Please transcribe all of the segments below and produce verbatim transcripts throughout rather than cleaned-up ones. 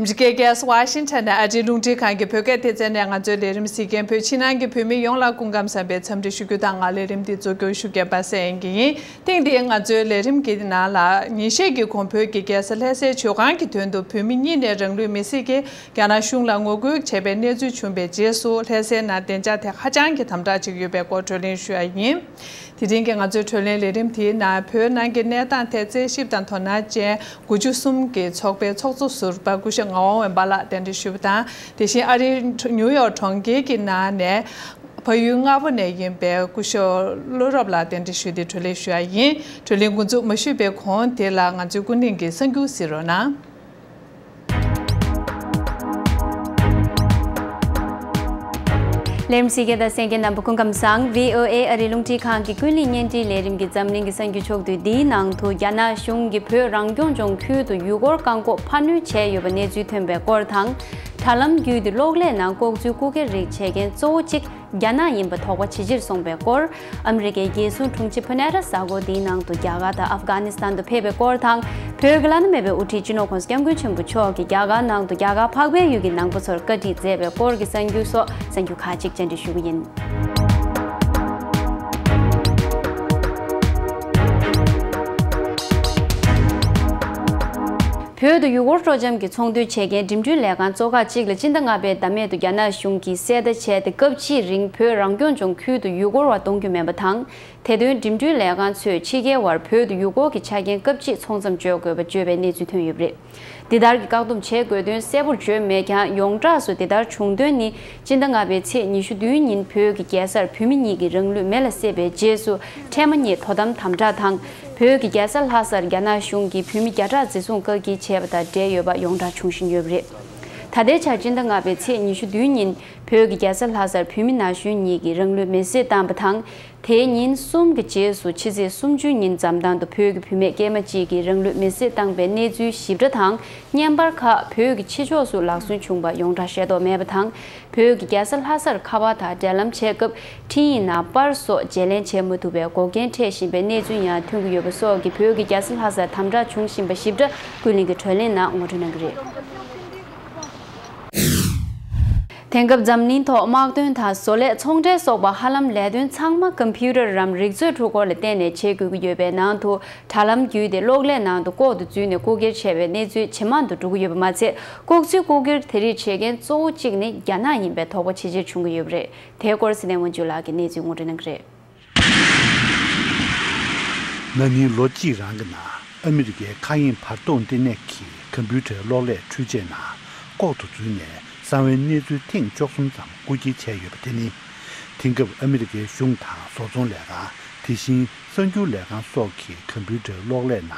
ཨ་མི་རི་ཀའི་རྒྱལ་ས་ཝ་ཤིང་ཊོན་ནས་ཨ་རིའི་རླུང་འཕྲིན་ཁང་གི་བོད་སྐད་སྡེ་ཚན་ནས་ང་ཚོའི་ལས་རིམ་གཟིགས་མཁན་བོད་ཕྱི་ནང་གི་བོད་མི་ཡོངས་ལ་སྐུ་ཁམས་བཟང་པའི་འཚམས་འདྲི་ཞུ་རྒྱུ་དང་། ང་ལས་རིམ་འདི་གཙོ་སྐྱོང་ཞུ་མཁན་པ་སངས་དབྱངས་སྐྱིད་ཡིན། ཐེངས་འདིའི་ང་ཚོའི་ལས་རིམ་གྱི་ནང་ལ། ཉིན་ཤས་ཀྱི་གོང་བོད་ཀྱི་རྒྱལ་ས་ལྷ་སའི་ཇོ་ཁང་གི་མདུན་དུ་བོད་མི་གཉིས་ནས་རང་ལུས་མེར་སྲེག་གིས་རྒྱ་ནག་གཞུང་ལ་ངོ་རྒོལ་བྱས་པའི་གནས་ཚུལ་བྱུང་བའི་རྗེས་སུ། ལྷ་སའི་ནང་བདེ་འཇགས་ཐད་ཧ་ཅང་གི་དམ་དྲག་ཅིག་ཡོད་པའི་སྐོར་བགྲོ་གླེང་ཞུ་ཡ་ཡིན། དེ་རིང་གི་ང་ཚོའི་བགྲོ་གླེང་ལས་རིམ་དེའི་ནང་བོད་ནང་གི་གནས་སྟངས་ཐད་རྩད་ཞིབ་དང་དོ་སྣང་ཅན་དགུ་བཅུ་གསུམ་གྱི་ཚོགས་པའི་ཚོགས་གཙོ་ཟུར་པ་སྐུ་ཞབས་ངག་དབང་དབེན་པ་ལགས་གདན་འདྲེན་ཞུས་པ་དང་། དེ་བཞིན་ཨ་རིའི་ནིའུ་ཡོག་གྲོང་ཁྱེར་གྱི་ནང་ནས་ཕ་ཡུལ་སྔ་པོ་ནས་ཡིན་པའི་སྐུ་ཞབས་བློ་རབ་ལགས་གདན་འདྲེན་ཞུས་ཏེ་བགྲོ་གླེང་ཞུ་ཡ་ཡིན། བགྲོ་གླེང་འགོ་འཛུགས་མ་ཞུས་པའི་གོང་དེ་ལ་ང་ཚོའི་ཀུན་གླེང་གི་གསར་འགྱུར་གཟིགས་རོགས་གནང་། ལེམ་སི་ཀེ་དང་གསན་མཁན་རྣམ་པ་སྐུ་ཁམས་བཟང་། ཝི་ཨོ་ཨེ་ཨ་རིའི་རླུང་འཕྲིན་ཁང་གི་ཀུན་གླེང་བརྙན་འཕྲིན་ལས་རིམ་གྱི་འཛམ་གླིང་གི་གསར་འགྱུར་ཕྱོགས་བསྡུས་འདིའི་ནང་དུ། རྒྱ་ནག་གཞུང་གིས་བོད་རང་སྐྱོང་ལྗོངས་ཁུལ་དུ་ཡུལ་སྐོར་བཀག་འགོག་འཕར་སྣོན་བྱས་ཡོད་པ་གནས་ཚུལ་ཐོན་པའི་སྐོར་དང་། དྲ་ལམ་བརྒྱུད་དེ་གློག་ཀླད་ནང་ལྐོག་འཛུལ་རྐུ་འཁྱེར་རིགས་བྱེད་མཁན་གཙོ་བོ་གཅིག་རྒྱ་ནག་ཡིན་པ་དོགས་པ་ཇེ་ཆེར་སོང་བའི་སྐོར། ཨ་མི་རི་ཀའི་རྒྱལ་སྲུང་དྲུང་ཆེ་ཕུ་ནེ་ར་ཟ་གོ་འདིའི་ནང་དུ་རྒྱ་གར་དང་ཨབ་གྷ་ནི་སི་ཐན་དུ་ཕེབས་པའི་སྐོར་དང་། བོད་ཀྱི་བླ་ན་མེད་པའི་དབུ་ཁྲིད་སྤྱི་ནོར་༸གོང་ས་༸སྐྱབས་མགོན་ཆེན་པོ་མཆོག་གིས་རྒྱ་གར་ནང་དུ་རྒྱ་གར་འཕགས་པའི་ཡུལ་གྱི་ནང་པ་ཚོར་བཀའ་ཁྲིད་མཛད་པའི་སྐོར་གྱི་གསར་འགྱུར་སོགས་གསར་འགྱུར་ཁག་ཅིག་བཅར་འདྲི་ཞུ་གི་ཡིན། བོད་དུ་ཡུལ་སྐོར་སྤྲོ་འཆམ་གྱི་ཚོང་དོན་བྱེད་མཁན་འགྲིམ་འགྲུལ་ལས་ཁང་གཙོ་ཁག་ཅིག་ལ་སྤྱི་ཟླ་ལྔ་པའི་ཟླ་སྨད་དུ་རྒྱ་ནག་གཞུང་གིས་གསལ་བརྡ་བྱས་ཏེ། སྐབས་ཕྱེད་རིང་བོད་རང་སྐྱོང་ལྗོངས་ཁུལ་དུ་ཡུལ་སྐོར་བ་གཏོང་རྒྱུ་མིན་པ་དང་། དེ་དོན་འགྲིམ་འགྲུལ་ལས་ཁང་ཚོས་ཕྱི་རྒྱལ་བར་བོད་དུ་ཡུལ་སྐོར་གྱི་ཆ་རྐྱེན་སྐབས་ཕྱེད་ཚོང་མཚམས་གཅོད་དགོས་པ་བརྗོད་པའི་གནས་ཚུལ་ཐོན་ཡོད་པ་རེད། འདི་ལྟར་གྱི་བཀག་སྡོམ་བྱེད་དགོས་དོན་གསལ་པོར་བརྗོད་མེད་ཀྱང་། ཡོངས་གྲགས་སུ་འདི་ལྟར་བྱུང་དོན་ནི། སྤྱི་ཟླ་ལྔ་པའི་ཚེས་ཉི་ཤུ་བདུན་ཉིན་བོད་ཀྱི་རྒྱལ་སར་བོད་མི་གཉིས་ཀྱིས་རང་ལུས་མེ་ལ་བསྲེགས་པའི་རྗེས་སུ། འཕྲལ་མ་ཉིད་དོ་དམ་དམ་དྲག་དང་། བོད་ཀྱི་རྒྱལ་ས་ལྷ་སར་རྒྱ་ནག་གཞུང་གིས་བོད་མི་བརྒྱ་ཕྲག་འཛིན་བཟུང་བཀག་སྐྱིལ་བྱས་པ་དང་འབྲེལ་ཡོད་པ་ཡོངས་གྲགས་བྱུང་བཞིན་ཡོད་པ་རེད། ད་ལྟའི་ཆར་སྤྱི་ཟླ་ལྔ་པའི་ཚེས་ཉི་ཤུ་བདུན་ཉིན་བོད་ཀྱི་རྒྱལ་ས་ལྷ་སར་བོད་མི་ན་གཞོན་གཉིས་ཀྱིས་རང་ལུས་མེར་སྲེག་བཏང་བ་དང་། དེའི་ཉིན་གསུམ་གྱི་རྗེས་སུ་ཕྱི་ཚེས་སུམ་ཅུ་ཉིན་འཛམ་ཐང་དུ་བོད་ཀྱི་བུད་མེད་སྐྱེས་མ་གཅིག་གིས་རང་ལུས་མེར་སྲེག་བཏང་པའི་གནས་ཚུལ་ཞིབ་ཕྲ་དང་། བརྙན་པར་ཁག་བོད་ཀྱི་ཕྱི་ཕྱོགས་སུ་ལག་སོན་བྱུང་པ་ཡོངས་གྲགས་ཤེས་རྟོགས་མེད་པ་དང་། བོད་ཀྱི་རྒྱལ་ས་ལྷ་སར་ཁ་པར་དང་འབྲེལ་ལམ་བྱེད་སྐབས། འཕྲིན་ཡིག་ནང་པར་སོགས་བརྗེ་ལེན་བྱེད་མ་ཐུབ་པའི་འགོག་རྐྱེན་འཕྲད་བཞིན་པའི་གནས་ཚུལ་ཡང་ཐོན་གྱི་ཡོད་པ་སོགས་ཀྱིས་བོད་ཀྱི་རྒྱལ་ས་ལྷ་སར་དམ་དྲག་བྱུང་བཞིན་པ་ཞིབ་ཕྲ་ཀུན་གླེང་གི་བགྲོ་གླེང་ནང་ངོ་སྤྲོད་གནང་གི་རེད། དེང་སྐབས་འཛམ་གླིང་ཐོག་དམག་དོན་དང་བཟོ་ལས་ཚོང་འབྲེལ་སོགས་པ་ཧ་ལམ་ལས་དོན་ཚང་མ་ཀམ་པུ་ཊར་རམ་རིག་མཛོད་འཕྲུལ་འཁོར་ལ་བརྟེན་ནས་བྱེད་དགོས་ཀྱི་ཡོད་པའི་ནང་དུ། དྲ་ལམ་བརྒྱུད་དེ་གློག་ཀླད་ནང་དུ་ལྐོག་ཏུ་འཛུལ་ནས་རྐུ་འཁྱེར་བྱས་པའི་གནས་ཚུལ་ཇེ་མང་དུ་འགྲོ་གི་ཡོད་པ་མ་ཚད། ལྐོག་འཛུལ་རྐུ་འཁྱེར་དེ་རིགས་བྱེད་མཁན་གཙོ་བོ་གཅིག་ནི་རྒྱ་ནག་ཡིན་པའི་དོགས་པ་ཇེ་ཆེར་བྱུང་གི་ཡོད་པ་རེད། དེའི་སྐོར་སྲིད་བརྟན་དབང་ཕྱུག་ལགས་ཀྱིས་གནས་ཚུལ་ངོ་སྤྲོད་གནང་གི་རེད། ན་ནིང་ལོ་གཅིག་རིང་གི་ནང་ཨ་མི་རི་ཀའི་མཁའ་དབྱིངས་བར་གཏོང་ལྟེ་གནས་ཀྱི་ཀམ་པུ་ཊར་གློག་ཀླད་འཕྲུལ་ཆས་ནང་ལྐོག་ཏུ་འཛུལ་ནས་གསང་བའི་གནས་ཚུལ་ཐེངས་བཅུ་གསུམ་ཙམ་རྐུ་འཁྱེར་བྱས་ཡོད་པ་དེ་ནི། དེང་སྐབས་ཨ་མི་རི་ཀའི་གཞུང་དང་བཟོ་ཚོང་ལས་ཁང་། དེ་བཞིན་གསར་འགྱུར་ལས་ཁང་སོགས་ཀྱི་ཀམ་པུ་ཊར་གློག་ཀླད་ནང་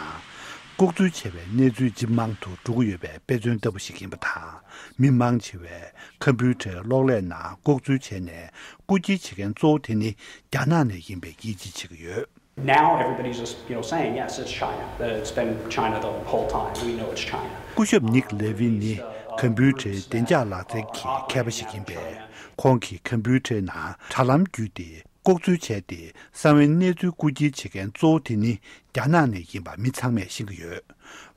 ལྐོག་འཛུལ་བྱས་པའི་གནས་ཚུལ་ཇེ་མང་དུ་འགྲོ་གི་ཡོད་པའི་དཔེ་མཚོན་ལྟ་བུ་ཞིག་ཡིན་པ་དང་། མི་མང་ཆེ་བས་ཀམ་པུ་ཊར་གློག་ཀླད་ནང་ལྐོག་འཛུལ་བྱས་ནས་རྐུ་འཁྱེར་བྱེད་མཁན་གཙོ་བོ་དེ་ནི་རྒྱ་ནག་ནས་ཡིན་པའི་ཡིད་ཆེས་བྱེད་ཀྱི་ཡོད། Now everybody's just, you know, saying, "Yes, it's China. It's been China the whole time. We know it's China." སྐུ་ཞབས་ནིག་ལེ་ཝི་ནི་ཀམ་པུ་ཊར་བདེ་འཇགས་ལག་རྩལ་གྱི་མཁས་པ་ཞིག་ཡིན་པས། ཁོང་གིས་ཀམ་པུ་ཊར་ནང་དྲ་ལམ་བརྒྱུད་དེ་ལྐོག་འཛུལ་བྱས་ཏེ། གསང་བའི་གནས་ཚུལ་རྐུ་འཁྱེར་བྱེད་མཁན་གཙོ་བོ་དེ་ནི་རྒྱ་ནག་ནས་ཡིན་པ་མི་ཚང་མས་ཤེས་ཀྱི་ཡོད།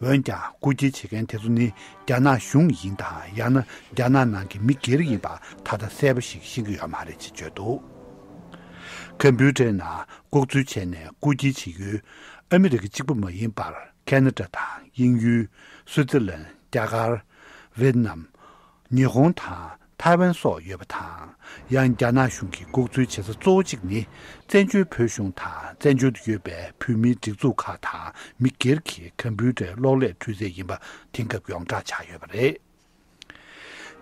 འོན་ཀྱང་། རྐུ་འཁྱེར་བྱེད་མཁན་དེ་ཚོ་ནི་རྒྱ་ནག་གཞུང་ཡིན་དང་། ཡང་ན་རྒྱ་ནག་ནང་གི་མི་སྒེར་ཡིན་པ་ད་ལྟ་གསལ་པོ་ཞིག་ཤེས་ཀྱི་ཡོད་མ་རེད་ཅེས་བརྗོད་འདུག་ཀམ་པུ་ཊར་ནང་ལྐོག་འཛུལ་བྱས་ནས་རྐུ་འཁྱེར་བྱེད་ཡུལ་ཨ་མི་རི་ཀ་གཅིག་པུ་མ་ཡིན་པར། ཁེ་ན་ཌ་དང་དབྱིན་ཡུལ། སུའི་ཙི་ལན། རྒྱ་གར། ཝེ་ཏི་ནམ། ཉི་ཧོང་དང་ཐའེ་ཝན་སོགས་ཡོད་པ་དང་། ཡང་རྒྱ་ནག་གཞུང་གི་ལྐོག་འཛུལ་བྱེད་ས་གཙོ་བོ་གཅིག་ནི། བཙན་བྱོལ་བོད་གཞུང་དང་བཙན་བྱོལ་དུ་ཡོད་པའི་བོད་མིའི་སྒྲིག་འཛུགས་ཁག་དང་མི་སྒེར་གྱི་ཀམ་པུ་ཊར་གློག་ཀླད་འཕྲུལ་ཆས་ཡིན་པ་དེང་སྐབས་ཡོངས་གྲགས་ཆགས་ཡོད་པ་རེད།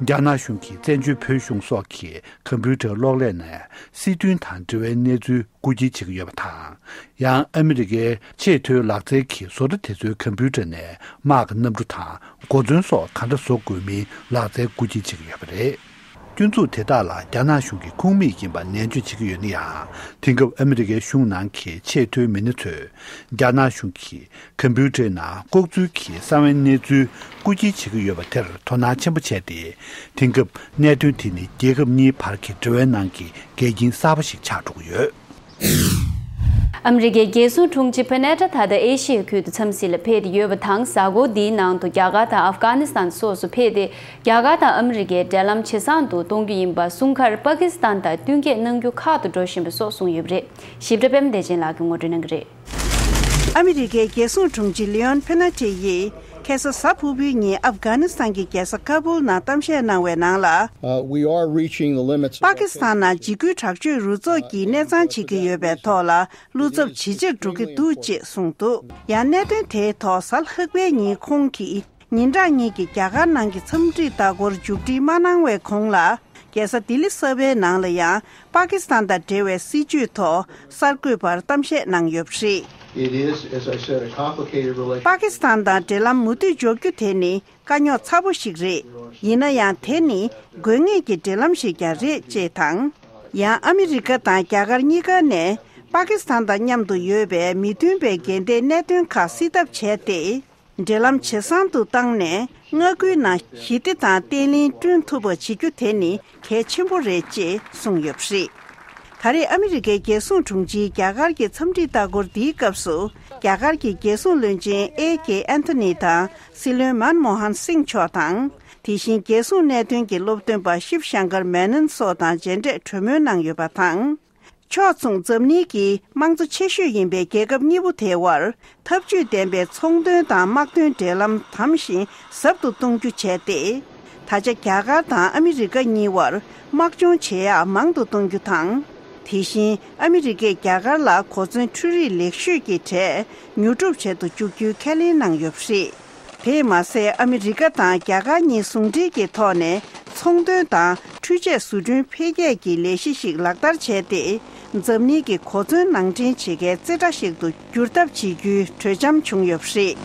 རྒྱ་ནག་གཞུང་གིས་བཙན་བྱོལ་བོད་གཞུང་སོགས་ཀྱི་ཀམ་པུ་ཊར་གློག་ཀླད་ནས་སྲིད་དོན་དང་འབྲེལ་བའི་གནས་ཚུལ་རྐུ་འཁྱེར་བྱེད་ཀྱི་ཡོད་པ་དང་། ཡང་ཨ་མི་རི་ཀའི་ཆེས་མཐོའི་ལག་རྩལ་གྱི་བཟོ་གྲྭ་དེ་ཚོའི་ཀམ་པུ་ཊར་ནས་དམག་གི་གནམ་གྲུ་དང་། གོ་མཚོན་སོགས་ག་འདྲ་བཟོ་དགོས་མིན་ལག་རྩལ་རྐུ་འཁྱེར་བྱེད་ཀྱི་ཡོད་པ་རེད། སྐྱོན་འཛུགས་དེ་དག་ལ་རྒྱ་ནག་གཞུང་གི་ཁུངས་མེད་ཡིན་པ་ནན་བརྗོད་བྱེད་ཀྱི་ཡོད་ན་ཡང་། དེང་སྐབས་ཨ་མི་རི་ཀའི་གཞུང་ནང་གི་ཆེས་མཐོའི་མི་སྣ་ཚོས། རྒྱ་ནག་གཞུང་གིས་ཀམ་པུ་ཊར་ནང་ལྐོག་འཛུལ་གྱིས་གསང་བའི་གནས་ཚུལ་རྐུ་འཁྱེར་བྱེད་ཀྱི་ཡོད་པ་དེར་དོ་སྣང་ཆེན་པོ་བྱས་ཏེ། དེང་སྐབས་གནད་དོན་དེ་ནི་རྒྱལ་ཁབ་གཉིས་བར་གྱི་འབྲེལ་བའི་ནང་གི་འགལ་རྐྱེན་གསར་པ་ཞིག་ཆགས་འགྲོ་གི་ཡོད། ཨ་མི་རི་ཀའི་རྒྱལ་སྲུང་དྲུང་ཆེ་པ་ནེ་ཏྲ་ད་ལྟ་ཨེ་ཤི་ཡའི་ཁུལ་དུ་འཚམས་གཟིགས་ལ་ཕེབས་ཏེ་ཡོད་པ་དང་། གཟའ་འཁོར་འདིའི་ནང་དུ་རྒྱ་གར་དང་ཨབ་གྷ་ནི་སི་ཐན་སོགས་སུ་ཕེབས་ཏེ། རྒྱ་གར་དང་ཨ་མི་རི་ཀའི་འབྲེལ་ལམ་ཇེ་བཟང་དུ་གཏོང་རྒྱུ་ཡིན་པ་གསུངས་ཁར། པ་ཀི་སི་ཐན་དང་བསྟུན་མཁས་གནང་རྒྱུ་ཁག་ཏུ་འགྲོ་བཞིན་པ་སོགས་གསུངས་ཡོད་པ་རེད། ཞིབ་ཕྲ་པད་མ་བདེ་ཆེན་ལགས་ཀྱིས་ངོ་སྤྲོད་གནང་གི་རེད། ཨ་མི་རི་ཀའི་རྒྱལ་སྲུང་དྲུང་ཆེ་ལི་ཡོན་ཕེ་ན་ཏྲེ་ཡིས་ཁ་སང་གཟའ་ཕུར་བུའི་ཉིན་ཨབ་གྷ་ནི་སི་ཐན་གྱི་རྒྱལ་ས་ཀ་བུལ་ནང་གཏམ་བཤད་གནང་བའི་ནང་ལ། Uh, we are reaching the limits of པ་ཀི་སི་ཐན་ནང་འཇིགས་སྐུལ་དྲག་སྤྱོད་རུ་ཚོགས་ཀྱིས་གནས་ཚང་བྱེད་ཀྱི་ཡོད་པའི་ཐོག་ལ་བློ་འཚབ་ཇེ་ཆེར་འགྲོ་གི་འདུག་ཅེས་གསུངས་འདུག་ཡང་གནད་དོན་དེའི་ཐོག་གཟའ་ལྷག་པའི་ཉིན་ཁོང་གིས་ཉིན་གྲངས་གཉིས་ཀྱི་རྒྱ་གར་ནང་གི་འཚམས་འདྲི་ལྟ་སྐོར་མཇུག་སྒྲིལ་མ་གནང་བའི་གོང་ལ། རྒྱལ་ས་ལྡི་ལི་གསར་པའི་ནང་ལ་ཡང་པ་ཀི་སི་ཐན་དང་འབྲེལ་བའི་སྲིད་བྱུས་ཐོག་གསར་འགོད་པར་གཏམ་བཤད་གནང་ཡོད་པ་རེད། It is, as I said, a complicated relationship. པ་ཀི་སི་ཐན་དང་འབྲེལ་ལམ་མུ་མཐུད་འཇོག་རྒྱུ་དེ་ནི་དཀའ་རྙོག་ཚ་པོ་ཞིག་རེད། ཡིན་ན་ཡང་དེ་ནི་དགོས་ངེས་ཀྱི་འབྲེལ་ལམ་ཞིག་ཀྱང་རེད་ཅེས་དང་། ཡང་ཨ་མི་རི་ཀ་དང་རྒྱ་གར་གཉིས་ཀ་ནས་པ་ཀི་སི་ཐན་དང་མཉམ་དུ་ཡོད་པའི་མི་མཐུན་པའི་འགལ་ཟླའི་གནད་དོན་ཁག་སེལ་ཐབས་བྱས་ཏེ། འབྲེལ་ལམ་ཇེ་བཟང་དུ་བཏང་ནས་མངའ་ཁུལ་ནང་ཞི་བདེ་དང་བརྟན་ལྷིང་བསྐྲུན་ཐུབ་པ་བྱེད་རྒྱུ་དེ་ནི་གལ་ཆེན་པོ་རེད་ཅེས་གསུངས་ཡོད་པ་རེད། ད་རེས་ཨ་མི་རི་ཀའི་རྒྱལ་སྲུང་དྲུང་ཆེའི་རྒྱ་གར་གྱི་འཚམས་འདྲི་ལྟ་སྐོར་འདིའི་སྐབས་སུ། རྒྱ་གར་གྱི་རྒྱལ་སྲུང་བློན་ཆེན་ཨེ་ཀེ་ཨན་ཐོ་ནི་དང་། སྲིད་བློན་མན་མོ་ཧན་སིང་མཆོག་དང་། དེ་བཞིན་རྒྱལ་སྲུང་གནད་དོན་གྱི་སློབ་སྟོན་པ་ཤིབ་ཤང་ཀར་མེ་ནན་སོགས་དང་མཇལ་འཕྲད་གྲོས་མོལ་གནང་ཡོད་པ་དང་། ཕྱོགས་མཚུངས་འཛམ་གླིང་གི་དམངས་གཙོ་ཆེ་ཤོས་ཡིན་པའི་རྒྱལ་ཁབ་གཉིས་པོ་དེའི་དབར་འཐབ་ཇུས་ལྡན་པའི་ཚོང་དོན་དང་དམག་དོན་འབྲེལ་ལམ་དམ་ཞིང་ཟབ་ཏུ་གཏོང་རྒྱུ་བྱས་ཏེ། ད་ཆ་རྒྱ་གར་དང་ཨ་མི་རི་ཀ་གཉིས་དབར་དམག་སྦྱོང་བྱེད་ཡག་མང་དུ་གཏོང་རྒྱུ་དང་། དེ་བཞིན་ཨ་མི་རི་ཀས་རྒྱ་གར་ལ་གོ་མཚོན་འཕྲུལ་རིག་ལེགས་ཤོས་ཀྱི་གྲས་ཉོ་སྒྲུབ་བྱེད་དུ་བཅུག་རྒྱུའི་ཁས་ལེན་གནང་ཡོད་པ་རེད། དེས་མ་ཟད། ཨ་མི་རི་ཀ་དང་རྒྱ་གར་གཉིས་ཟུང་འབྲེལ་གྱི་ཐོག་ནས་ཚོང་དོན་དང་འཕྲུལ་ཆས་བཟོ་སྐྲུན་འཕེལ་རྒྱས་ཀྱི་ལས་གཞི་ཞིག་ལག་བསྟར་བྱས་ཏེ། འཛམ་གླིང་གི་གོ་མཚོན་ནང་འདྲེན་བྱེད་མཁན་རྩེ་གྲ་ཞིག་ཏུ་འགྱུར་ཐབས་བྱེད་རྒྱུའི་གྲོས་འཆམ་བྱུང་ཡོད་པ་རེད།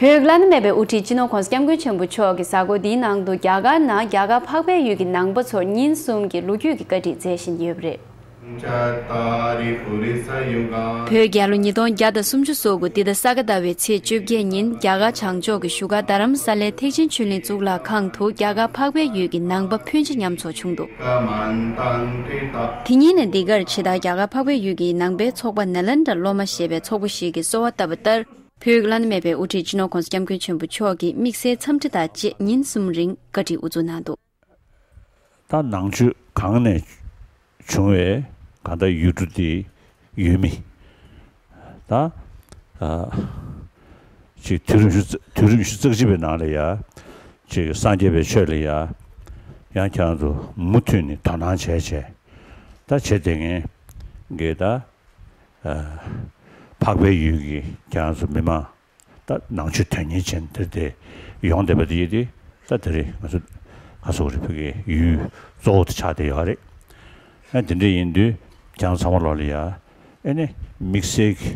བོད་ཀྱི་བླ་ན་མེད་པའི་དབུ་ཁྲིད་སྤྱི་ནོར་༸གོང་ས་༸སྐྱབས་མགོན་ཆེན་པོ་མཆོག་གིས་གཟའ་འཁོར་འདིའི་ནང་དུ་རྒྱ་གར་ནང་རྒྱ་གར་འཕགས་པའི་ཡུལ་གྱི་ནང་པ་ཚོར་ཉིན་གསུམ་གྱི་ལོ་རྒྱུས་ཀྱི་བཀའ་ཁྲིད་མཛད་བཞིན་ཡོད་པ་རེད། བོད་རྒྱལ་ལོ་ཉིས་སྟོང་བརྒྱ་དང་སུམ་ཅུ་སོ་དགུ་འདི་ཟླ་ས་ག་ཟླ་བའི་ཚེས་བཅོ་བརྒྱད་ཉིན་རྒྱ་གར་བྱང་ཕྱོགས་ཀྱི་བཞུགས་སྒར་རྡ་རམ་ས་ལའི་ཐེག་ཆེན་ཆོས་གླིང་གཙུག་ལག་ཁང་དུ་རྒྱ་གར་འཕགས་པའི་ཡུལ་གྱི་ནང་པ་ཕོན་ཆེ་མཉམ་འཛོམས་བྱུང་འདུག་དེ་ཉིན་ནས་འདི་གར་ཇི་ལྟར་རྒྱ་གར་འཕགས་པའི་ཡུལ་གྱི་ནང་པའི་ཚོགས་པ་ནཱ་ལེནྡྲ་སློབ་མ་ཞེས་པའི་ཚོགས་པ་ཞིག་གིས་གསོལ་བ་བཏབ་པ་ལྟར། བོད་ཀྱི་བླ་ན་མེད་པའི་དབུ་ཁྲིད་སྤྱི་ནོར་༸གོང་ས་༸སྐྱབས་མགོན་ཆེན་པོ་མཆོག་གིས་དམིགས་བསལ་འཚམས་འདྲི་དང་བཅས་ཉིན་གསུམ་རིང་བཀའ་ཁྲིད་དབུ་འཛུགས་གནང་འདུག་ད་ནང་ཆོས་གང་ནས་བྱུང་བའི་གང་ལྟར་ཡུལ་གྲུ་དེ་ཡུལ་མི་ད་ཨ་ཅིག་དུས་རིམ་བཞི་དུས་རིམ་བཞི་རྩ་གཅིག་པའི་ནང་ལ་ཡ་ཅིག་སངས་རྒྱས་པའི་ཆོས་ལ་ཡ་ཡང་ཁྱེད་རང་ཚོ་མུ་མཐུད་ནས་དོ་སྣང་བྱས་བྱས་ད་བྱས་དེ་ངས་འགས་ད་ཨ་འཕགས་པའི་ཡུལ་གྱི་ཁྱེད་རང་ཚོ་མི་མང་ད་ནང་ཆོས་དོན་གཉེར་ཅན་དེ་དེ་ཡོང་བསྡད་པ་དེ་ཡིན་དེ་ད་དེ་རིང་ང་ཚོ་ཁ་སོ་རེ་ཕ་གི་ཡུལ་གཙོ་བོ་དེ་ཆགས་བསྡད་ཡོད་རེད། ཨ་དེ་འདྲ་ཡིན་དུས་ཁྱེད་རང་ཚང་མ་ལོག་ལ་ཡ་ཨེ་ནི་དམིགས་བསལ་གྱི་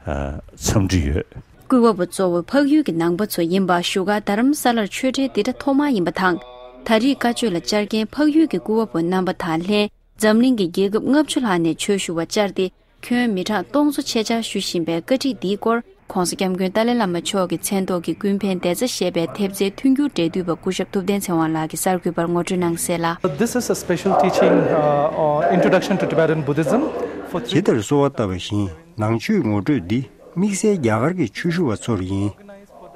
ཨ་འཚམས་འདྲི་ཡོད། སྐུ་བ་པོ་གཙོ་བོ་འཕགས་ཡུལ་གྱི་ནང་པ་ཚོ་ཡིན་པ་བཞུགས་སྒར་རྡ་རམ་ས་ལར་ཆོས་འབྲེལ་འདི་ལྟ་ཐོག་མ་ཡིན་པ་དང་། ད་རེས་བཀའ་ཆོས་ལ་བཅར་མཁན་འཕགས་ཡུལ་གྱི་སྐུ་བ་པོ་རྣམ་པ་དང་ལྷན་འཛམ་གླིང་གི་རྒྱལ་ཁབ་ལྔ་བཅུ་ལྷག་ནས་ཆོས་ཞུ་བ་བཅར་ཏེ། ཁྱོན་མི་གྲངས་སྟོང་ཚོ་ཆེད་བཅར་ཞུ་བཞིན་པའི་བཀའ་ཁྲིད་འདིའི་སྐོར་༸གོང་ས་༸སྐྱབས་མགོན་ཏཱ་ལའི་བླ་མ་མཆོག་གི་མཚན་ཐོག་གི་ཀུན་ཕན་བདེ་རྩ་ཞེས་པའི་ཐེབས་རྩའི་མཐུན་འགྱུར་འབྲེལ་མཐུད་པ་སྐུ་ཞབས་ཐུབ་བསྟན་ཚེ་དབང་ལགས་ཀྱིས་གསར་འགོད་པར་ངོ་སྤྲོད་གནང་གསལ་ལ། This is a special teaching, uh, uh, Introduction to Tibetan Buddhism for three ཇི་ལྟར་གསོལ་བ་བཏབ་པ་བཞིན་ནང་ཆོས་ངོ་སྤྲོད་འདི་དམིགས་བསལ་རྒྱ་གར་གྱི་ཆོས་ཞུ་བ་ཚོར་ཡིན།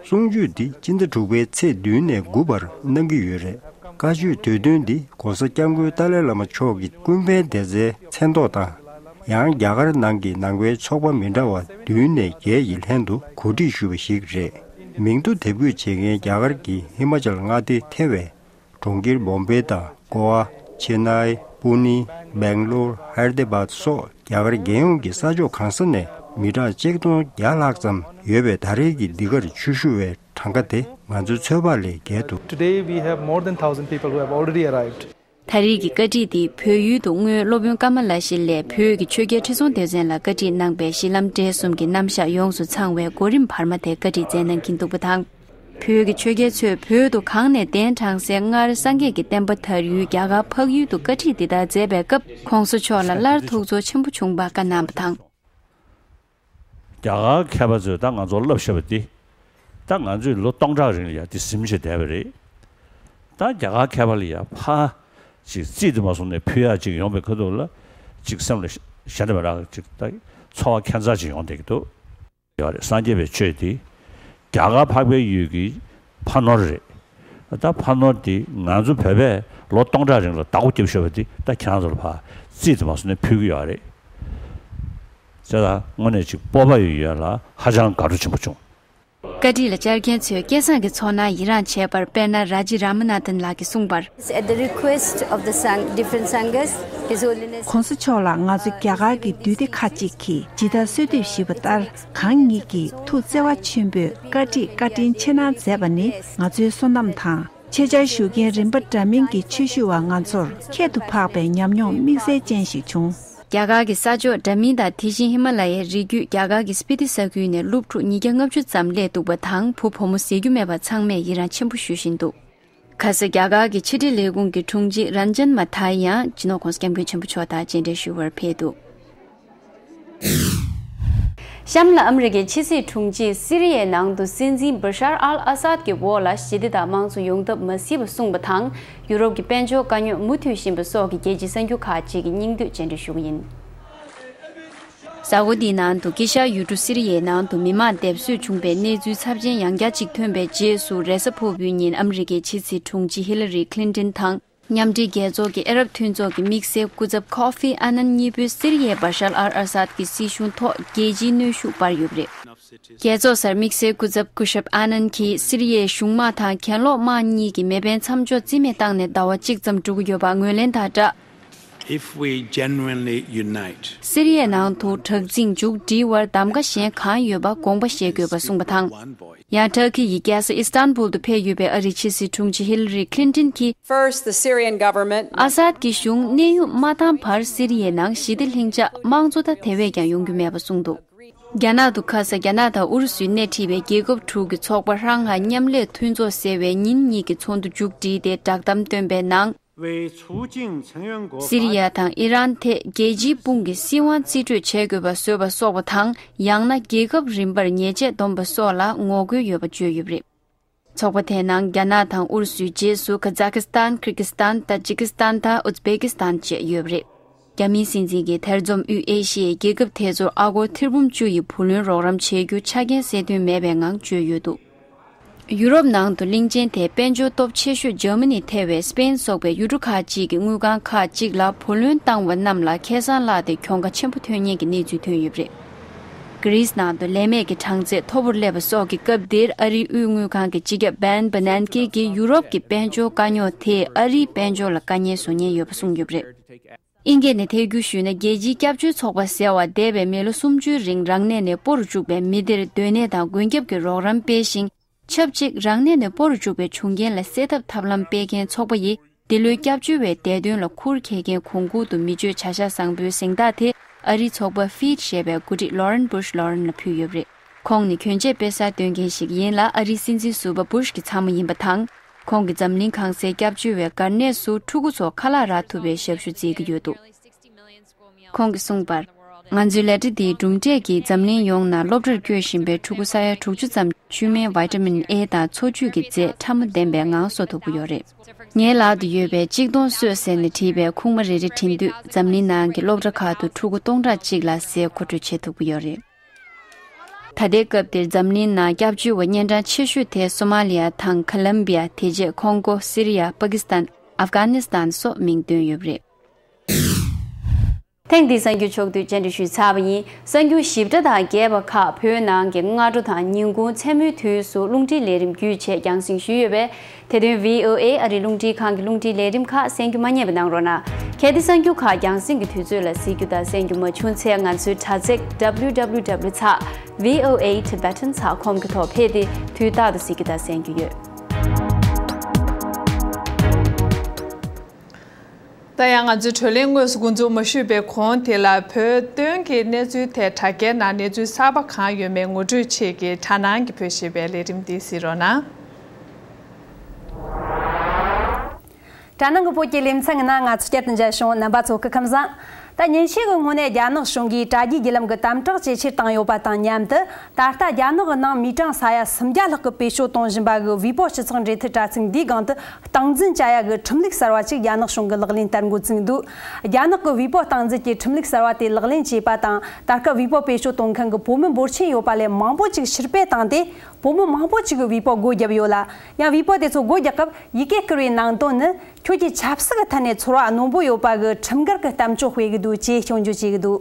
གསུང་ཆོས་འདི་སྤྱི་ཟླ་དྲུག་པའི་ཚེས་བདུན་ནས་དགུ་བར་གནང་གི་ཡོད་རེད། བཀའ་ཆོས་དུས་སྟོན་འདི་༸གོང་ས་༸སྐྱབས་མགོན་ཏཱ་ལའི་བླ་མ་མཆོག་གི་ཀུན་ཕན་བདེ་རྩའི་མཚན་ཐོག་དང་། ཡང་རྒྱ་གར་ནང་གི་ནང་པའི་ཚོགས་པ་མི་འདྲ་བ་བདུན་ནས་བརྒྱད་ཀྱི་ལྷན་དུ་གོ་སྒྲིག་ཞུས་པ་ཞིག་རེད། མིང་ཐོ་དེབ་འགོད་བྱེད་མཁན་རྒྱ་གར་གྱི་ཧི་མ་ཅལ་མངའ་སྡེ་ཐེ་བའི་གྲོང་ཁྱེར་བོམ་བེ་དང་། གོ་ཝ། ཆེ་ནའི། པུ་ནེ། སྦེང་ལོར། ཧའེ་ད་ར་བཱད་སོགས་རྒྱ་གར་རྒྱལ་ཡོངས་ཀྱི་ས་ཕྱོགས་གང་ས་ནས་མི་གྲངས་ཆིག་སྟོང་བརྒྱ་ལྷག་ཙམ་ཡོད་པའི་ད་རེས་ཀྱི་འདི་གར་ཆོས་ཞུ་བའི་གྲངས་ཀ་དེ་ང་ཚོའི་ཚོད་དཔག་ལས་བརྒལ་འདུག Today we have more than thousand people who have already arrived. ད་རེས་ཀྱི་བཀའ་ཁྲིད་འདི་བོད་ཡུལ་དུ་སྔོན་སློབ་དཔོན་ཀ་མ་ལ་ཤཱི་ལས་བོད་ཀྱི་ཆོས་རྒྱལ་ཁྲི་སྲོང་ལྡེ་བཙན་ལ་བཀའ་ཁྲིད་གནང་པའི་གཞི་ལམ་འབྲས་གསུམ་གྱི་རྣམ་གཞག་ཡོངས་སུ་ཚང་བའི་གོ་རིམ་བར་མ་དེ་བཀའ་ཁྲིད་མཛད་གནང་གིན་འདུག་པ་དང་། བོད་ཀྱི་ཆོས་རྒྱལ་ཚོས་བོད་དུ་གང་ནས་གདན་དྲངས་སའི་སྔར་སངས་རྒྱས་ཀྱི་བསྟན་པ་དར་ཡུལ་རྒྱ་གར་འཕགས་ཡུལ་དུ་བཀའ་ཁྲིད་འདི་ལྟར་མཛད་པའི་སྐབས་༸གོང་ས་མཆོག་ལ་སླར་ཐུགས་ཚོར་ཆེན་པོ་བྱུང་བ་བཀའ་གནང་བ་དང་། རྒྱ་གར་མཁས་པ་ཚོས་ད་ང་ཚོར་བསླབ་བཞག་པ་འདི། ད་ང་ཚོས་ལོ་སྟོང་ཕྲག་རིང་ལ་ཡ་འདི་ཟིན་བྱས་བསྡད་པ་རེད། ད་རྒྱ་གར་མཁས་པ་ལ་ཡ་ཕར་ཅིག་རྩིས་དུ་མ་སོང་ནས་ཕུལ་ཡག་ཅིག་ཡོང་པའི་ཁ་ཐུག་ལ་ཅིག་སེམས་ལ་ གཞན་དུ་མི་རག་ཅིག་ད་འཚོ་བ་ཁྱད་མཚར་ཅིག་ཡོང་བསྡད་ཀྱི་འདུག་ཡོད་རེད། སངས་རྒྱས་པའི་ཆོས་འདི་རྒྱ་གར་འཕགས་པའི་ཡུལ་གྱི་ཕ་ནོར་རེད། ད་ཕ་ནོར་འདི་ང་ཚོ་བོད་པས་ལོ་སྟོང་ཕྲག་རིང་ལ་བདག་པོ་རྒྱབ་ཤོར་བ་འདི་ད་ཁྱེད་རང་ཚོ་ལ་ཕར་རྩིས་དུ་མ་སོང་ནས་ཕུལ་གྱི་ཡོད་རེད། བྱས་ཙང་དངོས་གནས་ཅིག་སྤོབས་པ་ཡོད་ཡོད་ལ་ཧ་ཅང་དགའ་སྤྲོ་ཆེན་པོ་བྱུང་། བཀའ་ཁྲིད་ལ་བཅར་མཁན་ཚོས་སྐལ་བཟང་གི་ཚོར་སྣང་ཡི་རངས་བྱས་པར། དཔེར་ན་ར་ཇི་ར་མ་ན་ཐན་ལགས་ཀྱིས་གསུངས་པར། At the request of the Sang- different Sanghas, His Holiness གོང་ས་མཆོག་ལ་ང་ཚོ་རྒྱ་གར་གྱི་འདུས་སྡེ་ཁག་ཅིག་གིས་ཇི་ལྟར་གསོལ་འདེབས་ཞུས་པ་ལྟར། གང་ཉིད་ཀྱིས་ཐུགས་བརྩེ་བ་ཆེན་པོས་བཀའ་ཁྲིད་བཀའ་དྲིན་ཆེ་གནང་མཛད་པ་ནི་ང་ཚོའི་བསོད་ནམས་དང་། ཆེད་བཅར་ཞུ་མཁན་རིམ་པ་འདྲ་མིན་གྱི་ཆོས་ཞུ་བ་ང་ཚོར་ཁྱད་དུ་འཕགས་པའི་ཉམས་མྱོང་དམིགས་བསལ་ཅན་ཞིག་བྱུང་། རྒྱ་གར་གྱི་ས་ཕྱོགས་འདྲ་མིན་དང་དེ་བཞིན་ཧི་མ་ལ་ཡའི་རི་རྒྱུད། རྒྱ་གར་གྱི་སྤི་ཏི་ས་ཁུལ་ནས་སློབ་ཕྲུག་ཉིས་བརྒྱ་ལྔ་བཅུ་ཙམ་སླེབས་འདུག་པ་དང་། བུ་བུ་མོ་ཟེར་རྒྱུ་མེད་པ་ཚང་མས་ཡི་རངས་ཆེན་པོ་ཞུ་བཞིན་འདུག་ཁ་ས་རྒྱ་གར་གྱི་ཕྱི་དྲིལ་ལས་ཁུངས་ཀྱི་དྲུང་ཆེ་རན་ཇན་མ་ཐ་ཡང་སྤྱི་ནོར་༸གོང་ས་༸སྐྱབས་མགོན་ཆེན་པོ་མཆོག་དང་མཇལ་འཕྲད་ཞུ་བར་ཕེབས་འདུག་གཤམ་ལ་ཨ་མི་རི་ཀའི་ཕྱི་སྲིད་དྲུང་ཆེས་སི་རི་ཡའི་ནང་དུ་སྲིད་འཛིན་བ་ཤར་ཨལ་ཨ་སཱད་ཀྱི་འོག་ལ་ཞི་བདེ་དང་དམངས་གཙོ་ཡོང་ཐབས་མ་སྲིད་པ་གསུངས་པ་དང་། ཡུ་རོབ་ཀྱི་དཔལ་འབྱོར་དཀའ་རྙོག་མུ་མཐུད་བཞིན་པ་སོགས་ཀྱི་རྒྱལ་སྤྱིའི་གསར་འགྱུར་ཁག་ཅིག་གི་སྙིང་བསྡུས་མཇལ་འཕྲད་ཞུ་གི་ཡིན། གཟའ་འཁོར་འདིའི་ནང་དུ་དཀྱིལ་ཤར་ཡུལ་གྲུ་སི་རི་ཡའི་ནང་དུ་མི་མང་སྡེབ་གསོད་བྱུང་བའི་གནས་ཚུལ་ཚབས་ཆེན་ཡང་བསྐྱར་ཅིག་ཐོན་པའི་རྗེས་སུ། རེས་གཟའ་ཕུར་བུའི་ཉིན་ཨ་མི་རི་ཀའི་ཕྱི་སྲིད་དྲུང་ཆེ་ཧི་ལ་རི་ཁི་ལིན་ཏིན་དང་། མཉམ་འབྲེལ་རྒྱལ་ཚོགས་ཀྱི་ཨ་རབ་མཐུན་ཚོགས་ཀྱི་དམིགས་བསལ་སྐུ་ཚབ་ཁོ་ཧྥི་ཨ་ནན་གཉིས་པོས་སི་རི་ཡའི་བ་ཤར་ཨལ་ཨ་སཱད་ཀྱི་སྲིད་གཞུང་ཐོག་རྒྱལ་སྤྱིའི་གནོན་ཤུགས་སྤར་ཡོད་པ་རེད། རྒྱལ་ཚོགས་སར་དམིགས་བསལ་སྐུ་ཚབ་སྐུ་ཞབས་ཨ་ནན་གྱིས་སི་རི་ཡའི་གཞུང་དམག་དང་གྱེན་ལོག་དམག་གཉིས་ཀྱི་མེ་འཕེན་མཚམས་འཇོག་རྩིས་མེད་བཏང་ནས་ཟླ་བ་གཅིག་ཙམ་འགྲོ་གི་ཡོད་པ་ངོས་ལེན་དང་སྦྲགས། If we genuinely unite, སི་རི་ཡའི་ནང་དུ་དྲག་འཛིང་མཇུག་སྒྲིལ་བར་གདམ་ག་གཞན་གང་ཡོད་པ་དགོངས་པ་བཞེས་དགོས་པ་གསུངས་པ་དང་། ཡང་ཏུར་ཀི་ཡི་རྒྱལ་ས་ཨི་སི་ཏན་བུལ་དུ་ཕེབས་ཡོད་པའི་ཨ་རིའི་ཕྱི་སྲིད་དྲུང་ཆེ་ཧི་ལ་རི་ཁི་ལིན་ཏིན་གྱིས། First, the Syrian government ཨ་སཱད་ཀྱི་གཞུང་གནས་དབྱུང་མ་བཏང་བར་སི་རི་ཡའི་ནང་ཞི་བདེ་ལྷིང་འཇགས་དམངས་གཙོ་ད་དེ་བས་ཀྱང་ཡོང་རྒྱུ་མེད་པ་གསུངས་འདུག་རྒྱ་ནག་ཏུ་ཁ་ས་རྒྱ་ནག་དང་ཨུ་རུ་སུས་སྣེ་ཁྲིད་པའི་རྒྱལ་ཁབ་དྲུག་གི་ཚོགས་པ་ཧྲང་ཧའེ་མཉམ་ལས་མཐུན་ཚོགས་ཟེར་བའི་ཉིན་གཉིས་ཀྱི་ཚོགས་འདུ་མཇུག་བསྒྲིལ་ཏེ་བསྒྲགས་གཏམ་བཏོན་པའི་ནང་། སི་རི་ཡ་དང་ཨི་རན་ཐད་རྒྱལ་སྤྱིའི་དཔུང་གིས་སྲིད་དབང་རྩིས་སྤྲོད་བྱེད་དགོས་པ་བཟོས་པ་སོགས་པ་དང་། ཡང་ན་རྒྱལ་ཁབ་རིམ་པར་ཉེས་ཆད་བསྡོམས་པ་སོགས་ལ་ངོ་རྒོལ་ཡོད་པ་བརྗོད་ཡོད་པ་རེད། ཚོགས་པ་དེའི་ནང་རྒྱ་ནག་དང་ཨུ་རུ་སུའི་རྗེས་སུ་ཁ་ཛ་ཁི་སི་ཐན། ཀིར་ཀི་སི་ཐན། ཏ་ཇི་ཀི་སི་ཐན་དང་ཨུ་ཛི་བེ་ཀི་སི་ཐན་བཅས་ཡོད་པ་རེད། རྒྱ་མིའི་སྲིད་འཛིན་གྱིས་ཐེར་འཛོམས་དབུས་ཨེ་ཤི་ཡའི་རྒྱལ་ཁབ་དེ་ཚོར་ཨ་སྒོར་ཐེར་འབུམ་བཅུ་ཡི་བུ་ལོན་རོགས་རམ་བྱེད་རྒྱུ་ཆ་རྐྱེན་གསལ་སྟོན་མེད་པའི་ངང་བརྗོད་ཡོད་འདུག་ཡུ་རོབ་ནང་དུ་གླིང་ཆེན་དེ་དཔལ་འབྱོར་སྟོབས་ཆེ་ཤོས་འཇར་མ་ནི་ཐེ་བའི་སི་པེན་སོགས་པའི་ཡུལ་གྲུ་ཁག་ཅིག་གི་དངུལ་ཁང་ཁག་ཅིག་ལ་བུ་ལོན་བཏང་བ་རྣམས་ལ་ཁེ་བཟང་བརླགས་ཏེ་གྱོང་ཁ་ཆེན་པོ་ཐོན་ཉེན་གྱི་གནས་ཚུལ་ཐོན་ཡོད་པ་རེད། གྷི་རིས་ནང་དུ་ལས་མེད་ཀྱི་གྲངས་ཚད་མཐོ་པོར་སླེབས་པ་སོགས་ཀྱི་སྐབས་འདིར་ཨ་རིའི་དབུས་དངུལ་ཁང་གི་སྤྱི་ཁྱབ་བན་བྷ་ནན་ཀེ་གིས་ཡུ་རོབ་ཀྱི་དཔལ་འབྱོར་དཀའ་རྙོག་དེས་ཨ་རིའི་དཔལ་འབྱོར་ལ་དཀའ་ངལ་བཟོ་ཉེན་ཡོད་པ་གསུངས་ཡོད་པ་རེད། དབྱིན་སྐད་ནས་ཐད་བསྒྱུར་ཞུས་ན། རྒྱལ་སྤྱིའི་སྐྱབས་བཅོལ་ཚོགས་པ་ཟེར་བ་འདས་པའི་མི་ལོ་སུམ་ཅུའི་རིང་རང་གནས་ནས་སྤོ་རུ་བཅུག་པའི་མི་སྡེར་སྡོད་གནས་དང་མགོན་སྐྱབས་ཀྱི་རོགས་རམ་སྤེལ་ཞིང་། ཆབས་ཅིག་རང་གནས་ནས་སྤོ་རུ་བཅུག་པའི་བྱུང་རྐྱེན་ལ་སེལ་ཐབས་ཐབས་ལམ་སྤེལ་མཁན་ཚོགས་པ་ཡིས། འདི་ལོའི་སྐྱབས་བཅོལ་བའི་བདེ་དོན་ལ་ཁུར་འཁྱེར་མཁན་གོང་བཀུར་དུ་མི་སྤྱོད་བྱ་གཞག་བཟང་པོའི་གཟེངས་རྟགས་དེ་ཨ་རིའི་ཚོགས་པ་ཕིད་ཞེས་པའི་འགོ་ཁྲིད་ལོ་རན་བུ་ཤ་ལོ་རན་ལ་ཕུལ་ཡོད་པ་རེད། ཁོང་ནི་གྱོན་ཆས་དཔེ་གསར་སྟོན་མཁན་ཞིག་ཡིན་ལ། ཨ་རིའི་སྲིད་འཛིན་ཟུར་པ་བུ་ཤ་གི་ཚ་མོ་ཡིན་པ་དང་། ཁོང་གིས་འཛམ་གླིང་གང་སའི་སྐྱབས་བཅོལ་བའི་སྒར་གནས་སུ་ཕྲུ་གུ་ཚོ་ཁ་ལག་རག་ཐུབ་པའི་ཞབས་ཞུ་བྱེད་ཀྱི་ཡོད་འདུག་ཁོང་གིས་གསུངས་པར། ང་ཚོའི་ལས་གྲྭ་འདིའི་གྲུབ་འབྲས་ཀྱིས་འཛམ་གླིང་ཡོངས་ནང་སློབ་གྲྭར་བསྐྱོད་བཞིན་པའི་ཕྲུ་གུ་ས་ཡ་དྲུག་ཅུ་ཙམ་བཅུད་སྨན་བི་ཊ་མིན་ཨེ་དང་འཚོ་བཅུད་ཀྱི་རྫས་ཕྲ་མོ་ལྡན་པའི་ངང་གསོ་ཐུབ་ཀྱི་ཡོད་རེད། ངའི་ལག་ཏུ་ཡོད་པའི་གཅིག་སྟོང་གསོས་ཟེར་ནས་བྲིས་པའི་ཁུག་མ་རེ་རེ་འགྲིམ་དུས། འཛམ་གླིང་ནང་གི་སློབ་གྲྭ་ཁག་ཏུ་ཕྲུ་གུ་སྟོང་ཕྲག་གཅིག་ལ་ཟས་མཁོ་སྤྲོད་བྱེད་ཐུབ་ཀྱི་ཡོད་རེད། ད་ལྟའི་སྐབས་འདིར་འཛམ་གླིང་ནང་སྐྱབས་བཅོལ་བ་གཉན་འཕྲང་ཆེ་ཤོས་དེ་སོ་མ་ལི་ཡ་དང་ཁ་ལམ་བི་ཡ། དེ་རྗེས་ཁོང་གོ། སི་རི་ཡ། པ་ཀི་སི་ཐན། ཨབ་གྷ་ནི་སི་ཐན་སོགས་མིང་བཏོན་ཡོད་པ་རེད། ཐེངས་འདིའི་གསར་འགྱུར་ཕྱོགས་བསྡུས་མཇལ་འཕྲད་ཞུས་ཚར་བ་ཡིན། གསར་འགྱུར་ཞིབ་ཕྲ་དང་རྒྱས་པ་ཁག་བོད་ནང་གི་སྔ་དྲོ་དང་ཉིན་གུང་མཚན་མོའི་དུས་སུ་རླུང་འཕྲིན་ལས་རིམ་བརྒྱུད་བྱས་རྒྱང་སྲིང་ཞུས་ཡོད་པས། དེ་དོན་བྷི་ཨོ་ཨེ་ཨ་རིའི་རླུང་འཕྲིན་ཁང་གི་རླུང་འཕྲིན་ལས་རིམ་ཁག་གསན་རྒྱུ་མ་བསྙེལ་བ་གནང་རོགས་གནང་། གལ་ཏེ་གསར་འགྱུར་ཁག་རྒྱང་སྲིང་གི་དུས་ཚོད་ལ་གཟིགས་རྒྱུ་དང་གསན་རྒྱུ་མ་བྱུང་ཚེ། ང་ཚོའི་དྲ་ཚིགས་W W W ཚེག V O A Tibetan ཚེག་com གི་ཐོག་ཕེབས་ཏེ་དུས་རྟག་ཏུ་གཟིགས་རྒྱུ་དང་གསན་རྒྱུ་ཡོད། ད་ཡང་ང་ཚོའི་བགྲོ་གླེང་དངོས་སུ་འགོ་འཛུགས་མ་ཞུས་པའི་གོང་དེ་ལ། བོད་དོན་གྱི་གནས་ཚུལ་ཐད་དྲ་རྒྱའི་ནང་གནས་ཚུལ་གསར་པ་གང་ཡོད་མེད་ངོ་སྤྲོད་ཆེད་ཀྱི་དྲ་སྣང་གི་བོད་ཞེས་པའི་ལས་རིམ་འདི་གཟིགས་རོགས་གནང་། དྲ་སྣང་གི་བོད་ཀྱི་ལེ་ཚན་ནང་ང་ཚོ་བསྐྱར་དུ་མཇལ་བྱུང་། རྣམ་པ་ཚོ་སྐུ་ཁམས་བཟང་། ད་ཉིན་ཤས་ཀྱི་སྔོན་ནས་རྒྱ་ནག་གཞུང་གིས་དྲ་རྒྱའི་བརྒྱུད་ལམ་གྱི་དམ་དྲག་ཇེ་ཆེར་བཏང་ཡོད་པ་དང་མཉམ་དུ། ད་ལྟ་རྒྱ་ནག་གི་ནང་མི་གྲངས་ས་ཡ་སུམ་བརྒྱ་ལྷག་གིས་བེད་སྤྱོད་གཏོང་བཞིན་པ་གི་ཝི་པོ་སྤྱི་ཚོགས་འབྲེལ་མཐུད་དྲ་ཚིགས་འདིའི་སྒང་དུ་སྟངས་འཛིན་བྱ་ཡ་གི་ཁྲིམས་ལུགས་གསར་བ་ཅིག་རྒྱ་ནག་གཞུང་གིས་ལག་ལེན་བསྟར་འགོ་བཙུགས་འདུག་རྒྱ་ནག་གི་ཝི་པོ་སྟངས་འཛིན་གྱི་ཁྲིམས་ལུགས་གསར་བ་དེ་ལག་ལེན་བྱས་པ་དང་། ད་སྐབས་ཝི་པོ་བེད་སྤྱོད་གཏོང་མཁན་གྱི་བོད་མི་འབོར་ཆེན་ཡོད་པ་ལས་མང་པོ་ཅིག་ཕྱིར་སྤེལ་བཏང་སྟེ། བོད་མི་མང་པོ་ཅིག་གིས་ཝི་པོ་སྒོ་བརྒྱབ་ཡོད་ལ། ཡང་ཝི་པོ་དེ་ཚོ་སྒོ་རྒྱག་སྐབས་ཡི་གེ་བསྐུར་བའི་ནང་དོན་ནི། ཁྱོད་ཀྱི་ཆབ་སྲིད་ཀྱི་ཐད་ནས་ཚོར་བ་རྣོན་པོ་ཡོད་པ་གི་ཁྲིམས་འགལ་གྱི་གཏམ་བརྗོད་སྤེལ་གྱི་འདུག་ཅེས་སྐྱོན་བརྗོད་བྱེད་ཀྱི་འདུག་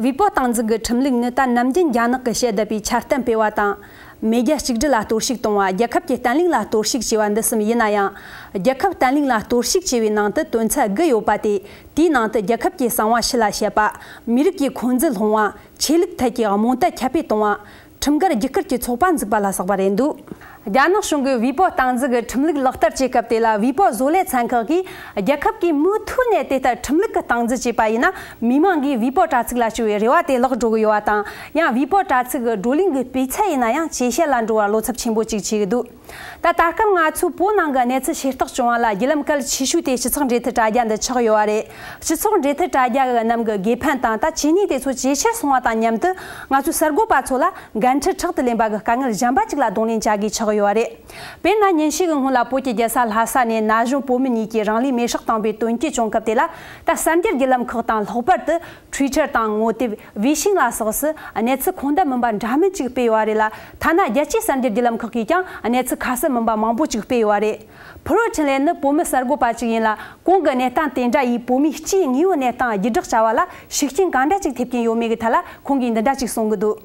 ཝི་པོ་སྟངས་འཛིན་གྱི་ཁྲིམས་ལུགས་ནི་ད་ནམ་རྒྱུན་རྒྱ་ནག་གིས་ཞལ་བསྡད་པའི་འཆར་གཏམ་སྤེལ་བ་དང་། མེས་རྒྱལ་གཅིག་སྒྲིལ་ལ་གཏོར་བཤིག་གཏོང་བ། རྒྱལ་ཁབ་ཀྱི་བརྟན་ལྷིང་ལ་གཏོར་བཤིག་བྱས་པ་འདི་གསུམ་ཡིན་ན་ཡང་། རྒྱལ་ཁབ་བརྟན་ལྷིང་ལ་གཏོར་བཤིག་བྱས་པའི་ནང་དུ་དོན་ཚན་དགུ་ཡོད་པ་སྟེ། དེའི་ནང་དུ་རྒྱལ་ཁབ་ཀྱི་གསང་བ་ཕྱི་ལ་བཤད་པ། མི་རིགས་ཀྱི་ཁོང་འཛུལ་སློང་བ། ཆོས་ལུགས་ཐད་ཀྱི་རྨོངས་དད་ཁྱབ་སྤེལ་གཏོང་བ། ཁྲིམས་འགལ་རྒྱུ་སྐར་གྱི་ཚོགས་པ་འཛུགས་པ་ལ་སོགས་པ་རེད་འདུག་རྒྱ་ནག་གཞུང་གིས་ཝི་པོ་སྟངས་འཛིན་གྱི་ཁྲིམས་ལུགས་ལག་བསྟར་བྱེད་སྐབས་དེ་ལ། ཝི་པོ་བཟོ་ལས་ཚན་ཁག་གིས་རྒྱལ་ཁབ་ཀྱིས་མུ་མཐུད་ནས་དེ་ལྟར་ཁྲིམས་ལུགས་ཀྱི་སྟངས་འཛིན་བྱས་པ་ཡིན་ན། མི་མང་གིས་ཝི་པོ་དྲ་ཚིགས་ལ་བཅོལ་བའི་རེ་བ་དེ་ལེགས་འགྲོ་གི་ཡོད་པ་དང་། ཡང་ཝི་པོ་དྲ་ཚིགས་ཀྱི་བགྲོ་གླེང་གི་སྤུས་ཚད་ཡིན་ན་ཡང་ཇེ་ཞན་ལ་འགྲོ་བར་བློ་འཚབ་ཆེན་པོ་ཅིག་བྱེད་ཀྱི་འདུག་ད་ལྟ་སྐབས་ང་ཚོའི་བོད་ནང་གི་གནས་ཚུལ་ཤེས་རྟོགས་བྱུང་བ་ལ་རྒྱུས་ལམ་གལ་ཆེ་ཤོས་དེ་སྤྱི་ཚོགས་འབྲེལ་མཐུད་དྲ་རྒྱ་འདི་ཆགས་ཡོད་པ་རེད། སྤྱི་ཚོགས་འབྲེལ་མཐུད་དྲ་རྒྱ་གི་རྣམས་ཀྱི་དགེ་ཕན་དང་ད་བྱས་ཉེས་དེ་ཚོ་ཇེ་ཆེར་སོང་བ་དང་མཉམ་དུ། ང་ཚོའི་གསར་འགོད་པ་ཚོ་ལ་འགན་འཁྲི་ཕྲག་ཏུ་ལེན་པ་གི་དཀའ་ངལ་གཞན་པ་ཅིག་ལ་གདོང་ལེན་བྱ་དགོས་ཆགས་ཡོད་པ་རེད། དཔེར་ན། ཉིན་ཤས་ཀྱི་སྔོན་ལ་བོད་ཀྱི་རྒྱལ་ས་ལྷ་ས་ནས་ན་གཞོན་བོད་མི་གཉིས་ཀྱིས་རང་ལུས་མེར་སྲེག་བཏང་པའི་དོན་རྐྱེན་བྱུང་སྐབས་དེ་ལ། ད་གསར་འགྱུར་བརྒྱུད་ལམ་ཁག་དང་། ལྷག་པར་དུ། Twitter་དང་ངོ་དེབ། ཝེ་ཤིང་ལ་སོགས་སུ་གནས་ཚུལ་ཁུངས་ལྡན་མིན་པ་འདྲ་མིན་ཅིག་སྤེལ་ཡོད་པ་རེད་ལ། ཐ་ན་རྒྱལ་སྤྱིའི་གསར་འགྱུར་བརྒྱུད་ལམ་ཁག་གིས་ཀྱང་གནས་ཚུལ་ཁ་གསལ་མིན་པ་མང་པོ་ཅིག་སྤེལ་ཡོད་པ་རེད། ཕུར་བུ་འཕྲིན་ལས་ནི་བོད་མི་གསར་འགོད་པ་ཅིག་ཡིན་ལ། གོང་གི་གནས་སྟངས་དེ་འདྲ་ཡིས་བོད་མིའི་སྤྱིའི་དངོས་ཡོད་གནས་སྟངས་བརྒྱུད་བསྒྲགས་བྱ་བ་ལ་ཤུགས་རྐྱེན་གང་འདྲ་ཅིག་ཐེབས་ཀྱིན་ཡོད་མེད་ཀྱི་ཐད་ལ་ཁོང་གིས་འདི་འདྲ་ཅིག་གསུང་གི་འདུག་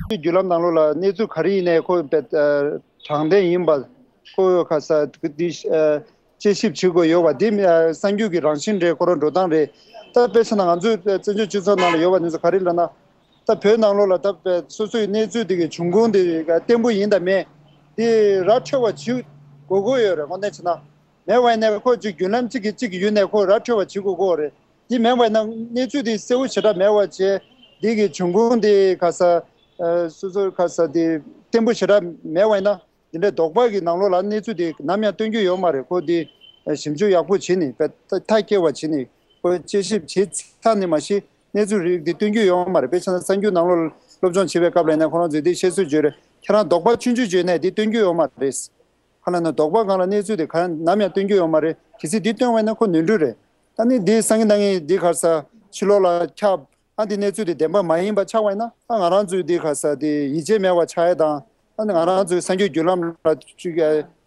བརྒྱུད་ལམ་ནང་ལོགས་ལ་གནས་ཚུལ་ག་རེ་ཡིན་ནའི་ཁོ་དཔེ་དྲང་བདེན་ཡིན་པ། ཁོ་ཁ་ས་འདི། དཔྱད་ཞིབ་བྱེད་དགོས་ཡོད་པ་འདི་གསར་འགྱུར་གྱི་རང་བཞིན་རེད། ཁོ་རང་འགྲོ་སྟངས་རེད། ད་དཔེ་ཆ་ན་ང་ཚོའི་བཙན་བྱོལ་སྤྱི་ཚོགས་ནང་ལ་ཡོད་པ་འདི་ཚོ་ག་རེ་ལབ་ན། ད་བོད་ནང་ལོགས་ལ་ད་སོ་སོའི་གནས་ཚུལ་འདི་གི་འབྱུང་ཁུངས་འདི་བརྟན་པོ་ཡིན་དང་མེད་འདི་ར་འཕྲོད་པ་བྱེད་དགོས་ཀྱི་ཡོད་རེད། དངོས་གནས་བྱས་ན་མེད་པ་ཡིན་ན་ཁོ་གཅིག་བརྒྱུད་ལམ་གཅིག་གིས་གཅིག་གི་ཡུལ་ནས་ཁོ་ར་འཕྲོད་པ་བྱེད་དགོས་ཀྱི་ཡོད་རེད། འདི་མེད་པ་ཡིན་ན་གནས་ཚུལ་འདི་གསལ་པོ་ཞེ་དྲག་མེད་པ་བྱས། འདི་གི་འབྱུང་ཁུངས་འདི་ག་ས་སོ་སོ་ག་ས་འདི་བརྟན་པོ་ཞེ་དྲག་མེད་པ་ཡིན་ན། འདི་འདྲའི་དོགས་པ་གི་ནང་ལོགས་ལ་གནས་ཚུལ་དེ་ནམ་ཡང་སྟོན་རྒྱུ་ཡོད་མ་རེད། ཁོ་དེ་ཞིབ་འཇུག་ཡག་པོ་བྱས་ནས་དཔེ་ཐ་ཐ་སྐྱེལ་བ་བྱས་ནས་ཁོ་དཔྱད་ཞིབ་བྱས་ཚར་ནས་མ་གཞི་གནས་ཚུལ་རིགས་དེ་སྟོན་རྒྱུ་ཡོད་མ་རེད། དཔེ་ཆ་ན་གསར་འགྱུར་ནང་ལོགས་སློབ་སྦྱོང་བྱེད་པའི་སྐབས་ལ་ཡིན་ན་ཁོ་རང་ཚོས་དེ་བཤད་སྲོལ་བརྗོད་རེད། ཁྱེད་རང་དོགས་པ་ཆུང་ཆུང་བརྗོད་ནས་དེ་སྟོན་རྒྱུ་ཡོད་མ་རེད། ཁ་ལ་ན་དོགས་པ་སྒང་ལ་གནས་ཚུལ་དེ་ག་ནམ་ཡང་སྟོན་རྒྱུ་ཡོད་མ་རེད། གལ་སྲིད་དེ་སྟོན་པ་ཡིན་ན་ཁོ་ནོར་འཁྲུལ་རེད། ད་ནི་འདི་སང་གི་ནང་གི་འདི་ག་ས་ཕྱི་ལོགས་ལ་ཁྱབ། ཨ་འདི་གནས་ཚུལ་འདི་བདེན་པ་མ་ཡིན་པ་ཆགས་པ་ཡིན་ན་ཨ་ང་རང་ཚོའི་འདི་ག་ས་འདི་ཡིད་ཆེས་མེད་པ་ཆགས་ཡ་དང་། ཨ་ནི་ང་རང་ཚོའི་གསར་འགྱུར་བརྒྱུད་ལམ་ལ་ཅིག་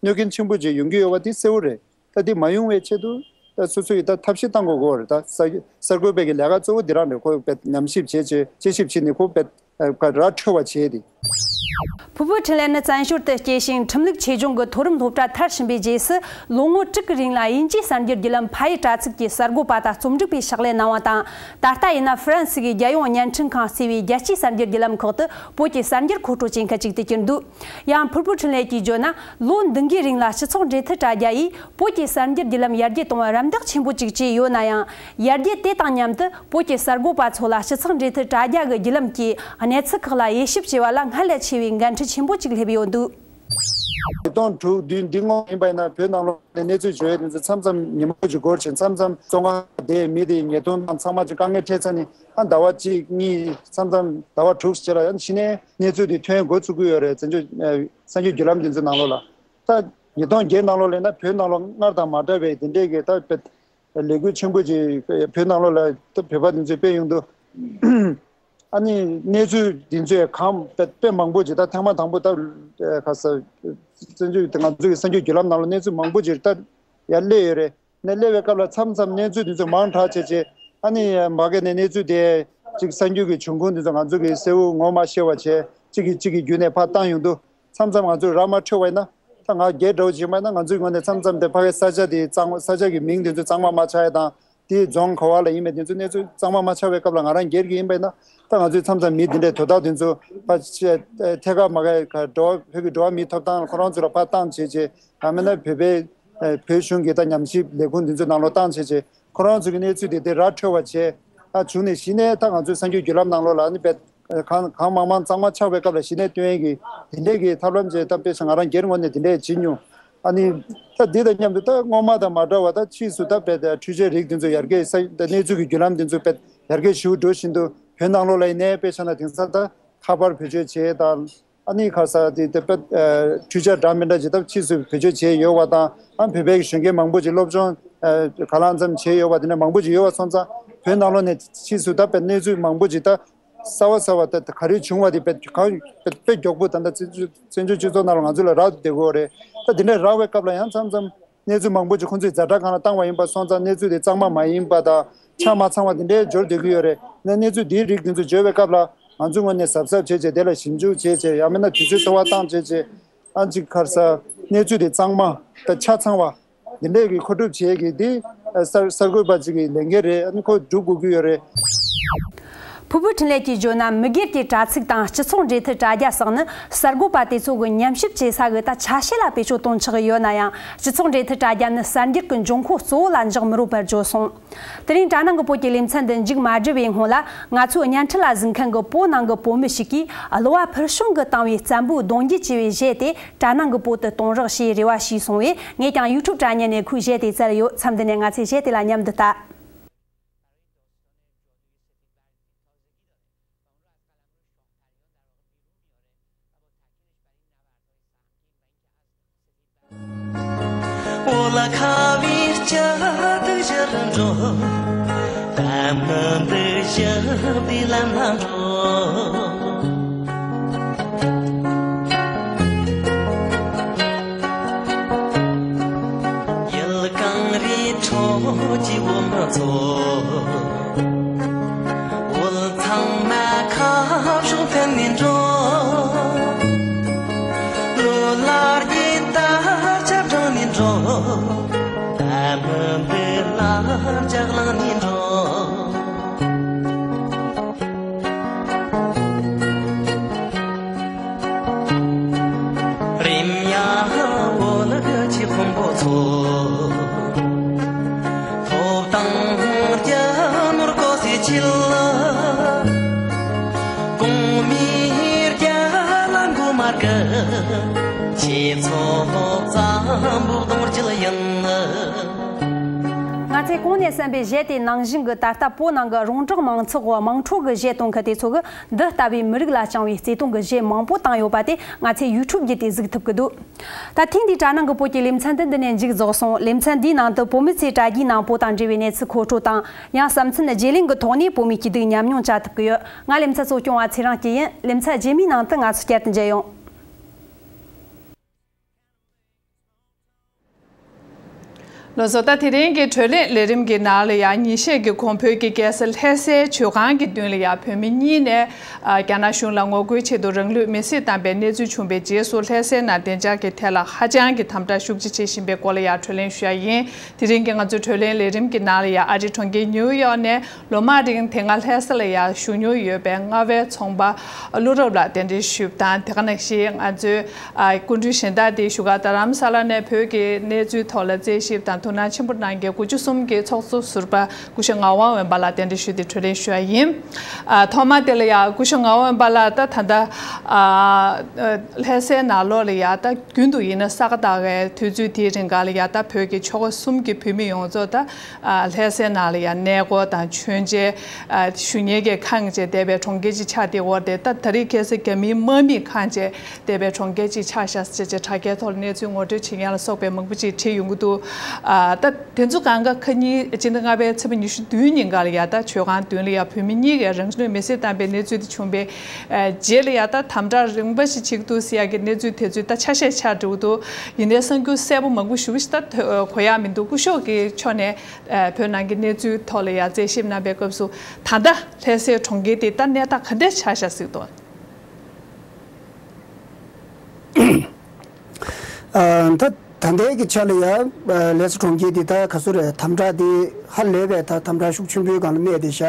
གནོད་སྐྱོན་ཆེན་པོ་ཅིག་ཡོང་གི་ཡོད་པ་འདི་གསལ་པོ་རེད། ད་འདི་མ་ཡོང་བའི་ཆེད་དུ་ད་སོ་སོ་ཡི་ད་ཐབས་ཤེས་བཏང་དགོས་ཀྱི་རེད། ད་གསར་གསར་འགོད་པའི་གི་ལས་ཀ་གཙོ་བོ་འདི་རང་རེད། ཁོ་དཔེ་ཉམས་ཞིབ་བྱས་བྱས་དཔྱད་ཞིབ་བྱས་ནས་ཁོ་དཔེ་ཨ་ག་ར་འཕྲོད་པ་བྱས་ཏེ། ཕུར་བུ་འཕྲིན་ལས་ནི་བཙན་བྱོལ་དུ་སྐྱེས་ཤིང་ཁྲིམས་ལུགས་ཆེད་སྦྱོང་གི་མཐོ་རིམ་སློབ་གྲྭ་མཐར་ཕྱིན་པའི་རྗེས་སུ། ལོ་ངོ་དྲུག་གི་རིང་ལ་དབྱིན་ཇིའི་གསར་འགྱུར་བརྒྱུད་ལམ་ཕ་ཡུལ་དྲ་ཚིགས་ཀྱི་གསར་འགོད་པ་དང་རྩོམ་སྒྲིག་པའི་ཕྱག་ལས་གནང་བ་དང་། ད་ལྟ་ཡིན་ན་ཧྥ་རན་སི་གི་རྒྱལ་ཡོངས་བརྙན་འཕྲིན་ཁང་ཟེར་བའི་རྒྱལ་སྤྱིའི་གསར་འགྱུར་བརྒྱུད་ལམ་ཁག་ཏུ་བོད་ཀྱི་གསར་འགྱུར་མཁོ་སྤྲོད་བྱེད་མཁན་ཅིག་ཏུ་གྱུར་འདུག་ཡང་ཕུར་བུ་འཕྲིན་ལས་ཀྱིས་བརྗོད་ན། ལོ་འདི་འགའི་རིང་ལ་སྤྱི་ཚོགས་འབྲེལ་མཐུད་དྲ་རྒྱ་ཡིས་བོད་ཀྱི་གསར་འགྱུར་བརྒྱུད་ལམ་ཡར་རྒྱས་གཏོང་བར་རམ་འདེགས་ཆེན་པོ་ཅིག་བྱས་ཡོད་ན་ཡང་། ཡར་རྒྱས་དེ་དང་མཉམ་དུ་བོད་ཀྱི་གསར་འགོད་པ་ཚོ་ལ་སྤྱི་ཚོགས་འབྲེལ་མཐུད་དྲ་རྒྱ་གི་བརྒྱུད་ལམ་གྱི་གནས་ཚུལ་ཁག་ལ་དབྱེ་ཞིབ་བྱེད་པ་ལ་སྔར་ལས་ཆེ་བའི་འགན་འཁྲི་ཆེན་པོ་ཅིག་སླེབས་ཡོད་འདུག་ཉིས་སྟོང་དྲུག་བདུན་འདི་སྔོན་ཡིན་པ་ཡིན་ན་བོད་ནང་ལོགས་ནས་གནས་ཚུལ་བརྗོད་ཡས་དེ་ཚོ་མཚམས་མཚམས་ཉིན་མོ་ཅིག་འགོར་ཕྱིན། མཚམས་མཚམས་བཙོན་ཁང་བསྡད་མི་དེ་ཉེས་རྡུང་དང་ཚང་མ་ཅིག་དཀའ་ངལ་འཕྲད་ཚར་ནས་ཨ་ཟླ་བ་གཅིག་གཉིས་མཚམས་མཚམས་ཟླ་བ་དྲུག་ཅིག་ལ་ཡང་གཞི་ནས་གནས་ཚུལ་དེ་ཐོན་འགོ་ཚུགས་ཀྱི་ཡོད་རེད། བཙན་བྱོལ་གསར་འགྱུར་བརྒྱུད་ལམ་དེ་ཚོའི་ནང་ལོགས་ལ། ད་ཉིས་སྟོང་བརྒྱད་ནང་ལོགས་ལ་ཡིན་ན་བོད་ནང་ལོགས་སྔར་དང་མ་འདྲ་བའི་དེ་འདྲའི་གི་ད་དཔེ་ལས་འགུལ་ཆེན་པོ་ཅིག་བོད་ནང་ལོགས་ལ་ད་བོད་པ་དེ་ཚོས་སྤེལ་ཡོང་དུས། ཨ་ནི་གནས་ཚུལ་འདི་ཚོས་གང་དཔེ་དཔེ་མང་པོ་ཅིག་ད་ཐེངས་མ་དང་པོ་ད་ཨ་ག་ས་བཙན་བྱོལ་དེ་ང་ཚོའི་གསར་འགྱུར་བརྒྱུད་ལམ་ནང་ལ་གནས་ཚུལ་མང་པོ་ཅིག་ད་ཡར་སླེབས་ཡོད་རེད། ནས་སླེབས་པའི་སྐབས་ལ་མཚམས་མཚམས་གནས་ཚུལ་འདི་ཚོ་མང་དྲགས་བྱས་བྱས་ཨ་ནི་མ་གི་ནས་གནས་ཚུལ་དེ་ཅིག་གསར་འགྱུར་གྱི་འབྱུང་ཁུངས་འདི་ཚོ་ང་ཚོ་གིས་གསལ་པོ་ངོ་མ་ཤེས་པ་བྱས་གཅིག་གིས་གཅིག་གི་བརྒྱུད་ནས་ཕར་བཏང་ཡོང་དུས། མཚམས་མཚམས་ང་ཚོས་ར་མ་འཕྲོད་པ་ཡིན་ན། ད་ང་སྒེར་འདྲ་བོ་ཅིག་ཡིན་པ་ཡིན་ན་ང་ཚོའི་ངོས་ནས་མཚམས་མཚམས་དེ་ཕ་གའི་ས་ཆ་དེ་གཙང་མ་ས་ཆ་གི་མིང་དེ་ཚོ་གཙང་མ་མ་ཆགས་ཡ་དང་། དེའི་རྫོང་ག་བ་ལ་ཡིན་པའི་དེ་ཚོ་གནས་ཚུལ་གཙང་མ་མ་ཆགས་པའི་སྐབས་ལ་ང་རང་སྒེར་གྱི་ཡིན་པ་ཡིན་ན། ད་ང་ཚོས་མཚམས་མཚམས་མི་དེ་འདྲའི་དོ་བདག་དེ་ཚོ་ཕ་ཆེ་ཐད་ཀར་མ་གའི་ག་འགྲོ་བ་བོད་ཀྱི་འགྲོ་བ་མིའི་ཐོབ་ཐང་ལ་ཁོ་རང་ཚོ་ལ་ཕར་བཏང་བྱས་བྱས་ཡང་མིན་ན་བོད་པའི་བོད་གཞུང་གི་ད་ཉམས་ཞིབ་ལས་ཁུངས་དེ་ཚོའི་ནང་ལོགས་བཏང་བྱས་བྱས་ཁོ་རང་ཚོ་གི་གནས་ཚུལ་དེ་དེ་ར་འཕྲོད་པ་བྱས་ད་བྱུང་ནས་གཞི་ནས་ད་ང་ཚོའི་གསར་འགྱུར་བརྒྱུད་ལམ་ནང་ལོགས་ལ་ནི་བེད། གང་གང་མང་མང་གཙང་མ་ཆགས་པའི་སྐབས་ལ་གཞི་ནས་སྟོན་ཡས་ཀྱི་དེ་འདྲས་ཀྱི་ཐབས་ལམ་བྱས་སྟབས་བདེ་ཞིང་ང་རང་སྒེར་ངོས་ནས་དེ་འདྲས་བྱེད་མྱོང་ ཨ་ནི་ད་འདི་དང་མཉམ་དུ་ད་སྔོན་མ་དང་མ་འདྲ་བ་ད་ཕྱིས་སུ་ད་དཔེ་འཕྲུལ་ཆས་རིགས་དེ་ཚོ་ཡར་རྒྱས་ས་གནས་ཚུལ་གྱི་བརྒྱུད་ལམ་དེ་ཚོ་དཔེ་ཡར་རྒྱས་ཞེ་པོ་འགྲོ་བཞིན་དུ་བོད་ནང་ལོགས་ལ་ཡིན་ནའི་དཔེ་ཆ་ན་དེང་སང་ད་ཁ་པར་བེད་སྤྱོད་བྱས་དང་། ཨ་ནི་ཁ་ས་དེ་དེ་དཔེ་འཕྲུལ་ཆས་འདྲ་མི་འདྲ་ཅིག་ད་ཕྱིས་སུ་བེད་སྤྱོད་བྱས་ཡོད་པ་དང་། ཨ་བོད་པའི་གཞོན་སྐྱེས་མང་པོ་ཅིག་སློབ་སྦྱོང་ག་ལ་ཙམ་བྱས་ཡོད་པ་དེ་འདྲ་མང་པོ་ཅིག་ཡོད་པ་སོང་ཙང་བོད་ནང་ལོགས་ནས་ཕྱིས་སུ་ད་དཔེ་གནས་ཚུལ་མང་པོ་ཅིག་ད་གསར་བ་གསར་བ་ད་ག་རེ་བྱུང་བ་དེ་དཔེ་གང་དཔེ་དཔེ་མགྱོགས་པོ་ད་ལྟ་བཙན་བྱོལ་བཙན་བྱོལ་སྤྱི་ཚོགས་ནང་ལ་ང་ཚོ་ལ་རག་ཏུ་བསྡད་ཀྱི་ཡོད་རེད། ད་དེ་འདྲ་རག་པའི་སྐབས་ལ་ཡང་མཚམས་མཚམས་གནས་ཚུལ་མང་པོ་ཅིག་ཁོང་ཚོས་ཛ་དྲག་སྒང་ལ་བཏང་བ་ཡིན་པ་སོང་ཙང་གནས་ཚུལ་དེ་གཙང་མ་མ་ཡིན་པ་དང་ཆ་མ་ཚང་བ་དེ་འདྲའི་འབྱོར་བསྡད་ཀྱི་ཡོད་རེད། ན་གནས་ཚུལ་དེའི་རིགས་དེ་ཚོ་འབྱོར་བའི་སྐབས་ལ་ང་ཚོའི་ངོས་ནས་གཟབ་གཟབ་བྱས་བྱས་དེ་ལ་ཞིབ་འཇུག་བྱས་བྱས་ཡང་མིན་ན་དུས་ཚོད་འཚོ་བ་བཏང་བྱས་བྱས་ཨ་ཅིག་ཁར་ས་གནས་ཚུལ་དེ་གཙང་མ་དང་ཆ་ཚང་བ། འདི་འདྲས་ཀྱི་མཁོ་སྒྲུབ་བྱེད་ཀྱི་འདི་གསར་གསར་འགོད་པ་ཅིག་གི་ལས་འགན་རེད། ཨ་ནི་ཁོ་སྒྲུབ་དགོས་ཀྱི་ཡོད་རེད། ཕུར་བུ་འཕྲིན་ལས་ཀྱིས་བརྗོད་ན་མི་སྒེར་གྱི་དྲ་ཚིགས་དང་སྤྱི་ཚོགས་འབྲེལ་མཐུད་དྲ་རྒྱ་སོགས་ནི་གསར་འགོད་པ་དེ་ཚོ་གི་ཉམས་ཞིབ་བྱེད་ས་གི་ད་ཆ་ཤས་ལ་བེད་སྤྱོད་གཏོང་ཆོག་གི་ཡོད་ན་ཡང་སྤྱི་ཚོགས་འབྲེལ་མཐུད་དྲ་རྒྱ་ནི་གསར་འགྱུར་གྱི་འབྱུང་ཁུངས་གཙོ་བོ་ལ་འཇོག་མི་རུང་བར་བརྗོད་སོང་། དེ་རིང་གྲྭ་ནང་གི་བོད་ཀྱི་ལེ་ཚན་འདི་མཇུག་མ་བསྒྲིལ་བའི་སྔོན་ལ་ང་ཚོའི་བརྙན་འཕྲིན་ལ་གཟིགས་མཁན་གྱི་བོད་ནང་གི་བོད་མི་ཞིག་གིས་གློ་བ་ཕུལ་བྱུང་གིས་བཏང་བའི་བཙན་པོའི་གདུང་རྒྱུད་ཅེས་པའི་གཞས་དེ་གྲྭ་ནང་གི་བོད་དུ་གཏོང་རོགས་ཞེས་རེ་བ་ཞུས་སོང་བས། ངས་ཀྱང་ཡུ་ཊུབ་དྲ་བརྙན་ནས་ཁོའི་གཞས་དེ་བཙལ་ཡོད། མཚམས་འདི་ནས་ང་ཚོས་གཞས་དེ་ལ་མཉམ་དུ་ལྟ། ང་ཚོས་གོང་ནས་གསན་པའི་གཞས་དེ་ནང་བཞིན་གྱི་ད་ལྟ་བོད་ནང་གི་རོང་འབྲོག་མང་ཚོགས་དམངས་ཁྲོད་ཀྱི་གཞས་གཏོང་མཁན་དེ་ཚོ་གིས་འདི་ལྟ་བུའི་མི་རིགས་ལ་བཅངས་པའི་བརྩེ་དུང་གི་གཞས་མང་པོ་བཏང་ཡོད་པ་དེ་ང་ཚོས་ཡུ་ཊུབ་བརྒྱུད་དེ་གཟིགས་ཐུབ་ཀྱི་འདུག་ད་ཐེངས་འདིའི་གྲྭ་ནང་གི་བོད་ཀྱི་ལེ་ཚན་དེ་འདི་ནས་མཇུག་རྫོགས་སོང་། ལེ་ཚན་འདིའི་ནང་དུ་བོད་མི་ཚོས་གྲྭ་རྒྱའི་ནང་བོད་དང་འབྲེལ་བའི་གནས་ཚུལ་མཁོ་སྤྲོད་དང་། ཡང་བསམ་ཚུལ་བརྗེ་ལེན་གྱི་ཐོག་ནས་བོད་མིའི་སྐྱིད་སྡུག་ཉམས་མྱོང་བཅར་ཐུབ་ཀྱི་ཡོད། ང་ལེ་ཚན་གཙོ་སྐྱོང་བ་ཚེ་རིང་སྐྱིད་ཡིན། ལེ་ཚན་རྗེས་མའི་ནང་དུ་ང་ཚོ་བསྐྱར་དུ་མཇལ་ཡོང་། ལགས་སོ། ད་དེ་རིང་གི་བགྲོ་གླེང་ལས་རིམ་གྱི་ནང་ལ་ཡང་ཉིན་ཤས་ཀྱི་གོང་བོད་ཀྱི་རྒྱལ་ས་ལྷ་སའི་མཆོད་ཁང་གི་མདུན་ལ་ཡང་བོད་མི་གཉིས་ནས་ཨ་རྒྱ་ནག་གཞུང་ལ་ངོ་རྒོལ་ཆེད་དུ་རང་ལུས་མེར་སྲེག་བཏང་པའི་གནས་ཚུལ་བྱུང་བའི་རྗེས་སུ་ལྷ་སའི་ནང་བདེ་འཇགས་ཀྱི་ཐད་ལ་ཧ་ཅང་གི་དམ་དྲག་ཤུགས་ཆེ་བྱེད་བཞིན་པའི་སྐོར་ལ་ཡང་བགྲོ་གླེང་ཞུ་ཡ་ཡིན། དེ་རིང་གི་ང་ཚོའི་བགྲོ་གླེང་ལས་རིམ་གྱི་ནང་ལ་ཡང་ཨ་རིའི་གྲོང་ཁྱེར་ནིའུ་ཡོག་ནས་ལོ་མང་རིང་དེ་སྔ་ལྷ་ས་ལ་ཡང་བཞུགས་མྱོང་ཡོད་པའི་རྔ་བའི་ཚོང་པ་བློ་རབ་ལགས་གདན་འདྲེན་ཞུས་པ་དང་། དེ་ག་ནང་བཞིན་ང་ཚོའི་ཨ་སྐུ་མགྲོན་གཞན་དག་དེ་བཞུགས་སྒར་རྡ་རམ་ས་ལ་ནས་བོད་ཀྱི་གནས་ཚུལ་ཐོག་ལ་རྩད་ཞིབ་དང་ཐུགས་སྣང་ཆེན་པོ་གནང་མཁན་དགུ་བཅུ་གསུམ་གྱི་ཚོགས་གཙོ་ཟུར་པ་སྐུ་ཞབས་ངག་དབང་འོད་འབར་ལགས་གདན་འདྲེན་ཞུས་ཏེ་བགྲོ་གླེང་ཞུ་བ་ཡིན། ཨ་ཐོག་མ་དེ་ལ་ཡང་སྐུ་ཞབས་ངག་དབང་འོད་འབར་ལགས་ད་ད་ལྟ་ཨ་ལྷ་སའི་ནང་ལོགས་ལ་ཡང་ད་རྒྱུན་དུ་ཡིན་ན་ས་ག་ཟླ་བའི་དུས་ཚོད་དེའི་རིང་ག་ལ་ཡང་ད་བོད་ཀྱི་ཆོལ་ཁ་གསུམ་གྱི་བོད་མི་ཡོངས་རྫོགས་ད་ཨ་ལྷ་སའི་ནང་ལ་ཡང་གནས་སྐོར་དང་མཆོད་མཇལ་ཨ་ཞུ་མཁན་གྱི་ཁང་བཅས་བསྡད་པའི་གྲོང་ཁྱེར་ཅིག་ཆགས་བསྡད་ཡོད་རེད། ད་ད་རེས་ཁ་སང་རྒྱ་མིའི་དམག་མིས་ཁང་བཅས་བསྡད་པའི་གྲོང་ཁྱེར་ཅིག་ཆགས་ཤག་ཟེར་བྱས་དྲ་རྒྱའི་ཐོག་ལ་གནས་ཚུལ་ངོ་སྤྲོད་བྱེད་མཁན་ལ་སོགས་པའི་མང་པོ་ཅིག་བྲིས་ཡོང་གི་འདུག་ཨ་ད་དེ་ཚོ་གང་ག་ཁ་ཉིན་སྤྱི་ཟླ་ལྔ་པའི་ཚེས་པ་ཉི་ཤུ་བདུན་ཉིན་ག་ལ་ཡ་ད་མཆོད་ཁང་མདུན་ལ་ཡ་བོད་མི་གཉིས་ཀས་རང་ལུས་མེར་སྲེག་བཏང་པའི་གནས་ཚུལ་དེ་བྱུང་བའི་རྗེས་ལ་ཡ་ད་དམ་དྲག་རིམ་པ་ཞིག་བྱེད་ཀྱི་འདུག་ཟེར་ཡ་གི་གནས་ཚུལ་དེ་ཚོ་ད་ཆ་ཤས་ཆགས་འགྲོ་གི་འདུག་ཡིན་ནའི་གསར་འགྱུར་གསལ་པོ་མང་པོ་ཞེ་པོ་ཞིག་ད་གོ་ཡ་མི་འདུག་སྐུ་ཞབས་ཀྱི་ཕྱོགས་ནས་བོད་ནང་གི་གནས་ཚུལ་ཐོག་ལ་ཡ་རྩད་ཞིབ་གནང་པའི་སྐབས་སུ་ད་ལྟ་ལྷ་སའི་གྲོང་ཁྱེར་དེ་ད་གནས་སྟངས་ག་འདྲ་ཆགས་ཤག་ཟེར་གྱི་འདུག་ཨ་ད་ད་ལྟའི་གི་ཆ་ལ་ཡ་ལྷ་ས་གྲོང་ཁྱེར་དེ་ད་ག་ཚོད་རེད། དམ་དྲག་དེ་ཧ་ལས་པའི་ད་དམ་དྲག་ཤུགས་ཆེན་པོའི་སྒང་ལ་གནས་བསྡད་ཤག་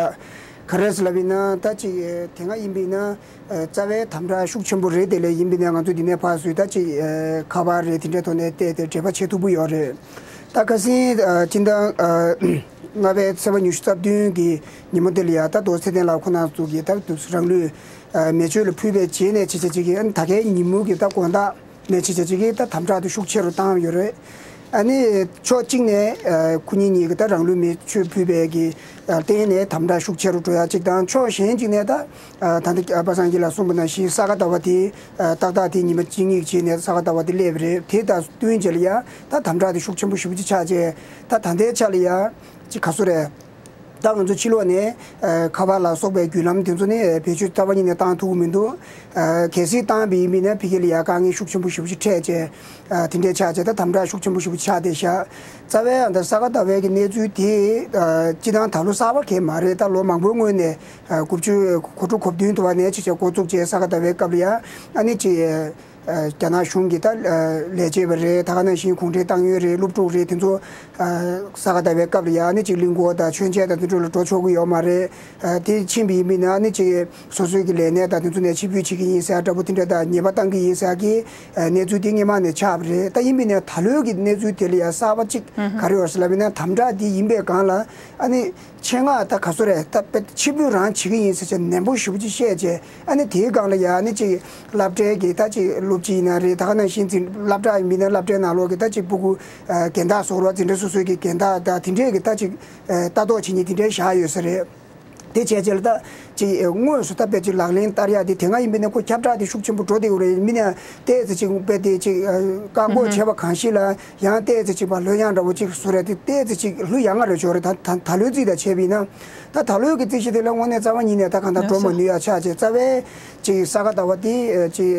ག་རེ་ཟེར་ལབ་ཡིན་ན་ད་ཅིག་དེ་སྔ་ཡིན་པ་ཡིན་ན་རྩ་བའི་དམ་དྲག་ཤུགས་ཆེན་པོ་རེད། དེ་ལས་ཡིན་པ་ཡིན་ན་ང་ཚོ་འདི་ནས་ཕར་ཚུར་ད་ཅིག་ཁ་པར་རེད་དེ་འདྲའི་ཐོག་ནས་བལྟས་ཏེ་འབྲེལ་བ་བྱེད་ཐུབ་ཀྱི་ཡོད་རེད། ད་ཁ་སང་སྤྱི་ཟླ་ལྔ་པའི་ཚེས་པ་ཉི་ཤུ་རྩ་བདུན་གི་ཉིན་མོ་དེ་ལ་ཡ་ད་རྡོ་རྗེ་ཚེ་བརྟན་ལགས་ཁོང་རྣམ་ཚོ་གིས་ད་རང་ལུས་མེ་མཆོད་ལ་ཕུལ་བའི་རྗེས་ནས་བྱས་བྱས་བྱས་ཀྱི་ད་གའི་ཉིན་མོ་གི་ད་དགོང་དག་ ནས་ཅི་བྱ་ཅིག་གིས་ད་དམ་དྲག་དེ་ཤུགས་ཆེ་རུ་བཏང་ཡོད་རེད། ཨ་ནི་ཕྱོགས་གཅིག་ནས་ཨ་ཁོ་གཉིས་གཉིས་ཀྱིས་ད་རང་ལུས་མེ་མཆོད་ཕུལ་བའི་གི་ཨ་རྟེན་ནས་དམ་དྲག་ཤུགས་ཆེ་རུ་འགྲོ་ཡ་གཅིག་དང་། ཕྱོགས་གཞན་གཅིག་ནས་ད་ཨ་ད་ལྟ་ཨ་པ་སངས་སྐྱིད་ལགས་གསུངས་པ་ནང་བཞིན་ས་ག་ཟླ་བ་དེ་ཨ་ཏག་ཏག་དེ་ཉི་མ་གཅིག་གཉིས་བྱས་ནས་ས་ག་ཟླ་བ་དེ་སླེབས་པ་རེད། དེ་དང་བསྟུན་བྱས་ལ་ཡ་ད་དམ་དྲག་དེ་ཤུགས་ཆེན་པོ་ཞེ་པོ་ཅིག་ཆགས་བྱས། ད་ད་ལྟའི་ཆ་ལ་ཡ་ཅིག་ག་ཚོད་རེད། ད་ང་ཚོ་ཕྱི་ལོགས་ནས་ཨ་ཁ་པར་ལ་སོགས་པའི་བརྒྱུད་ལམ་དེ་ཚོ་ནས་བེད་སྤྱོད་རྩ་བ་ཉིད་ནས་བཏང་ཐུབ་ཀྱི་མི་འདུག་ཨ་གལ་སྲིད་བཏང་བ་ཡིན་པ་ཡིན་ན་ཕ་གི་ལ་ཡ་དཀའ་ངལ་ཤུགས་ཆེན་པོ་ཞེ་པོ་ཞིག་འཕྲད་བྱས། ཨ་དེ་འདྲས་ཆགས་བྱས་ད་དམ་དྲག་ཤུགས་ཆེན་པོ་ཞེ་པོ་ཆགས་བསྡད་ཤག་རྩ་བའི་ཨ་ད་ས་ག་ཟླ་བའི་གི་གནས་ཚུལ་དེ་ཨ་སྤྱི་བཏང་ད་ལོ་གསར་པ་གང་ཡང་མ་རེད། ད་ལོ་མང་པོའི་སྔོན་ནས་ཨ་དགུ་བཅུ་གོ་དྲུག་གོ་བདུན་དུ་བ་ནས་ཅིག་བྱས་འགོ་བཙུགས་བྱས་ས་ག་ཟླ་བའི་སྐབས་ལ་ཡ་ཨ་ནི་ཅིག་རྒྱ་ནག་གཞུང་གི་ད་ལས་བྱེད་པ་རེད། ད་ག་ནང་བཞིན་གུང་ཁྲན་ཏང་ཡོན་རེད། སློབ་ཕྲུག་རེད། དེ་ཚོ་ས་ག་ཟླ་བའི་སྐབས་ལ་ཡ་ཨ་ནི་ཅིག་གླིང་སྐོར་དང་མཆོད་མཇལ་དང་དེ་འདྲ་ལ་འགྲོ་ཆོག་གི་ཡོད་མ་རེད། དེ་ཕྱིན་པ་ཡིན་པ་ཡིན་ན་ཨ་ནི་ཅིག་སོ་སོའི་གི་ལས་གནས་དང་དེ་ཚོ་ནས་ཕྱིར་འབུད་བྱེད་ཀྱི་ཡིན་ཟེར་འདྲ་པོ་དེ་འདྲ་དང་ཉེས་པ་བཏང་གི་ཡིན་ཟེར་གི་གནས་ཚུལ་དེ་སྔོན་མ་ནས་ཆགས་པ་རེད། ད་ཡིན་པ་ཡིན་ན་ད་ལོའི་གི་གནས་ཚུལ་དེ་ལ་ཡ་གསར་པ་ཅིག་ག་རེ་ཡོད་ཟེར་ལབ་ཡིན་ན་དམ་དྲག་དེ་ཡིན་པའི་སྒང་ལ་ཨ་ནི། ཆེད་མངགས་ད་ག་ཚོད་རེད། ད་དཔེ་ཕྱིར་འབུད་རང་བྱེད་ཀྱི་ཡིན་ཟེར་བྱས་ནན་པོ་ཞེ་པོ་ཅིག་བཤད་བྱས། ཨ་ནི་དེའི་སྒང་ལ་ཡ་ཨ་ནི་ཅིག་སློབ་གྲྭའི་གི་ད་ཅིག་སློབ་སྤྱི་ཡིན་ན་རེད། ད་ག་ནང་བཞིན་འཛིན་སློབ་གྲྭ་ཡིན་པ་ཡིན་ན་སློབ་གྲྭའི་ནང་ལོགས་ཀྱི་ད་ཅིག་སྤུ་གུ་ཨ་རྒན་བདག་སོགས་རོགས་འཛིན་གྲྭ་སོ་སོའི་གི་རྒན་བདག་ད་དེ་འདྲས་གི་ད་ཅིག་ཨ་ལྟ་རྟོག་བྱེད་མཁན་དེ་འདྲས་བཞག་ཡོད་ས་རེད། དེ་བྱས་རྗེས་ལ་ད་ཅིག་དངོས་སུ་ད་དཔེ་ཅིག་ལག་ལེན་བསྟར་ཡག་དེ་དེ་སྔ་ཡིན་པ་ཡིན་ན་ཁོ་ཁྱབ་བསྒྲགས་དེ་ཤུགས་ཆེན་པོ་འགྲོ་བསྡད་ཡོད་རེད། མི་ནས་ཏོག་ཙམ་ཅིག་དཔེ་དེ་ཅིག་ཨ་བཀག་འགོག་བྱས་པ་གང་ཞིག་ལ་ཡང་ཏོག་ཙམ་ཅིག་བ་ལྷོད་ཡངས་འདྲ་བོ་ཅིག་བཟོ་རེད་དེ། ཏོག་ཙམ་ཅིག་ལྷོད་ཡངས་རེ་བྱུང་རེད། ད་ད་ད་ལོའི་རྩིས་དང་བྱས་པ་ཡིན་ན། ད་ད་ལོའི་གི་རྩིས་གཞི་དེ་ལ་དངོས་གནས་རྩ་བ་ཉིད་ནས་ད་གང་ལྟར་འགྲོ་མ་ནུས་ཡ་ཆགས་བྱས། རྩ་བའི་ཅིག་ས་ག་ཟླ་བ་དེ་ཨ་ཅིག་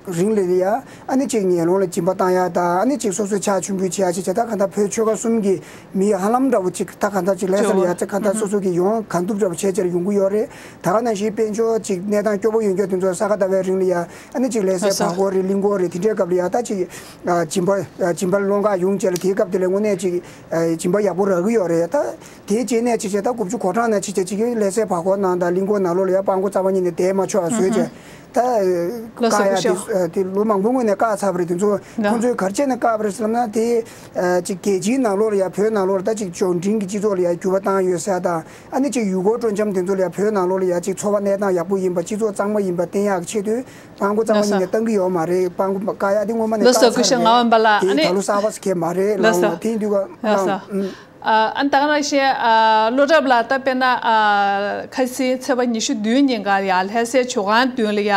རིང་ལ་ཡ་ཨ་ནི་ཅིག་ངན་སློང་ལ་སྦྱིན་པ་བཏང་ཡ་དང་། ཨ་ནི་ཅིག་སོ་སོའི་ཕྱག་མཆོད་འབུལ་བྱེད་ཡ་ཅིག་བྱས། ད་གང་ལྟར་བོད་ཆོལ་ཁ་གསུམ་གྱི་མི་ཧ་ལམ་འདྲ་བོ་ཅིག་ད་གང་ལྟར་ཅིག་ལྷ་སར་ཡ་ཅིག་གང་ལྟར་སོ་སོ་གི་ཡོང་གང་ཐུབ་འདྲ་བོ་བྱས་བྱས་ཡོང་གི་ཡོད་རེད། ད་ག་ནང་བཞིན་དཔལ་འབྱོར་ཅིག་གནས་སྟངས་སྐྱོ་པོ་ཡོང་རྒྱུ་དེ་ཚོ་ས་ག་ཟླ་བའི་རིང་ལ་ཡ་ཨ་ནི་ཅིག་ལྷ་སའི་བར་སྐོར་རེད། གླིང་སྐོར་རེད། དེ་འདྲའི་སྐབས་ལ་ཡ་ད་ཅིག་ཨ་སྦྱིན་པ་ཨ་སྦྱིན་པ་སློང་ག་ཡོང་བྱས་ལ་དེའི་སྐབས་དེ་ལ་དངོས་གནས་ཅིག་ཨ་སྦྱིན་པ་ཡག་པོ་རག་གི་ཡོད་རེད། ད་དེའི་རྗེས་ནས་ཅིག་བྱས་ད་དགུ་བཅུ་གོ་གྲངས་ནང་ཅིག་བྱས་ཅིག་ལྷ་སའི་བར་སྐོར་ནང་དང་གླིང་སྐོར་ནང་ལོགས་ལ་ཡ་སྤྲང་པོ་རྩ་བ་ཉིད་ནས་བསྡད་མ་ཆོག་པ་བཟོས་བྱས། ད་ལགས་སོ། བཀག་ཡ་སྐུ་ཞབས། དེ་ཨ་དེ་ལོ་མང་པོའི་སྔོན་ནས་བཀག་ཚར་བ་རེད། དེ་ཚོ་ལགས། ཁོང་ཚོས་ག་རེ་བྱས་ནས་བཀག་པ་རེད་ཟེར་ལབ་ན། དེ་ཨ་ཅིག་རྒྱལ་སྤྱིའི་ནང་ལོགས་ལ་ཡ་བོད་ནང་ལོགས་ལ་ད་ཅིག་འབྱོར་འབྲིང་གི་སྤྱི་ཚོགས་ལ་ཡ་འགྱུར་བ་བཏང་ཡོད་ཟེར་དང་། ཨ་ནི་ཅིག་ཡུལ་སྐོར་སྤྲོ་འཆམ་དེ་ཚོ་ལ་ཡ་བོད་ནང་ལོགས་ལ་ཡ་ཅིག་འཚོ་བ་གནས་སྟངས་ཡག་པོ་ཡིན་པ། སྤྱི་ཚོགས་གཙང་མ་ཡིན་པ་བསྟན་ཡག་གི་ཆེད་དུ་སྤྲང་པོ་རྩ་བ་ལགས་སོ། ཉིད་ནས་བཏང་གི་ཡོད་མ་རེད། སྤྲང་པོ་བཀག་ཡ་དེ་སྔོན་མ་ནས་ལགས་སོ། བཀག་སྐུ་ཚར་ཞབས་ངག་དབང་པ་ལགས། ཨ་རེད། དེ་ནི་ད་ལོ་གསར་པ་ཟེར་མཁན་མ་རེད། ལགས་ལགས་སོ། འོང་། དེ་ཡིན་དུས་ཀ་ལགས་སོ། ཨང་། ཨ་ཨ་ད་ག་ནང་བཞིན་ཨ་བློ་གྲོས་ལགས་ད་དཔེར་ན་ཨ་ཁ་སང་ཚེས་པ་ཉི་ཤུ་བདུན་ཉིན་ཀ་ཡ་ལྷ་སའི་ཇོ་ཁང་མདུན་ལ་ཡ་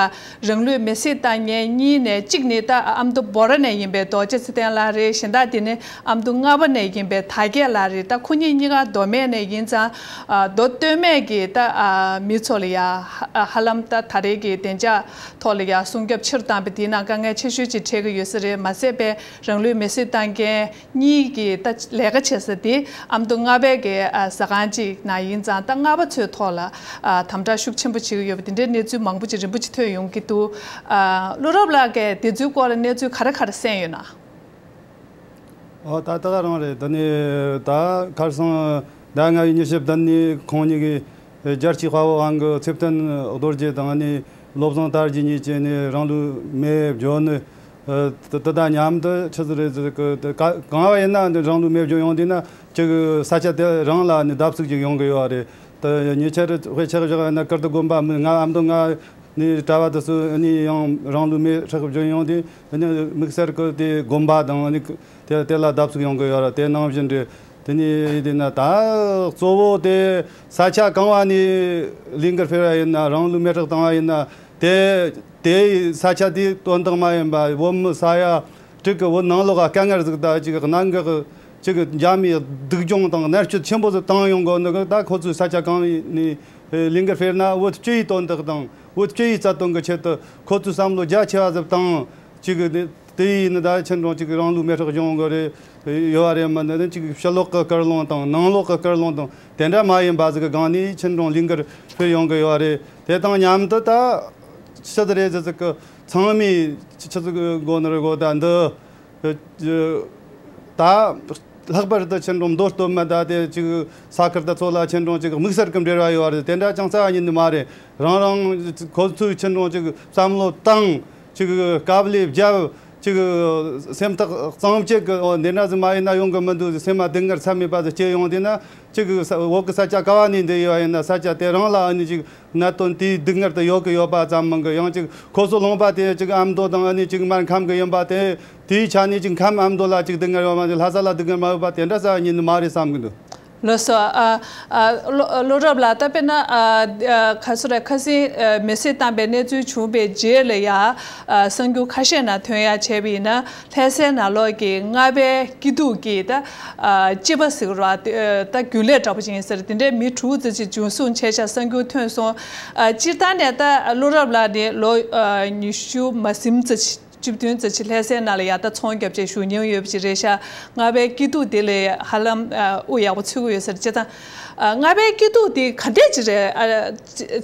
རང་ལུས་མེར་སྲེག་བཏང་མཁན་གཉིས་ནས་གཅིག་ནི་ད་ཨ་མདོ་འབོ་ར་ནས་ཡིན་པའི་རྡོ་རྗེ་ཚེ་བརྟན་ལགས་རེད། གཞན་དག་དེ་ནི་ཨ་མདོ་རྔ་པ་ནས་ཡིན་པའི་དར་རྒྱས་ལགས་རེད། ད་ཁོ་གཉིས་གཉིས་ཀ་མདོ་སྨད་ནས་ཡིན་ཙང་ཨ་མདོ་སྟོད་སྨད་ཀྱི་ད་ཨ་མི་ཚོ་ལ་ཡ་ཧ་ཧ་ལམ་ད་ད་རེས་ཀྱི་བདེ་འཇགས་ཐོག་ལ་ཡ་སྲུང་སྐྱོབ་ཆེ་རུ་བཏང་བ་དེའི་ནང་དཀའ་ངལ་ཆེ་ཤོས་ཅིག་འཕྲད་ཀྱི་ཡོད་ས་རེད། མ་ཟད་པའི་རང་ལུས་མེར་སྲེག་བཏང་མཁན་གཉིས་ཀྱི་ད་ལས་ཀ་བྱེད་ས་དེ་ཨ་མདོ་རྔ་པའི་གི་ཨ་ཟ་ཁང་ཅིག་ནང་ཡིན་ཙང་། ད་རྔ་པ་ཚོའི་ཐོག་ལ་ཨ་དམ་དྲག་ཤུགས་ཆེན་པོ་བྱེད་ཀྱི་ཡོད་པ་དེ་འདྲའི་གནས་ཚུལ་མང་པོ་ཅིག་རིམ་པ་ཅིག་ཐོན་ཡོང་གི་འདུག་ཨ་བློ་གྲོས་ལགས་ཀྱིས་དེ་ཚོའི་སྐོར་ལ་གནས་ཚུལ་ག་རེ་ག་རེ་གསན་ཡོད་ན། ཨོ་ད་ད་ག་རང་རེད། ད་ནི་ད་ཁར་སང་ཟླ་ལྔ་བའི་ཉི་ཤུ་བདུན་ནས་ཁོང་གཉིས་ཀྱིས་རྒྱལ་སྤྱིའི་དཔའ་བོ་དབང་གི་ཚེ་བརྟན་རྡོ་རྗེ་དང་ནི་བློ་བཟང་དར་རྒྱས་གཉིས་ཀྱིས་ནི་རང་ལུས་མེ་བསྒྱོར་ནི། ཨ་དེ་དེ་དང་མཉམ་དུ་ཆི་ཟིག་རེད་ཟེར་གི། དེ་ག་གང་བ་ཡིན་ན་འདི་རང་ལུས་མེ་སྦྱོར་ཡོང་དུས་ན་ཅིག་ས་ཆ་དེ་རང་ལ་ནི་བརྡབ་གསིག་ཅིག་ཡོང་གི་ཡོད་རེད། དེ་ཉེ་ཆར་དཔེ་ཆ་བཞག་ན་ཀིརྟི་དགོན་པ་མི་ལྔ་ཨ་མདོ་ལྔ་ནས་གྲྭ་བ་དེ་ཚོ་ནི་ཡང་རང་ལུས་མེ་སྲེག་སྦྱོར་ཡོང་དུས་ནི་དམིགས་བསལ་གི་དེ་དགོན་པ་དང་ནི་དེ་དེ་ལ་བརྡབ་གསིག་ཡོང་གི་ཡོད་རེད། དེ་ནང་བཞིན་རེད། དེ་ནས་དེ་ན་ད་གཙོ་བོ་དེ་ས་ཆ་གང་བ་ནས་ལས་འགུལ་སྤེལ་བ་ཡིན་ན། རང་ལུས་མེ་སྲེག་བཏང་བ་ཡིན་ན། དེ་དེའི་ས་ཆ་དེའི་དོན་དག་མ་ཡིན་པ། བོད་མི་ས་ཡ་དྲུག་གི་བོད་ནང་ལོགས་ལ་དཀའ་ངལ་ཟིག་དང་ཅིག་གནད་འགག་ཅིག་འཇགས་མེད་སྡུག་སྦྱོང་དང་མནར་གཅོད་ཆེན་པོ་ཟིག་བཏང་ཡོང་གོ་ནི་གི། ད་ཁོ་ཚོའི་ས་ཆ་གང་ནས་ལས་འགུལ་སྤེལ་ན་བོད་སྤྱི་ཡི་དོན་དག་དང་བོད་སྤྱི་ཡི་རྩ་དོན་གི་ཆེད་དུ་ཁོ་ཚོས་བསམ་བློ་རྒྱ་ཆེ་བ་ཟིག་བཏང་ཅིག་གི་དེ་ཡིན་ནི་ད་ཁྱེད་རང་ཅིག་རང་ལུས་མེ་སྲེག་བྱུང་གི་རེད་ཡོད་རེད། མི་འདི་ནི་ཅིག་ཕྱི་ལོགས་ཀྱི་སྐུལ་སློང་དང་ནང་ལོགས་ཀྱི་སྐུལ་སློང་དང་དེ་འདྲ་མ་ཡིན་པ་ཟིག་གི་སྒང་ནས་ཁྱེད་རང་ལས་འགུལ་སྤེལ་ཡོང་གི་ཡོད་རེད། དེ་དང་མཉམ་དུ་ད་ཆི་ཟིག་རེད་ཟེར་ཟིག་གི་ཚང་མས་ཆི་ཟིག་དགོས་ནི་རེད་གོ། ད་འདི་ད་ལྷག་པར་དུ་ཁྱེད་རང་མདོ་སྟོད་སྨད་ད་དེ་ཅིག་ས་ཁུལ་ད་ཚོ་ལ་ཁྱེད་རང་ཅིག་དམིགས་བསལ་གྱི་འབྲེལ་བ་ཡོད་རེད། དེ་འདྲ་ཅང་རྩ་བ་ཉིད་ནས་མ་རེད། རང་རང་ཁོ་ཚོས་ཁྱེད་རང་ཅིག་བསམ་བློ་བཏང་། ཅིག་དཀའ་ལས་བརྒྱབ། ཅིག་སེམས་ཐག་གཙང་བཅད་ཀྱི་འོ་འདི་འདྲ་ཟིག་མ་ཡིན་ན་ཡོང་གི་མི་འདུག་སེམས་མ་སྡུག་བསྔལ་ཚད་མེད་པ་ཟིག་སྐྱེ་ཡོང་དུས་ན། ཅིག་ས་འོག་གི་ས་ཆ་ག་བ་ནས་འདི་ཡོད་ཡིན་ན་ས་ཆ་དེ་རང་ལ་ཨ་ནི་ཅིག་གནད་དོན་དེའི་སྡུག་བསྔལ་དུ་ཡོད་གི་ཡོད་པ་ཙམ་མིན་གི། ཡང་ཅིག་ཁོ་ཚོ་ལུང་པ་དེ་ཅིག་ཨ་མདོ་དང་ཨ་ནི་ཅིག་མར་ཁམས་གི་ཡིན་པ་དེ། དེའི་ཆ་ནས་ཅིག་ཁམས་ཨ་མདོ་ལ་ཅིག་སྡུག་བསྔལ་ཡོད་མ་ཟིག་ལྷ་ས་ལ་སྡུག་བསྔལ་མ་ཡོད་པ་དེ་འདྲ་ས་ཉིད་ནི་མ་རེད་བསམ་གི་འདུག་ལགས་སོ། ཨ་ཨ་ལོ་ལོ་རབས་ལ་ད་དཔེར་ན་ཨ་ཨ་ག་ཚོད་རེད། ཁ་སང་ཨ་མེ་བསྲེགས་བཏང་པའི་གནས་ཚུལ་བྱུང་བའི་རྗེས་ལ་ཡ་ཨ་གསར་འགྱུར་ཁ་ཤས་ནང་ཐོན་ཡ་བྱས་པ་ཡིན་ན། ལྷ་སའི་ནང་ལོགས་ཀྱི་རྔ་བའི་སྐྱིད་སྡུག་གི་ད་ཨ་སྤྱི་པ་ཟེར་བ་དེ་ད་རྒྱུན་ལས་འདྲ་པོ་ཅིག་ཡིན་ཟེར། དེ་འདྲའི་མི་དྲུག་ཙམ་ཅིག་འཛིན་བཟུང་བྱས་ཤག་གསར་འགྱུར་ཐོན་སོང་། ཨ་སྤྱིར་བཏང་ནས་ད་ལོ་རབས་ལ་ནི་ལོ་ཨ་ཉི་ཤུ་མ་ཟིན་ཙམ་ཅིག་བཅུ་བདུན་ཙམ་ཅིག་ལྷ་སའི་ནང་ལ་ཡ་ད་ཚོང་རྒྱབ་བྱས་བཞུགས་མྱོང་ཡོད་པ་ཅིག་རེད་ཤག་རྔ་བའི་སྐྱིད་སྡུག་དེ་ལ་ཧ་ལམ་ཨ་དབུ་ཡག་པོ་ཚུགས་ཀྱི་ཡོད་ཟེར། བྱས་ཙང་ཨ་རྔ་བའི་སྐྱིད་སྡུག་དེ་ག་འདྲས་ཅིག་རེད། ཨ་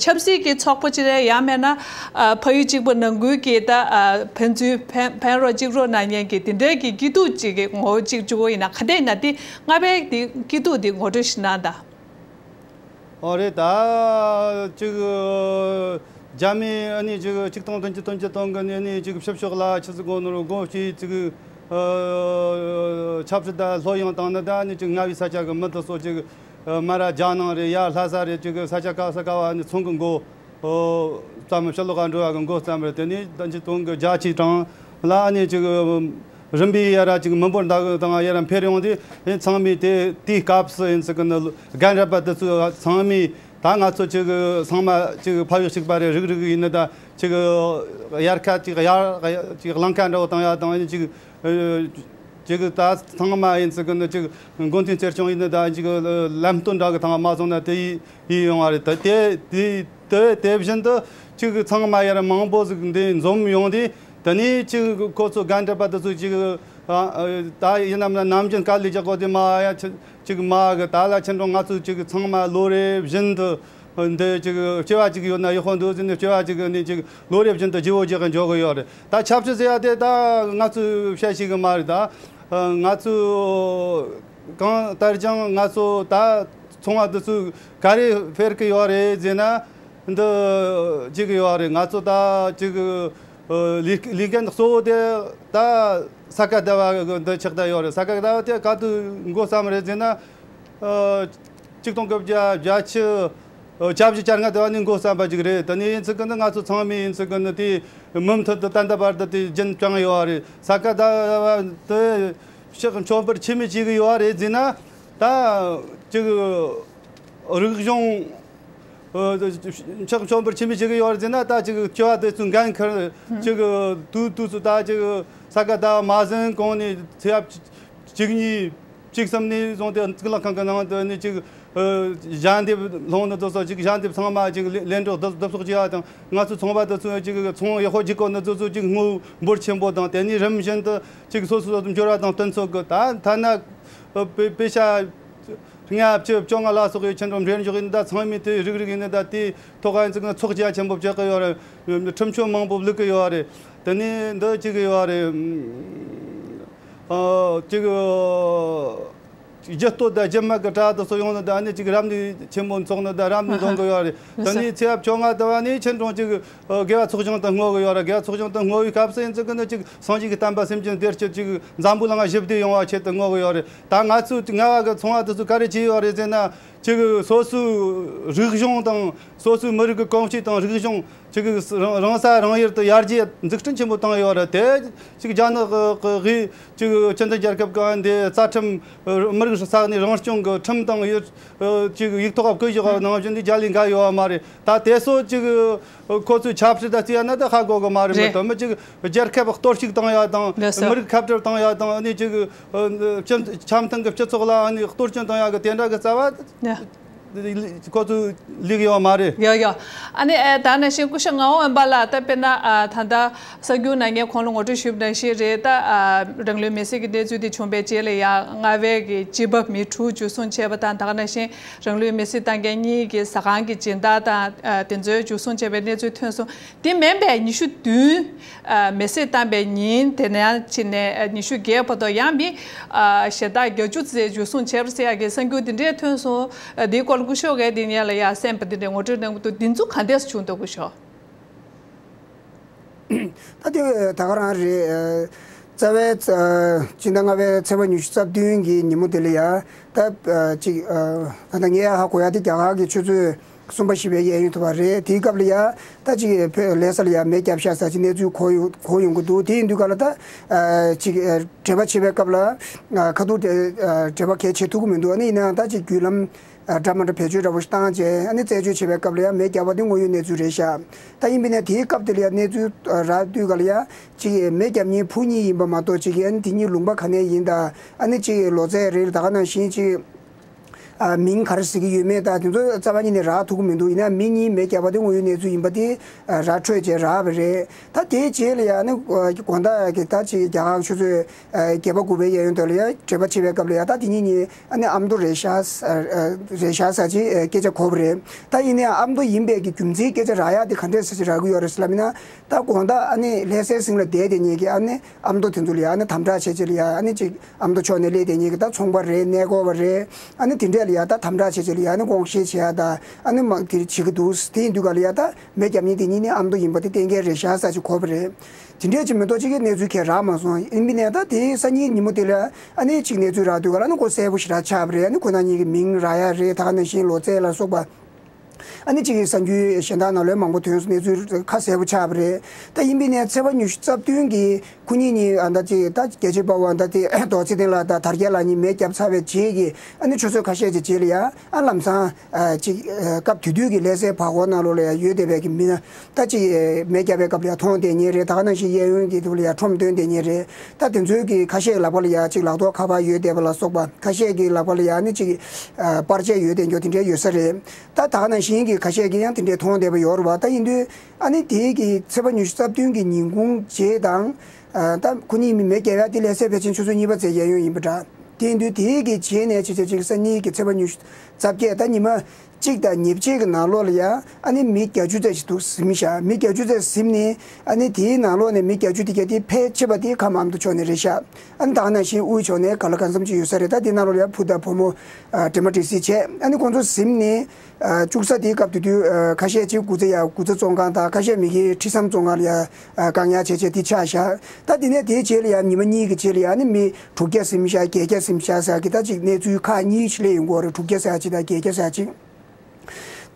ཆབ་སྲིད་ཀྱི་ཚོགས་པ་ཅིག་རེད། ཡང་མིན་ན་ཨ་ཕ་ཡུལ་གཅིག་པ་ནང་ཁུལ་གྱི་ད་ཨ་ཕན་ཚུན་ཕན་ཕན་རོགས་གཅིག་རོགས་གནང་མཁན་གྱི་དེ་འདྲའི་གི་སྐྱིད་སྡུག་ཅིག་གི་ངོ་བོ་གཅིག་བཅུག་པ་ཡིན་ན། ག་འདྲས་ཡིན་ན་དེ་རྔ་བའི་དེ་སྐྱིད་སྡུག་དེ་ངོ་སྤྲོད་ཞིག་གནང་དང་། ཨོ་རེད། ད་ཅིག་རྒྱ་མི་ཨ་ནི་ཅིག་ཆིག་སྟོང་བདུན་བརྒྱ་བདུན་ཅུ་དོན་དགུ་ནས་ཨ་ནི་ཅིག་ཕྱི་ཕྱོགས་ལ་ཆི་ཟིག་གོ་ནོར་དགོངས་ཀྱིས་ཅིག་ཆབ་སྲིད་ད་ལྷོད་ཡངས་བཏང་ནི། ད་ཨ་ནི་ཅིག་རྔ་བའི་ས་ཆ་གི་མི་དེ་ཚོ་ཅིག་མར་རྒྱ་ནང་རེད། ཡར་ལྷ་ས་རེད། ཅིག་ས་ཆ་ག་ས་ག་བ་ཨ་ནི་ཚོང་གི་མགོ་ཙམ་ཕྱི་ལོགས་ག་འགྲོ་བ་གི་མགོ་ཙམ་རེད། དེ་ནས་ད་ཅིག་དོན་གི་རྒྱ་ཆེ་གྲངས་ལ་ཨ་ནི་ཅིག་རིམ་པས་ཡར་ཅིག་མི་འབོར་འདུ་དང་ཡར་འཕེལ་ཡོང་དུས། ཚང་མས་དེ་དེའི་སྐབས་སུ་ཡིན་ཟིག་གི་ནི་རྒན་རབས་པ་དེ་ཚོས་ཚང་མས་ད་ང་ཚོ་ཅིག་ཚང་མ་ཅིག་ཕ་ཡུལ་གཅིག་པ་རེད། རིགས་རིགས་ཡིན་ནི། ད་ཅིག་དབྱར་ཁ་ཅིག་དབྱར་ཅིག་གླིང་ཁ་འདྲ་བོ་བཏང་ཡ་དང་། ཅིག་ཅིག་ད་ཚང་མ་ཡིན་ཟིག་གི་ནི་ཅིག་མགོ་འཐོམས་ཚེར་ཆུང་ཡིན་ནི། ད་ཅིག་ལམ་སྟོན་འདྲ་གི་ཐང་མ་སོང་ན་དེ་ཡི་ཡི་ཡོང་བ་རེད། ད་དེ་དེ་དེ་དེ་བཞིན་དུ་ཅིག་ཚང་མ་ཡར་མང་པོ་ཟིག་འདི་འཛོམས་ཡོང་དུས། དེ་ནས་ཅིག་ཁོ་ཚོ་རྒན་གྲས་པ་དེ་ཚོ་ཅིག་ཨ་ཨ་ད་ཡིན་ནམ་ན་ནམ་རྒྱུན་དཀའ་ལས་རྒྱག་གོ་དེ་མ་ཡ་ཅི་ཅིག་མ་གི། ད་ལ་ཆེན་གྲོང་ང་ཚོ་ཅིག་ཚང་མ་ལོ་རེ་བཞིན་དུ་འདི་ཅིག་སྐྱེ་བ་ཅིག་ཡོད་ན་ཡག་པོ་འདུག་ཟེར་ནས། སྐྱེ་བ་ཅིག་ནས་ཅིག་ལོ་རེ་བཞིན་དུ་བརྗེ་བོ་རྒྱག་གི་འཇོག་གི་ཡོད་རེད། ད་ཆབ་སྲིད་ཟེར་ཡ་དེ་ད་ང་ཚོས་བཤད་ཤེས་གི་མ་རེད། ད་ང་ཚོ་གང་ལྟར་ཀྱང་ང་ཚོ་ད་ཚོང་བ་འདི་ཚོས་ག་རེ་ཕེར་གི་ཡོད་རེད་ཟེར་ན། འདི་ཅིག་ཡོད་རེད། ང་ཚོ་ད་ཅིག་ལས་ལས་འགན་གཙོ་བོ་དེ་ད་ས་ག་ཟླ་བ་འདི་ཆགས་བསྡད་ཡོད་རེད། ས་ག་ཟླ་བ་དེ་ག་དུས་འགོ་བརྩམས་རེད་ཟེར་ན། ཆིག་སྟོང་དགུ་བརྒྱ་བརྒྱད་ཅུ་གྱ་བཞི་གྱ་ལྔ་ཟླ་བ་ནས་འགོ་བརྩམས་པ་ཅིག་རེད། དེ་ནས་ཡིན་ཚུལ་གི་ནི་ང་ཚོ་ཚང་མས་ཡིན་ཚུལ་གི་ནི་དེ་མུ་མཐུད་དུ་ད་ལྟ་བར་དུ་དེ་རྒྱུན་བསྐྱངས་ཡོད་རེད། ས་ག་ཟླ་བ་དེ་ཕྱོགས་མཆོད་པར་ཆི་མོ་བྱེད་གི་ཡོད་རེད་ཟེར་ན། ད་ཅིག་རིག་གཞུང་ཕྱོགས་མཆོད་པར་ཆི་མོ་བྱེད་གི་ཡོད་རེད་ཟེར་ན། ད་ཅིག་སྐྱེ་བ་དེ་ཚོ་འགན་འཁུར། ཅིག་དུས་དུས་སུ་ད་ཅིག་ས་ག་ཟླ་བ་མ་ཟིན་གོང་ནས་ཚེས་པ་བཅུ་གཉིས་བཅུ་གསུམ་ནས་བཟུང་སྟེ་གཙུག་ལག་ཁང་གི་ནང་དུ་ནི་ཅིག་ཨ་ཞལ་འདེབས་སློང་ནི་དེ་ཚོ། ཅིག་ཞལ་འདེབས་ཚང་མ་ཅིག་ལེ་ལེན་འགྲོ་བསྡུ་བསྡུ་གསོག་བྱེད་ཡ་དང་། ང་ཚོ་ཚོང་པ་དེ་ཚོ་ཅིག་ཚོང་ཡག་པོ་རྒྱག་གོ་ནི་དེ་ཚོ་ཅིག་དངུལ་འབོར་ཆེན་པོ་དང་། དེ་ནས་རིམ་བཞིན་དུ་ཅིག་སོ་སོ་སོ་སོ་འབྱོར་བ་དང་བསྟུན་ཚོད་གི། ད་ཐ་ན་ཨ་པེ་པེ་ཤ་ལྔ་བཅུ་བཅོ་ལྔ་ལ་སོགས་ཡོད་ཆེན་པོ་འབྲེལ་འཇོག་ཡིན། ད་ཚང་མས་དེ་རིགས་རིགས་ཡིན་ནི། ད་དེ་ཐོག་ཨ་ཙི་ཚོགས་རྒྱ་ཆེན་པོ་བྱེད་གི་ཡོད་རེད། ཁྲིམས་གཅོད་མང་པོ་བླུག་གི་ཡོད་རེད། དེ་ནས་འདི་ཅིག་ཡོད་རེད། ཨ་ཅིག་རྒྱུ་སྟོད་དང་རྒྱུ་སྨད་ཀྱི་གྲྭ་དེ་ཚོ་ཡོང་ནི། ད་ནི་ཅིག་རབ་གནས་ཆེན་མོ་འཚོགས་ནི། ད་རབ་གནས་འདོན་གི་ཡོད་རེད། ད་ནི་ཚེས་པ་བཅོ་ལྔ་དེ་བ་ནི་ཆེན་གྲོང་ཅིག་ཨ་དགེ་བ་ཚོགས་ཆུང་དུ་བསྔོ་གི་ཡོད་རེད། དགེ་བ་ཚོགས་ཆུང་དུ་བསྔོ་བའི་སྐབས་སུ་ཡིན་ཚུལ་གི་ནི་ཅིག་སངས་རྒྱས་ཀྱི་བསྟན་པ་སེམས་ཅན་བདེ་སྐྱིད་ཅིག་འཛམ་བུ་གླིང་ང་ཞི་བདེ་ཡོང་བ་ཆེད་དུ་བསྔོ་གི་ཡོད་རེད། ད་ང་ཚོ་ང་བ་གི་ཚོང་བ་དེ་ཚོ་ག་རེ་བྱས་ཡོད་རེད་ཟེར་ན། ཅིག་སོ་སོའི་རིག་གཞུང་དང་སོ་སོའི་མི་རིགས་ཀྱི་གོམས་གཤིས་དང་རིག་གཞུང་ཅིག་རང་རང་ས་རང་ཡུལ་དུ་ཡར་རྒྱས་འཛུགས་སྐྲུན་ཆེན་པོ་བཏང་ཡོད་རེད། དེ་ཅིག་རྒྱ་ནག་གི་གི་ཅིག་སྤྱི་མཐུན་རྒྱལ་ཁབ་ཀྱི་འདི་རྩ་ཁྲིམས་མི་རིགས་ས་གནས་རང་སྐྱོང་གི་ཁྲིམས་དང་ཡུལ་ཅིག་ཡིག་ཐོག་བཀོད་བཞག་པ་ནང་བཞིན་འདི་རྒྱ་ལས་འགལ་ཡོད་པ་མ་རེད། ད་དེ་ཚོ་ཅིག་ཁོ་ཚོའི་ཆབ་སྲིད་ད་བརྩི་ཡ་ན་ད་ཧ་གོ་གི་མ་རེད། མི་རེད། དོན་མི་ཅིག་རྒྱལ་ཁབ་གཏོར་བཤིག་བཏང་ཡ་དང་། ལགས་སོ། མི་རིགས་ཁ་བྲལ་བཏང་ཡ་དང་། ཨ་ནི་ཅིག་ཨ་སྤྱི་འཆམ་མཐུན་གྱི་སྤྱི་ཚོགས་ལ་ཨ་ནི་གཏོར་སྐྱོན་བཏང་ཡ་གི་དེ་འདྲ་གི་རྩ་བ་ཡ། ཁོ་ཚོ་ལུག་ཡོད་མ་རེད། ཡོ་ཡོ། ཨ་ནི་ཨ་ད་ནང་བཞིན་སྐུ་ཞབས་ངག་དབང་དབེན་པ་ལགས། ད་དཔེར་ན་ཨ་ད་ལྟ་གསར་འགྱུར་ནང་ངས་གོང་ལ་ངོ་སྤྲོད་ཞུས་པ་ནང་བཞིན་རེད། ད་ཨ་རང་ལུས་མེར་སྲེག་གི་གནས་ཚུལ་དེ་བྱུང་པའི་རྗེས་ལ་ཡ་རྔ་བའི་གི་སྐྱེས་པ་མི་དྲུག་འཇུ་བཟུང་བྱས་པ་དང་། ད་ག་ནང་བཞིན་རང་ལུས་མེར་སྲེག་བཏང་མཁན་གཉིས་ཀྱི་ཟ་ཁང་གི་སྦྱིན་བདག་དང་ཨ་དེ་ཚོའི་འཇུ་བཟུང་བྱས་པའི་གནས་ཚུལ་ཐོན་སོང་། དེ་མིན་པའི་ཉི་ཤུ་བདུན་ཨ་མེར་སྲེག་བཏང་པའི་ཉིན་དེ་ནས་ཕྱིན་ནས་ཨ་ཉི་ཤུ་བརྒྱད་བར་དུ་ཡང་མི་ཨ་ཞེ་དག་བརྒྱད་ཅུ་ཙམ་འཇུ་བཟུང་བྱས་པ་ཟེར་ཡག་གི་གསར་འགྱུར་དེ་འདྲས་ཐོན་སོང་། ཨ་དེའི་སྐོར་ལ་སྐུ་ཞབས་ཀྱིས་དེ་ཉིད་ལ་ཡ་གསན་པ་དེ་འདྲས་ངོ་སྤྲོད་གནང་གི་འདུག་དེ་ཚོ་ག་འདྲས་བྱུང་འདུག་སྐུ་ཞབས། ད་དེ་ད་ག་རང་རེད། རྩ་བའི་ཕྱི་ཟླ་ལྔ་པའི་ཚེས་པ་ཉི་ཤུ་རྩ་བདུན་གྱི་ཉིན་མོ་དེ་ལ་ཡ། ད་ཅིག་ད་ལྟ་ངས་ཧ་གོ་ཡ་དེ་རྒྱ་གར་གྱི་ཆུ་ཚོད་གསུམ་པ་བཞི་པའི་གཡས་གཡོན་ཐུབ་པ་རེད། དེའི་སྐབས་ལ་ཡ་ད་ཅིག་བོད་ལྷ་ས་ལ་ཡ་མེ་བརྒྱབ་ཤག་ཟེར་གྱི་གནས་ཚུལ་གོ་ཡོང་གོ་ཡོང་གི་འདུག་དེ་ཡིན་དུས་ག་ལ་ད་ཅིག་འགྲེལ་པ་བྱེད་པའི་སྐབས་ལ་ཁ་ཐུག་འགྲེལ་པ་གལ་ཆེ་ཐུབ་ཀྱི་མི་འདུག་ཨ་ནི་ཡིན་ནའང་ད་ཅིག་བརྒྱུད་ལམ་འདྲ་མ་འདྲ་བེད་སྤྱོད་འདྲ་པོ་ཞིག་བཏང་རྗེས་ཨ་ནི་རྩད་གཅོད་བྱེད་པའི་སྐབས་ལ་ཡང་མེ་བརྒྱབ་པ་དེ་དངོས་ཡོད་གནས་ཚུལ་རེད་ཤག་ད་ཡིན་པས་ན་དེའི་སྐབས་དེ་ལ་ཡང་གནས་ཚུལ་རག་དུས་ག་ལ་ཡང་ཅིག་མེ་བརྒྱབ་མཁན་བུ་གཉིས་ཡིན་པ་མ་གཏོགས་ཅིག་ཨ་ནི་དེ་གཉིས་ལུང་པ་ག་ནས་ཡིན་ད། ཨ་ནི་ཅིག་ལོ་ཚད་རེད། ད་ག་ནང་བཞིན་ཅིག་མིང་ག་རེ་ཟེར་གྱི་ཡོད་མེད་ད་དེ་ཚོ་རྩ་བ་ཉིད་ནས་རག་ཐུབ་ཀྱི་མི་འདུག་ཡིན་ན་མི་གཉིས་མེ་བརྒྱབ་པ་དེ་དངོས་ཡོད་གནས་ཚུལ་ཡིན་པ་དེ་ར་འཕྲོད་བྱས་རག་པ་རེད། ད་དེའི་རྗེས་ལ་ཡང་ནི་དགོང་དག་གི་ད་ཅིག་རྒྱ་གར་ཆུ་ཚོད་བརྒྱད་པ་དགུ་པའི་གཡས་གཡོན་དུ་ལ་ཡང་འགྲེལ་པ་བྱེད་པའི་སྐབས་ལ་ཡང་ད་དེ་གཉིས་གཉིས་ཨ་ནི་ཨ་མདོ་རེད་ཤག་ཟེར་རེད་ཤག་ཟེར་ཅིག་སྐད་ཆ་གོ་བ་རེད། ད་ཡིན་ནའང་ཨ་མདོ་ཡིན་པའི་གི་རྒྱུ་མཚན་སྐད་ཆ་རག་ཡག་དེ་ག་འདྲས་ཟེར་ཅིག་རག་གི་ཡོད་རེད་ཟེར་ལབ་ཡིན་ན། ད་དགོང་དག་ཨ་ནི་ལྷ་སའི་གཟིངས་ལ་བསྡད་དེ་ཉིད་ཀྱི་ཨ་ནི་ཨ་མདོ་དེ་ཚོ་ལ་ཡང་ཨ་ནི་དམ་དྲག་བྱེད་ཅིག་ལ་ཡང་ཨ་ནི་ཅིག་ཨ་མདོ་ཕྱོགས་ནས་སླེབས་དེ་ཉིད་ཀྱི་ད་ཚོང་པ་རེད། གནས་སྐོར་བ་རེད། ཨ་ནི་དེ་འདྲས་ལ་ཡང་ད་དམ་དྲག་བྱེད་ཅིག་ལ་ཡང་ཨ་ནི་དགོངས་བཞེས་བྱེད་ཡག་ད་ཨ་ནི་མ་དེ་བྱེད་ཀྱི་འདུག་དེ་ཡིན་དུས་ག་ལ་ཡང་ད་མེ་བརྒྱབ་མཁན་དེ་གཉིས་ནི་ཨ་མདོ་ཡིན་པ་དེ་གཏན་འཁེལ་རེད་ཤག་ཟེར་ཅིག་གོ་བ་རེད། དེ་འདྲས་ཅིག་མི་གཏོགས་ཅིག་གི་གནས་ཚུལ་གང་རག་མ་སོང་། ཡིན་པས་ན་ད་དེའི་སང་ཉིན་ཉིན་མོ་དེ་ལ་ཨ་ནི་ཅིག་གནས་ཚུལ་རག་དུས་ག་ལ་ཨ་ནི་ཁོ་གསལ་པོ་ཞེ་དྲག་ཆགས་པ་རེད། ཨ་ནི་ཁོ་རང་གཉིས་ཀྱི་མིང་རག་ཡག་རེད། ད་ག་ནང་བཞིན་ལོ་ཚད་ལ་སོགས་པ། ཨ་ནི་གཅིག་གིས་གསར་འགྱུར་གཞན་དག་ནང་ལོགས་མང་པོ་ཐོན་སོང་། གནས་ཚུལ་ཁ་གསལ་པོ་ཆགས་པ་རེད། ད་ཡིན་པས་ནས་ཚེས་པ་ཉི་ཤུ་རྩ་བདུན་གྱི་ཁོ་གཉིས་གཉིས་ཨ་ད་ཅིག་ད་རྒྱལ་གཅེས་དཔའ་བོ་ཨ་ད་ཅིག་རྡོ་རྗེ་གདན་ལགས་དང་དར་རྒྱས་ལགས་གཉིས་མེ་བརྒྱབ་ཚར་བའི་རྗེས་ཀྱི་ཨ་ནི་ཆུ་ཚོད་ཁ་ཤས་ཀྱི་རྗེས་ལ་ཡ་ཨ་ལམ་སང་ཅིག་སྐབས་དེ་དུས་ཀྱི་ལྷ་སའི་བར་སྐོར་ནང་ལོགས་ལ་ཡ་ཡོད་བསྡད་པའི་གི་མི་སྣ་ད་ཅིག་མེ་བརྒྱབ་པའི་སྐབས་ལ་ཡ་མཐོང་བསྡད་མཁན་རེད། ད་ག་ནང་བཞིན་གཡས་གཡོན་གྱི་དུ་ལ་ཡ་ཁྲོམ་སྟོན་བསྡད་མཁན་རེད། ད་དེ་ཚོའི་གི་ཁ་ཤས་ལག་པ་ལ་ཡ་ཅིག་ལག་ཐོག་ཁ་པར་ཡོད་བསྡད་པ་ལ་སོགས་པ། ཁ་ཤས་ཀྱི་ལག་པ་ལ་ཡ་ནི་ཅིག་པར་ཆས་ཡོད་བསྡད་མཁན་དེ་འདྲས་ཡོད་ས་རེད། ད་ད་ག་ནང་བཞིན་གྱི་ཁ་ཤས་ཀྱིས་ཡང་དེ་འདྲས་མཐོང་བསྡད་པ་ཡོད་རེད་བ། ད་ཡིན་དུས་ཨ་ནི་དེའི་གི་ཚེས་པ་ཉི་ཤུ་རྩ་བདུན་གྱི་ཉིན་གུང་རྗེས་དང་། ད་ཁོ་གཉིས་མི་མེ་བརྒྱབ་ཡ་དེ་ལྷ་སའི་ཕལ་ཆེར་ཆུ་ཚོད་གཉིས་པ་ཙམ་གྱི་གཡས་གཡོན་ཡིན་པ་འདྲ། དེ་ཡིན་དུས་དེའི་གི་རྗེས་ནས་ཕྱི་ཚེས་གཅིག་སང་ཉིན་གྱི་ཚེས་པ་ཉི་ཤུ་རྩ་བརྒྱད་ད་ཉི་མ་གཅིག་དང་ཉིན་གཅིག་གི་ནང་ལོགས་ལ་ཡ་ཨ་ནི་མི་བརྒྱད་ཅུ་ཙམ་ཞིག་འདུག་ཟིན་ཤག་མི་བརྒྱད་ཅུ་ཙམ་ཟིན་ནས་ཨ་ནི་དེའི་ནང་ལོགས་ནས་མི་བརྒྱད་ཅུ་དེ་ག་དེ་ཕལ་ཆེ་བ་དེ་ཁམས་ཨ་མདོ་ཕྱོགས་ནས་རེད་ཤག་ཨ་ནི་ད་ག་ནང་བཞིན་དབུས་ཕྱོགས་ནས་ག་ལ་གང་འཚམ་ཅིག་ཡོད་ས་རེད། ད་དེ་ནང་ལོགས་ལ་ཡ་བུ་དང་བུ་མོ་འདྲེས་མ་འདྲེས་སྲིད་བྱས་ཨ་ནི་ཁོང་ཚོ་ཟིན་ནས། བཅུག་ས་དེའི་སྐབས་དེ་དུས་ཁ་ཤས་ཅིག་དགུ་ཚ་ཡ་དགུ་ཚ་བཙོན་ཁང་དང་ཁ་ཤས་མི་གི་ཁྲི་སྲམ་བཙོན་ཁང་ལ་ཡ་བཀག་ཉར་བྱས་བྱས་དེ་ཆགས་བཞག་ད་དེ་ནས་དེའི་རྗེས་ལ་ཡ་ཉི་མ་གཉིས་ཀྱི་རྗེས་ལ་ཡ་ནི་མི་དྲུག་བརྒྱ་ཟིན་བཞག་བརྒྱད་བརྒྱ་ཟིན་བཞག་ཟེར་གི་ད་ཅིག་གནས་ཚུལ་ཁག་གཉིས་ཤིག་སླེབས་ཡོང་གི་ཡོད་རེད། དྲུག་བརྒྱ་ཟེར་ཡ་ཅིག་དང་བརྒྱད་བརྒྱ་ཟེར་ཡ་ཅིག་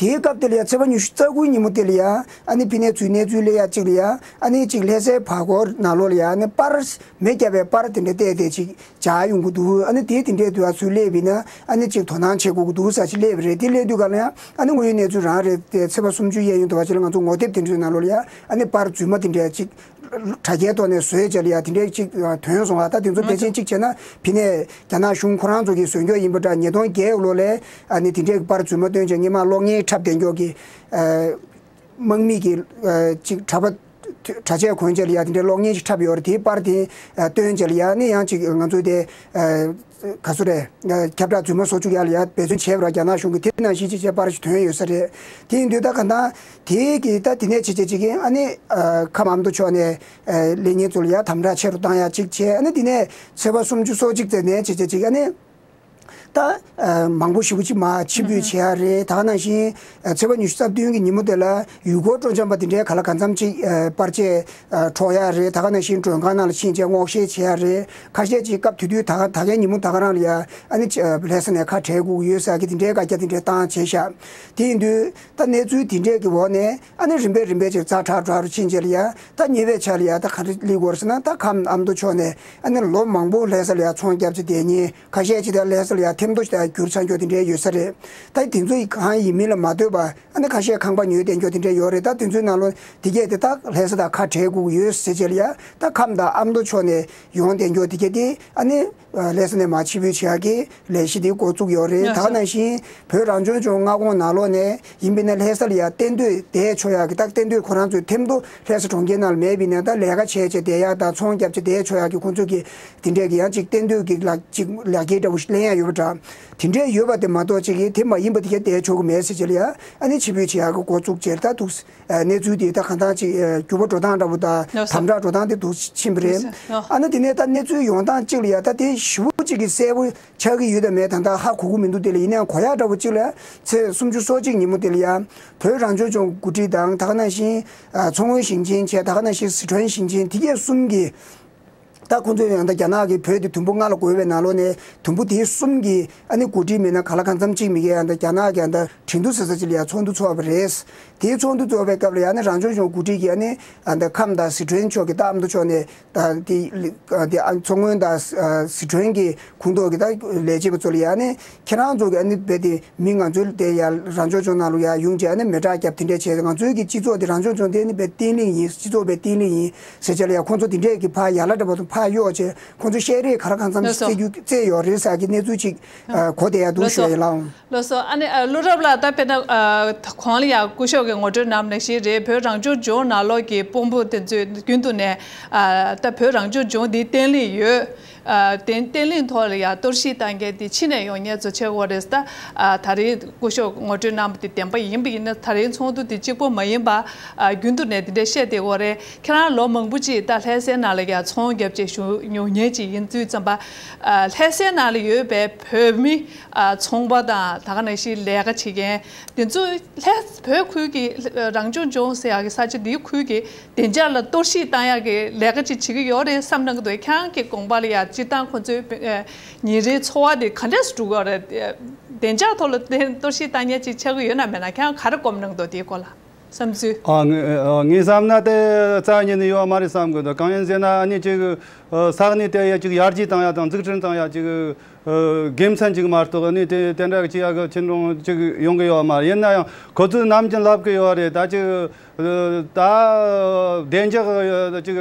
དེའི་སྐབས་དེ་ལ་ཡ་ཚེས་པ་ཉི་ཤུ་རྩ་དགུའི་ཉིན་མོ་དེ་ལ་ཡ་ཨ་ནི་ཕི་ནས་ཚུར་གནས་ཚུལ་སླེབས་ཡ་ཅིག་ལ་ཡ་ཨ་ནི་ཅིག་ལྷ་སའི་བར་སྐོར་ནང་ལོགས་ལ་ཡ་ཨ་ནི་པར་མེ་བརྒྱབ་པའི་པར་དེ་འདྲ་བལྟས་ཏེ་ཅིག་བྱ་ཡོང་གི་འདུག་ཨ་ནི་དེ་དེ་འདྲའི་དུས་ཚོད་སླེབས་པ་ཡིན་ན་ཨ་ནི་ཅིག་དོ་སྣང་བྱེད་དགོས་ཀྱི་འདུག་ཟེར་ཅིག་སླེབས་པ་རེད། དེ་སླེབས་དུས་ག་ལ་ཡང་ཨ་ནི་དངོས་ཡོད་གནས་ཚུལ་རང་རེད་དེ། ཚེས་པ་སུམ་ཅུ་གཡས་གཡོན་དུ་བ་ཅིག་ལ་ང་ཚོ་ངོ་དེབ་དེ་འདྲའི་ནང་ལོགས་ལ་ཡང་ཨ་ནི་པར་རྫུན་མ་དེ་འདྲའི་ཅིག་དྲ་རྒྱའི་ཐོག་ནས་བཟོས་བྱས་ལ་ཡང་དེ་འདྲའི་ཅིག་ཐོན་སོང་བ། ད་དེ་ཚོ་ཕལ་ཆེར་ཅིག་བྱས་ན་ཕི་ནས་རྒྱ་ནག་གཞུང་ཁོ་རང་ཚོ་གིས་བཟོས་འཇོག་ཡིན་པ་འདྲ། ཉིས་སྟོང་བརྒྱད་ལོ་ལ་ཨ་ནི་དེ་འདྲའི་པར་རྫུན་མ་བཏོན་བྱས་སྔོན་མ་གློག་བརྙན་འཁྲབ་བསྡད་འཇོག་གི་དམག་མི་གི་ཅིག་གྲྭ་པ། གྲྭ་ཆས་གོན་བྱས་ལ་ཡ་དེ་འདྲའི་གློག་བརྙན་ཞིག་འཁྲབ་ཡོད་རེད། དེའི་པར་དེ་སྟོན་བྱས་ལ་ཡ་ནི་ཡང་ཅིག་ང་ཚོའི་དེ་ག་ཚོད་རེད། ཁྱབ་བསྒྲགས་རྫུན་མ་བཟོ་བཅུག་ཡ་ལ་ཡ་འབད་བརྩོན་བྱས་པ་ར་རྒྱ་ནག་གཞུང་གིས་དེ་ནང་བཞིན་ཅིག་བྱས་པར་ཞིག་ཐོན་ཡོད་ས་རེད། དེ་ཡིན་དུས་ད་ག་ད་དེའི་གི་ད་དེ་ནས་བྱས་བྱས་ཅིག་གིས་ཨ་ནི་ཁམས་ཨ་མདོ་ཕྱོགས་ནས་སླེབས་མཁན་ཚོ་ལ་ཡ་དམ་དྲག་ཆེ་རུ་བཏང་ཡ་ཅིག་བྱས། ཨ་ནི་དེ་ནས་ཚེས་པ་སུམ་ཅུ་སོ་གཅིག་ཙམ་ནས་བྱས་བྱས་ཅིག་ཨ་ནི། ད་མང་པོ་ཞེ་པོ་ཅིག་མར་ཕྱིར་འབུད་བྱེད་ཡ་རེད། ད་ག་ནང་བཞིན་ཚེས་པ་ཉི་ཤུ་རྩ་བདུན་གྱི་ཉིན་མོ་དེ་ལ་ཡུལ་སྐོར་སྤྲོ་འཆམ་པ་དེ་འདྲའི་ག་ལ་གང་འཚམ་ཅིག་པར་ཆས་འཕྲོག་ཡ་རེད། ད་ག་ནང་བཞིན་མགྲོན་ཁང་ནང་ལ་ཕྱིན་བྱས་སྔོག་བཤེར་བྱེད་ཡ་རེད། ཁ་ཤས་ཅིག་སྐབས་དེ་དུས་ད་ག་ད་གའི་ཉིན་མོ་ད་ག་རང་ལ་ཡ་ཨ་ནི་ལྷ་ས་ནས་ཁ་བྲལ་དགོས་ཀྱི་ཡོད་ཟེར་གི་དེ་འདྲའི་བཀའ་རྒྱ་དེ་འདྲའི་བཏང་བྱས་ཤག་དེ་ཡིན་དུས་ད་གནས་ཚུལ་དེ་འདྲའི་གི་འོག་ནས་ཨ་ནི་རིམ་པས་རིམ་པས་ཅིག་ཛ་དྲག་དྲག་རུ་ཕྱིན་བྱས་ལ་ཡ་ད་ཉེ་བའི་ཆར་ལ་ཡ་ད་ག་རེ་སླེབས་ཀྱི་ཡོད་རེད་ཟེར་ན། ད་ཁམས་ཨ་མདོ་ཕྱོགས་ནས་ཨ་ནི་ལོ་མང་པོ་ལྷ་ས་ལ་ཡ་ཚོང་རྒྱབ་བྱས་བསྡད་མཁན། ཁ་ཤས་ཅིག་ད་ལྷ་ས་ལ་ཡ་ཐེམ་ཐོ་ཞིག་ད་བསྒྱུར་ཚར་འགྱོ་དེ་འདྲའི་ཡོད་ས་རེད། ད་དེ་ཚོ་ཡི་གང་ཡིན་མིན་ལ་མ་ལྟོས་པ་ཨ་ནི་ཁ་ཤས་ཁང་པ་ཉོས་བསྡད་འགྱོ་དེ་འདྲའི་ཡོད་རེད། ད་དེ་ཚོའི་ནང་ལོ་དེ་གས་དེ་ད་ལྷ་ས་དང་ཁ་བྲལ་དགོས་ཀྱི་ཡོད་ཟེར་བྱས་ལ་ཡ་ད་ཁམས་དང་ཨ་མདོ་ཕྱོགས་ནས་ཡོང་བསྡད་འགྱོ་དེ་གས་དེ་ཨ་ནི་ལྷ་ས་ནས་མར་ཕྱིར་འབུད་བྱེད་ཡག་གི་ལས་གཞི་དེ་འགོ་བཙུགས་ཡོད་རེད། ད་ག་ནང་བཞིན་བོད་རང་སྐྱོང་ལྗོངས་མངའ་ཁོངས་ནང་ལོགས་ནས་ཡིན་པས་ན་ལྷ་ས་ལ་ཡ་གཏན་སྡོད་བསྡད་ཆོག་ཡག་གི་ད་གཏན་སྡོད་ཁོ་རང་ཚོའི་ཐེམ་ཐོ་ལྷ་ས་གྲོང་ཁྱེར་ནང་ལ་མེད་པས་ན་ད་ལས་ཀ་བྱས་བྱས་བསྡད་ཡག་དང་ཚོང་རྒྱབ་བྱས་བསྡད་ཆོག་ཡག་གི་ཁོང་ཚོ་གི་དེ་འདྲས་ཀྱི་ཡང་ཅིག་གཏན་སྡོད་ཀྱི་ལག་ཅིག་ལག་འཁྱེར་འདྲ་བོ་ཞིག་ལེན་ཡ་ཡོད་པ་འདྲ། དེ་འདྲས་ཡོད་པ་དེ་མ་གཏོགས་ཅིག་གིས་དེ་མ་ཡིན་པ་དེ་ག་བསྡད་ཆོག་གི་མེད་ཟེར་བྱས་ལ་ཡ་ཨ་ནི་ཕྱིར་འབུད་བྱེད་ཡག་གི་འགོ་བཙུགས་བྱས་ད་འདུག་གནས་ཚུལ་དེ་ད་གང་ལྟར་ཅིག་འགྱུར་བ་འགྲོ་སྟངས་འདྲ་བོ་དང་ལགས་སོ། དམ་དྲག་འགྲོ་སྟངས་དེ་འདུག་ཕྱིན་པ་རེད། ལགས་སོ། ཨ་ནི་དེ་ནས་ད་གནས་ཚུལ་ཡོང་སྟངས་གཅིག་ལ་ཡ་ད་དེ་ཞེ་པོ་ ཏིག་གི་གསལ་པོ་ཆགས་ཀྱི་ཡོད་དམ་མེད་ད་ལྟ་ཧ་གོ་གི་མི་འདུག་དེ་ལ་ཡིན་ནའང་གོ་ཡག་འདྲ་པོ་གཅིག་ལ་ཚེས་སུམ་ཅུ་སོ་གཅིག་ཉིན་མོ་དེ་ལ་ཡང་བོད་རང་སྐྱོང་ལྗོངས་འགོ་ཁྲིད་དང་ད་ག་ནང་བཞིན་མཚོ་སྔོན་ཞིང་ཆེན་བྱས་ད་ག་ནང་བཞིན་སི་ཁྲོན་ཞིང་ཆེན་དེ་གས་གསུམ་གྱི། ད་ཁོང་ཚོས་ཡང་ད་རྒྱ་ནག་གི་བོད་དེ་དུམ་བུ་ལྔ་ལ་བགོས་པའི་ནང་ལོགས་ནས་དུམ་བུ་དེ་གསུམ་གྱི་ཨ་ནི་འགོ་ཁྲིད་མི་སྣ་ག་ལ་གང་འཚམ་གཅིག་མི་སྒེར་ཡང་ད་རྒྱ་ནག་གི་ཡང་ད་ཁྲིན་ཏུ་ཟེར་ས་ཅིག་ལ་ཡང་ཚོགས་འདུ་ཚོགས་པ་རེད། དེའི་ཚོགས་འདུ་ཚོགས་པའི་སྐབས་ལ་ཡང་ནི་རང་སྐྱོང་ལྗོངས་འགོ་ཁྲིད་ཀྱིས་ཨ་ནི་ཨ་ད་ཁམས་དང་སི་ཁྲོན་ཕྱོགས་ཀྱི་ད་ཨ་མདོ་ཕྱོགས་ནས་ད་དེ་དེ་ཨ་མཚོ་སྔོན་དང་སི་ཁྲོན་གྱི་ཁོངས་གཏོགས་ཀྱི་ད་ལས་བྱེད་པ་ཚོ་ལ་ཡང་ནི། ཁྱེད་རང་ཚོ་གི་ཨ་ནི་རྦད་དེ་མི་ང་ཚོའི་དེ་ཡར་རང་སྐྱོང་ལྗོངས་ནང་ལ་ཡར་ཡོང་བྱས་ཨ་ནི་མེ་སྲེག་བརྒྱབ་དེ་འདྲས་བྱས་ང་ཚོའི་གི་སྤྱི་ཚོགས་དེ་རང་སྐྱོང་ལྗོངས་དེ་ནི་རྦད་བརྟན་ལྷིང་ཡིན། སྤྱི་ཚོགས་རྦད་བརྟན་ལྷིང་ཡིན་ཟེར་བྱས་ལ་ཡར་ཁོང་ཚོ་དེ་འདྲས་ཀྱི་ཕར་ཡར་ལ་འདྲ་པོ་དང་ཕར་གཡོག་བྱས་ཁོང་ཚོ་བཤད་རེས་ག་ར་གང་འཚམ་ལགས་སོ། བཙལ་རྒྱུ་བཙལ་ཡོད་རེད་ཟེར་གི་གནས་ཚུལ་ཅིག་ཨ་གོ་བསྡད་ཡ་འདུག་ལགས་སོ། ཞུ་ཡ་ཡིན་ལགས། ལགས་སོ། ཨ་ནི་ཨ་བློ་རབ་ལགས་ད་དཔེར་ན་ཨ་གོང་ལ་ཡང་སྐུ་ཞབས་ཀྱིས་ངོ་སྤྲོད་གནང་བ་ནང་བཞིན་རེད། བོད་རང་སྐྱོང་ལྗོངས་ནང་ལོགས་ཀྱི་དཔོན་པོ་དེ་ཚོས་རྒྱུན་དུ་ནས་ཨ་ད་བོད་རང་སྐྱོང་ལྗོངས་འདི་བརྟན་ལྷིང་ཡོད། ཨ་བརྟན་བརྟན་ལྷིང་ཐོག་ལ་ཡང་གཏོར་བཤིག་བཏང་མཁན་དེ་ཕྱི་ནས་ཡོང་མཁན་ཚོ་ཆགས་ཀྱི་ཡོད་རེད་ཟེར། ད་ཨ་ད་རེས་སྐུ་ཞབས་ངོ་སྤྲོད་གནང་བ་དེ་བདེན་པ་ཡིན་པ་ཡིན་ན་ད་རེས་ཚོགས་འདུ་དེ་གཅིག་པོ་མ་ཡིན་པ་ཨ་རྒྱུན་དུ་ནས་དེ་འདྲ་བཤད་བསྡད་ཀྱི་ཡོད་རེད། ཁྱེད་རང་ལོ་མང་པོ་ཅིག་ད་ལྷ་སའི་ནང་ལ་ཡང་ཚོང་བརྒྱབ་བྱས་བཞུགས་མྱོང་མཁན་ཅིག་ཡིན་དུས་ཙམ་པ་ཨ་ལྷ་སའི་ནང་ལ་ཡོད་པའི་བོད་མི་ཨ་ཚོང་པ་དང་ད་ག་ནང་བཞིན་ལས་ཀ་བྱེད་མཁན་དེ་ཚོ་ལྷ་བོད་ཁུལ་གྱི་རང་སྐྱོང་ལྗོངས་ཟེར་ཡག་གི་ས་ཆ་འདིའི་ཁུལ་གྱི་བདེ་འཇགས་ལ་གཏོར་བཤིག་བཏང་ཡག་གི་ལས་ཀ་ཅིག་བྱེད་ཀྱི་ཡོད་རེད་བསམ་གནང་གི་འདུག་ཁྱེད་རང་གི་དགོངས་པ་ལ་ཡང་སྤྱིར་བཏང་ཁོ་ཚོའི་ཨ་ཉིན་རེའི་འཚོ་བ་དེ་ག་འདྲས་སུ་འགྲོ་གི་ཡོད་རེད། བདེ་འཇགས་ཐོག་ལ་གཏོར་བཤིག་བཏང་མཁན་ཅིག་ཆགས་ཀྱི་ཡོད་ན་མེད་ན་ཁྱེད་རང་ག་རེ་སྒོམ་གནང་གི་འདུག་དེའི་སྐོར་ལ་བསམ་ཚུལ། ཨ་ངས་ཨ་ངས་བསམ་ན་དེ་རྩ་བ་ཉིད་ནས་ཡོད་མ་རེད་བསམ་གི་འདུག་གང་ཡིན་ཟེར་ན་ཨ་ནི་ཅིག་ཨ་ས་གནས་དེ་ཡ་ཅིག་ཡར་རྒྱས་བཏང་ཡ་དང་འཛུགས་སྐྲུན་བཏང་ཡ་ཅིག་ཨ་དགེ་མཚན་ཅིག་མ་གཏོགས་ཨ་ནི་དེ་དེ་འདྲ་ཅིག་ཡ་གི་ཆེ་འགྲོ་ཅིག་ཡོང་གི་ཡོད་མ་རེད། ཡིན་ན་ཡང་ཁོ་ཚོས་ནམ་རྒྱུན་ལབ་གི་ཡོད་རེད། ད་ཅིག་ཨ་ད་བདེ་འཇགས་ཅིག་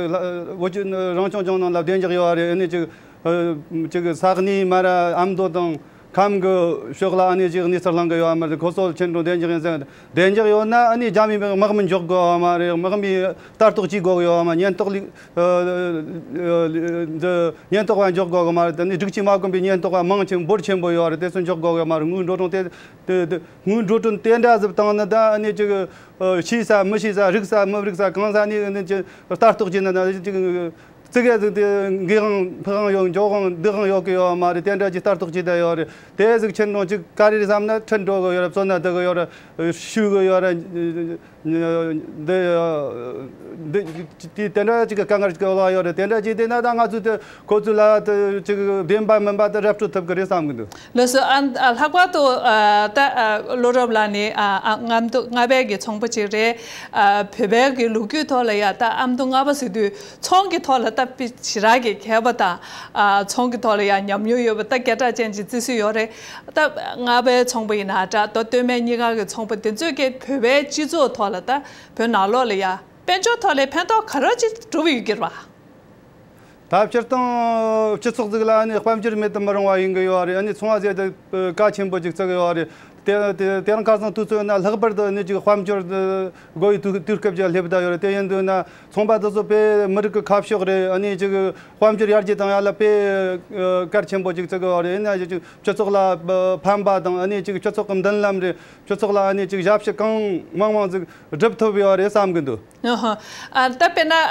བོད་ཀྱི་རང་སྐྱོང་ལྗོངས་ནང་ལ་བདེ་འཇགས་ཡོད་རེད། ཨ་ནི་ཅིག་ཨ་ཅིག་ས་གནས་མར་ཨ་མདོ་དང་ཁམས་གི་ཕྱོགས་ལ་ཨ་ནི་ཅིག་གནས་ཚུལ་སློང་གི་ཡོད་མ་རེད། ཁོ་ཚོ་ཆེ་འགྲོ་བདེ་འཇགས་ཡིན་ཟེར། བདེ་འཇགས་ཡོད་ན་ཨ་ནི་རྒྱ་མི་དམག་མི་འཇོག་དགོས་མ་རེད། དམག་མི་ལྟ་རྟོག་བྱེད་དགོས་ཡོད་མ། ཉེན་རྟོག་ལས་ཨ་ཨ་འདི་ཉེན་རྟོག་པ་འཇོག་དགོས་མ་རེད། དེ་ནི་སྒྲིག་ཆས་མ་གོན་པའི་ཉེན་རྟོག་པ་མང་ཆེ་འབོར་ཆེན་པོ་ཡོད་རེད། དེ་ཚོ་འཇོག་དགོས་ཡོད་མ་རེད། དངུལ་འགྲོ་གྲོན་དེ་དེ་དེ་དངུལ་འགྲོ་གྲོན་དེ་འདྲ་ཟིག་བཏང་ན་ད་ཨ་ནི་ཅིག་ཨ་ཤེས་ས་མི་ཤེས་ས་རིག་ས་མི་རིག་ས་གང་ས་ནས་ཨ་ནི་ཅིག་ལྟ་རྟོག་བྱེད་ན་ན་ཅིག་ཙི་གེ་ཟིག་དེ་འགས་དབང་ཕུག་དབང་ཡོད། འཇོག་དབང་སྡུག་དབང་ཡོད་གི་ཡོད་མ་རེད། དེ་འདྲ་ཅིག་ལྟ་རྟོག་བྱེད་བསྡད་ཡོད་རེད། དེ་ཟིག་ཆེ་འགྲོ་ཅིག་ག་རེ་རེད་བསམ་ན་ཁྲིད་འགྲོ་གི་ཡོད་རེད། བཙོན་ན་བསྡད་གི་ཡོད་རེད། ཞུ་གི་ཡོད་རེད། འདི་འདི་དེ་དེ་འདྲ་ཅིག་གི་དཀའ་ངལ་ཅིག་ལ་ཡོད་རེད། དེ་འདྲ་ཅིག་བལྟས་ན་ད་ང་ཚོས་དེ་ཁོ་ཚོ་ལ་དེ་ཅིག་བདེན་པ་མིན་པ་དེ་ར་སྤྲོད་ཐུབ་གི་རེད་བསམ་གི་འདུག་ལགས་སོ། ཨ་ཨ་ལྷག་པར་དུ་ཨ་ད་ཨ་བློ་རབ་ལགས་ནི་ཨ་ཨ་ཨ་མདོ་རྔ་པའི་གི་ཚོང་པ་ཅིག་རེད། ཨ་བོད་པའི་གི་ལོ་རྒྱུས་ཐོག་ལ་ཡ་ད་ཨ་མདོ་རྔ་པ་ཟེར་དུས་ཚོང་གི་ཐོག་ལ་ད་དཔེ་ཞེ་དྲག་གི་མཁས་པ་དང་ཨ་ཚོང་གི་ཐོག་ལ་ཡ་ཉམས་མྱོང་ཡོད་པ་ད་སྐད་གྲགས་ཅན་ཅིག་བརྩི་སྲོལ་ཡོད་རེད། ད་རྔ་པའི་ཚོང་པ་ཡིན་ན་འདྲ་མདོ་སྟོད་སྨད་གཉིས་ཀ་གི་ཚོང་པ་དེ་ཚོས་གི་བོད་པའི་སྤྱི་ཚོགས་ཐོག་ལ་ད་བོད་ནང་ལོགས་ལ་ཡ་དཔལ་འབྱོར་ཐོག་ལ་ཕན་ཐོགས་ག་རེ་ཅིག་གྲུབ་ཡོད་ཀྱི་རེད་པ། ད་སྤྱིར་བཏང་སྤྱི་ཚོགས་ཟིག་ལ་ཨ་ནི་དཔལ་འབྱོར་མེད་དུ་མི་རུང་བ་ཡིན་གི་ཡོད་རེད། ཨ་ནི་ཚོང་བ་ཟེར་དུས་གལ་ཆེན་པོ་ཅིག་བརྩི་གི་ཡོད་རེད། དེ་དེ་དེ་རིང་ཁ་སང་དུས་ཚོད་ན་ལྷག་པར་དུ་ཨ་ནི་ཅིག་དཔལ་འབྱོར་དགོས་ཡི་དུས་དུས་སྐབས་ཅིག་སླེབས་བསྡད་ཡོད་རེད། དེ་ཡིན་དུས་ན་ཚོང་པ་དེ་ཚོ་དཔེ་མི་རིགས་ཀྱི་ཁ་ཕྱོགས་རེད། ཨ་ནི་ཅིག་དཔལ་འབྱོར་ཡར་རྒྱས་བཏང་ཡ་ལ་དཔེ་གལ་ཆེན་པོ་ཅིག་བརྩི་གི་ཡོད་རེད། ཡིན་ན་ཅིག་སྤྱི་ཚོགས་ལ་ཕན་པ་དང་ཨ་ནི་ཅིག་སྤྱི་ཚོགས་ཀྱི་མདུན་ལམ་རེད། སྤྱི་ཚོགས་ལ་ཨ་ནི་ཅིག་ཞབས་ཕྱི་གང་མང་མང་ཟིག་སྒྲུབ་ཐུབ་ཡོད་རེད་བསམ་གི་འདུག་ཨ་ཧ། ཨ་ད་དཔེར་ན་ཨ་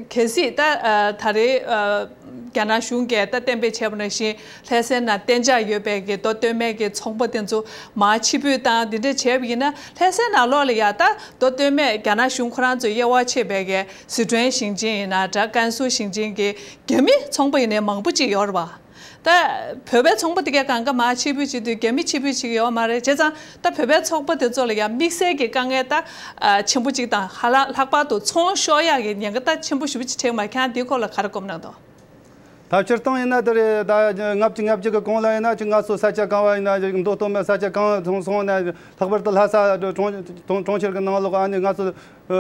གལ་སྲིད་ད་ཨ་ད་རེས་ཨ་རྒྱ་ནག་གཞུང་གིས་ད་གཏན་འབེབས་བྱས་པ་ནང་བཞིན་ལྷ་སའི་ནང་གཏན་འཇགས་ཡོད་པའི་གི་མདོ་སྟོད་སྨད་ཀྱི་ཚོང་པ་དེ་ཚོ་མར་ཕྱིར་འབུད་བཏང་འདི་འདྲས་བྱས་པ་ཡིན་ན་ལྷ་སའི་ནང་ལོགས་ལ་ཡ་ད་མདོ་སྟོད་སྨད་རྒྱ་ནག་གཞུང་ཁོ་རང་ཚོའི་དབྱེ་བ་ཕྱེ་བའི་གི་སི་ཁྲོན་ཞིང་ཆེན་ཡིན་ན་འདྲ་ཀན་སུའུ་ཞིང་ཆེན་གྱི་རྒྱ་མི་ཚོང་པ་ཡིན་ནའི་མང་པོ་ཅིག་ཡོད་རེད་པ། ད་བོད་པའི་ཚོང་པ་དེ་གས་གང་ག་མར་ཕྱིར་འབུད་བྱེད་དུས་རྒྱ་མི་ཕྱིར་འབུད་བྱེད་ཀྱི་ཡོད་མ་རེད། བྱས་ཙང་ད་བོད་པའི་ཚོང་པ་དེ་ཚོ་ལ་ཡང་དམིགས་བསལ་གྱི་དཀའ་ངལ་ད་ཨ་ཆེན་པོ་གཅིག་དང་ཧ་ལ་ལྷག་པར་དུ་ཚོང་ཤོར་ཡག་གི་ཉེན་ཁ་ད་ཆེན་པོ་ཞེ་པོ་ཅིག་འཕྲད་མ་ཁྱེད་རང་དེའི་སྐོར་ལ་ག་རེ་སྒོམ་གནང་འདུག་ད་སྤྱིར་བཏང་ཡིན་ན་དེ་རེད། ད་ལྔ་བཅུ་ང་བརྒྱད་ཀྱི་གོང་ལ་ཡིན་ན་ཅིག་ང་ཚོ་ས་ཆ་གང་བ་ཡིན་ན་ཅིག་མདོ་སྟོད་སྨད་ས་ཆ་གང་སོང་སོང་ན་ལྷག་པར་དུ་ལྷ་ས་གྲོང་གྲོང་གྲོང་ཁྱེར་གྱི་ནང་ལོགས་ཨ་ནི་ང་ཚོ་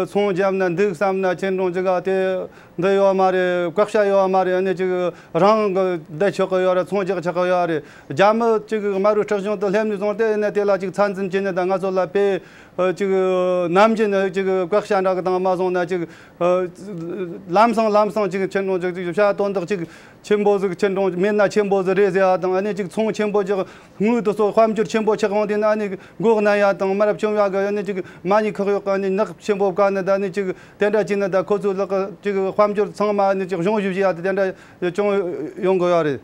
ཚོང་བརྒྱབ་ན་འདུག་བསམ་ན་ཁྱེད་རང་ཅིག་ག་དེ་འདི་ཡོད་མ་རེད། བཀག་ཆ་ཡོད་མ་རེད། ཨ་ནི་ཅིག་རང་གི་བསྡད་ཆོག་གི་ཡོད་རེད། ཚོང་རྒྱག་ཆོག་གི་ཡོད་རེད། རྒྱ་མི་ཅིག་དམར་པོའི་སྲིད་གཞུང་དུ་སླེབས་ནས་བཟུང་སྟེ་ཨ་ནི་དེ་ལ་ཅིག་ཚད་འཛིན་བྱས་ནས་ད་ང་ཚོ་ལ་དཔེ་ཅིག་ནམ་རྒྱུན་ཅིག་བཀག་ཆ་འདྲ་གི་དང་མ་སོང་ན་ཅིག་ལམ་སང་ལམ་སང་ཅིག་ཁྱེད་རང་ཅིག་ཅིག་བྱ་དོན་དག་ཅིག་ཆེན་པོ་ཟིག་ཁྱེད་རང་མེད་ན་ཆེན་པོ་ཟིག་རེད་ཟེར་བ་དང་། ཨ་ནི་ཅིག་ཚོང་ཆེན་པོ་ཅིག་དངུལ་དེ་ཚོ་དཔལ་འབྱོར་ཆེན་པོ་ཆགས་འོང་དུས་ན་ཨ་ནི་མགོ་ན་ཡ་དང་མི་རབས་བཅོམ་ཡ་གི་ཨ་ནི་ཅིག་མ་ཉེས་ཁག་གཡོག་གི་ཨ་ནི་ནག་ཆེན་པོ་བཀག་ནི་ད་ཨ་ནི་ཅིག་དེ་འདྲ་བྱས་ན་ད་ཁོ་ཚོའི་ལག་གི་ཅིག་དཔལ་འབྱོར་ཚང་མ་ཨ་ནི་ཅིག་གཞུང་བཞེས་བྱེད་ཡ་དེ་དེ་འདྲ་བྱུང་ཡོང་གི་ཡོད་རེད།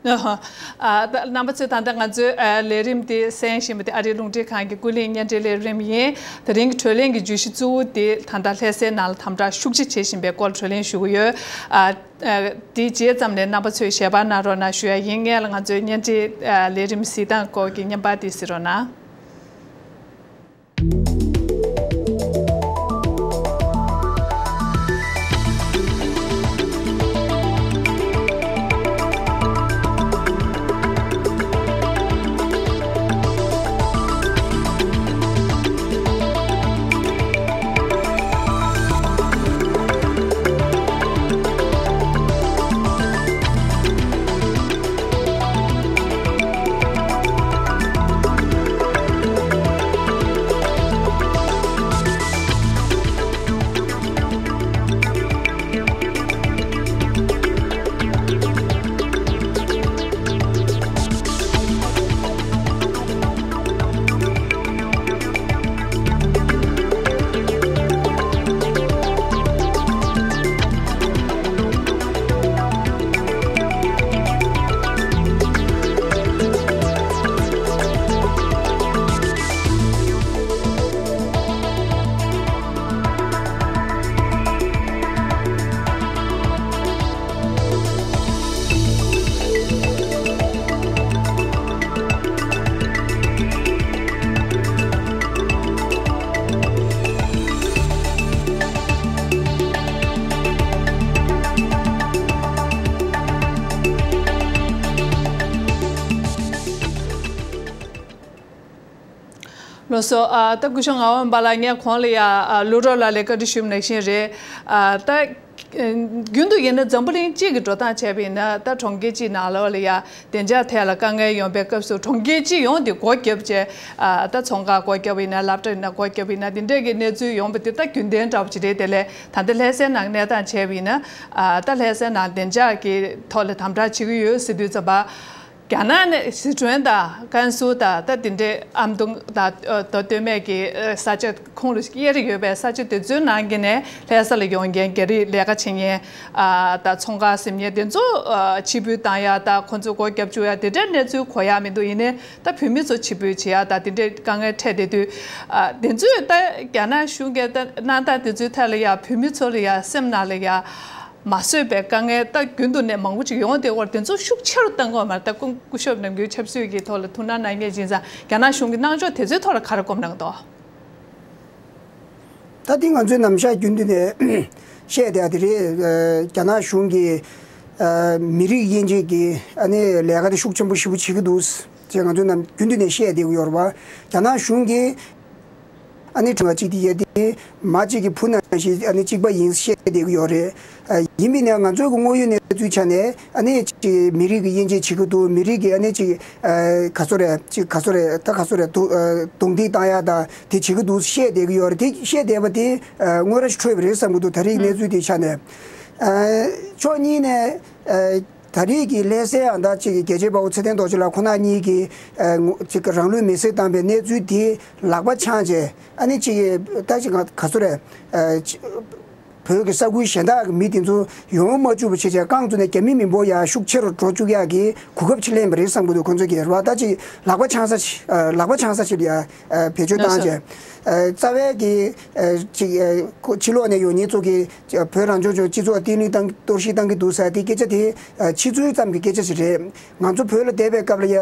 ཨ། ད་རྣམ་པ་ཚོས་ད་ལྟ་ང་ཚོའི་ཨ་ལས་རིམ་འདི་གསན་བཞིན་པ་དེ་ཨ་རིའི་རླུང་འཕྲིན་ཁང་གི་ཀུན་གླེང་བརྙན་འཕྲིན་ལས་རིམ་ཡིན། དེ་རིང་གི་གྲོས་གླེང་གི་བརྗོད་གཞི་གཙོ་བོ་དེ་ད་ལྟ་ལྷ་སའི་ནང་ལ་དམ་དྲག་ཤུགས་ཆེ་བྱེད་བཞིན་པའི་སྐོར་གྲོས་གླེང་ཞུ་གི་ཡོད། ཨ། ཨ། དེའི་རྗེས་ཙམ་ནས་རྣམ་པ་ཚོས་ཞལ་པར་གནང་རོགས་གནང་ཞུ་ཡ་ཡིན། སྔོན་ལ་ང་ཚོའི་བརྙན་འཕྲིན་ཨ་ལས་རིམ་གཟིགས་སྟངས་སྐོར་གྱི་བརྙན་པར་དེ་གཟིགས་རོགས་གནང་། ལགས་སོ། ཨ། ད་སྐུ་ཞབས་ངག་དབང་པཱ་ལགས། ངས་གོང་ལ་ཡ་ཨ་བློ་གྲོས་ལགས་ལ་བཀའ་འདྲི་ཞུས་པ་ནང་བཞིན་རེད། ཨ། ད་རྒྱུན་དུ་ཡིན་ན་འཛམ་བུ་གླིང་སྤྱི་གི་འགྲོ་སྟངས་བྱས་པ་ཡིན་ན། ད་གྲོང་ཁྱེར་གཅིག་ནང་ལོགས་ལ་ཡ་བདེ་འཇགས་ཐད་ལ་དཀའ་ངལ་ཡོང་པའི་སྐབས་སུ་གྲོང་ཁྱེར་སྤྱི་ཡོངས་དེ་སྒོ་བརྒྱབ་བྱས། ཨ། ད་ཚོང་ཁང་སྒོ་བརྒྱབ་པ་ཡིན་ན། སློབ་གྲྭ་ཡིན་ན་སྒོ་བརྒྱབ་པ་ཡིན་ན། དེ་འདྲས་ཀྱི་གནས་ཚུལ་ཡོང་པ་དེ་ད་རྒྱུན་ལྡན་འདྲ་པོ་ཅིག་རེད། དེ་ལས་ད་ལྟ་ལྷ་སའི་ནང་གནས་སྟངས་བྱས་པ་ཡིན་ན། ཨ། ད་ལྷ་སའི་ནང་བདེ་འཇགས་ཀྱི་ཐོག་ལ་དམ་དྲག་བྱེད་ཀྱི་ཡོད་ཟེར་དུས་ཙམ་པ། རྒྱ་ནག་ནས་ཟི་ཁྲོན་དང་ཀན་སུའུ་དང་ད་དེ་འདྲའི་ཨམ་སྟོང་དང་ད་སྟོད་སྨད་ཀྱི་ས་ཆ་ཁོངས་ལ་དབྱེ་རེ་ཡོད་པའི་ས་ཆ་དེ་ཚོའི་ནང་གི་ནས་ལྷ་ས་ལ་ཡོང་མཁན་རྒྱ་རིགས་ལས་ཀ་བྱེད་མཁན། ཨ། ད་ཚོང་ཁང་ཟིན་མཁན་དེ་ཚོ་ཨ་ཕྱིར་འབུད་བཏང་ཡ་དང་ཁོང་ཚོ་སྒོ་བརྒྱབ་བཅུག་ཡ་དེ་འདྲའི་གནས་ཚུལ་གོ་ཡ་མི་འདུག་ཡིན་ནའི་ད་བོད་མི་ཚོ་ཕྱིར་འབུད་བྱེད་ཡ་དང་དེ་འདྲའི་དཀའ་ངལ་འཕྲད་བསྡད་དུས། ཨ། དེ་ཚོས་ད་རྒྱ་ནག་གཞུང་གིས་ད་གནང་སྟངས་དེ་ཚོའི་ཐད་ལ་ཡ་བོད་མི་ཚོ་ལ་ཡ་སེམས་ནང་ལ་ཡ། མ་བཟོད་པའི་དཀའ་ངལ་ད་རྒྱུན་དུ་ནས་མང་པོ་ཅིག་ཡོང་བསྡད་ཡོད་རེད། དེ་ཚོ་ཤུགས་ཆེ་རུ་བཏང་དགོས་མ་རེད། ད་སྐུ་སྐུ་ཞབས་ནམ་རྒྱུན་ཆབ་སྲིད་ཀྱི་ཐོག་ལ་ཐུགས་སྣང་གནང་མཁན་ཡིན་ཙང་། རྒྱ་ནག་གཞུང་གི་གནང་ཕྱོགས་དེ་ཚོའི་ཐོག་ལ་ག་རེ་སྐོམ་གནང་འདུག་ད་དེ་ང་ཚོས་ནམ་ཞག་རྒྱུན་དུ་ནས་བཤད་བསྡད་ཡ་དེ་རེད། ཨ། རྒྱ་ནག་གཞུང་གིས་ཨ་མི་རིགས་དབྱེ་འབྱེད་ཀྱི་ཨ་ནི་ལས་ཀ་དེ་ཤུགས་ཆེན་པོ་ཞེ་པོ་བྱེད་ཀྱི་འདུག་ཅེས་ང་ཚོས་ནམ་རྒྱུན་དུ་ནས་བཤད་བསྡད་ཀྱི་ཡོད་རེད་པ། རྒྱ་ནག་གཞུང་གིས། ཨ་ནི་ཁྲི་བ་གཅིག་དེ་ཡ་དེ་མ་གཅིག་གི་བུ་ནང་བཞིན་ཨ་ནི་གཅིག་པ་ཡིན་བཤད་བསྡད་ཀྱི་ཡོད་རེད། ཨ། ཡིན་པས་ན་ང་ཚོའི་གི་དངོས་ཡོད་གནས་ཚུལ་ཆ་ནས་ཨ་ནི་ཅིག་མི་རིགས་ཀྱི་དབྱེ་འབྱེད་བྱེད་ཀྱི་འདུག་མི་རིགས་ཀྱི་ཨ་ནི་ཅིག་ཨ་ག་ཚོད་རེད། ཅིག་ག་ཚོད་རེད། ད་ག་ཚོད་རེད། རྡུང་ཨ་རྡུང་རྡེག་བཏང་ཡ་ད་དེ་བྱེད་ཀྱི་འདུག་བཤད་བསྡད་ཀྱི་ཡོད་རེད། དེ་བཤད་བསྡད་པ་དེ་ཨ་དངོས་ར་ཞིག་འཕྲོད་པ་རེད་བསམ་གྱི་འདུག་ད་རེས་གནས་ཚུལ་དེ་ཆ་ནས། ཨ། ཕྱོགས་གཉིས་ནས་ཨ། ད་རེས་ཀྱི་ལྷ་སའི་ཨ་ད་ཅིག་རྒྱལ་གཅེས་དཔའ་བོ་ཚེ་བརྟན་རྡོ་རྗེ་ལགས་ཁོ་ན་གཉིས་ཀྱིས་ཨ་ངོ་ཅིག་རང་ལུས་མེར་སྲེག་བཏང་པའི་གནས་ཚུལ་དེ་ལག་པ་འཆང་བྱས། ཨ་ནི་ཅིག་ད་ཅིག་ང་ག་ཚོད་རེད། ཨ་ཅིག་བོད་ཀྱི་ས་ཁུལ་གཞན་དག་གི་མི་དེ་ཚོ་ཡོང་མ་བཅུག་པ་བྱས་བྱས། རྐང་བཙུགས་ནས་རྒྱ་མི་མི་འབོར་ཡ་ཤུགས་ཆེ་རུ་འགྲོ་བཅུག་ཡ་གི་གོ་སྐབས་ཅིག་ལེན་པ་རེད་བསམ་གྱི་འདུག་ཁོ་ཚོ་གིས་རེད་པ། ད་ཅིག་ལག་པ་འཆང་ས་ཅིག་ཨ་ལག་པ་འཆང་ས་ཅིག་ལ་ཡ་ཨ་བེད་སྤྱོད་བཏང་བྱས། ཨ་རྩ་བའི་གི་ཨ་ཅིག་ཨ་ཕྱི་ལོགས་ནས་ཡོང་མཁན་ཚོ་གིས་བོད་རང་སྐྱོང་ལྗོངས་སྤྱི་ཚོགས་བརྟན་ལྷིང་བཏང་གཏོར་བཤིག་བཏང་གི་འདུག་ཟེར་དེ་སྐད་ཆ་དེ་ཨ་ཕྱི་ཚུལ་ཙམ་གྱི་སྐད་ཆ་ཞིག་རེད། ང་ཚོ་བོད་ལ་བསྡད་པའི་སྐབས་ལ་ཡ་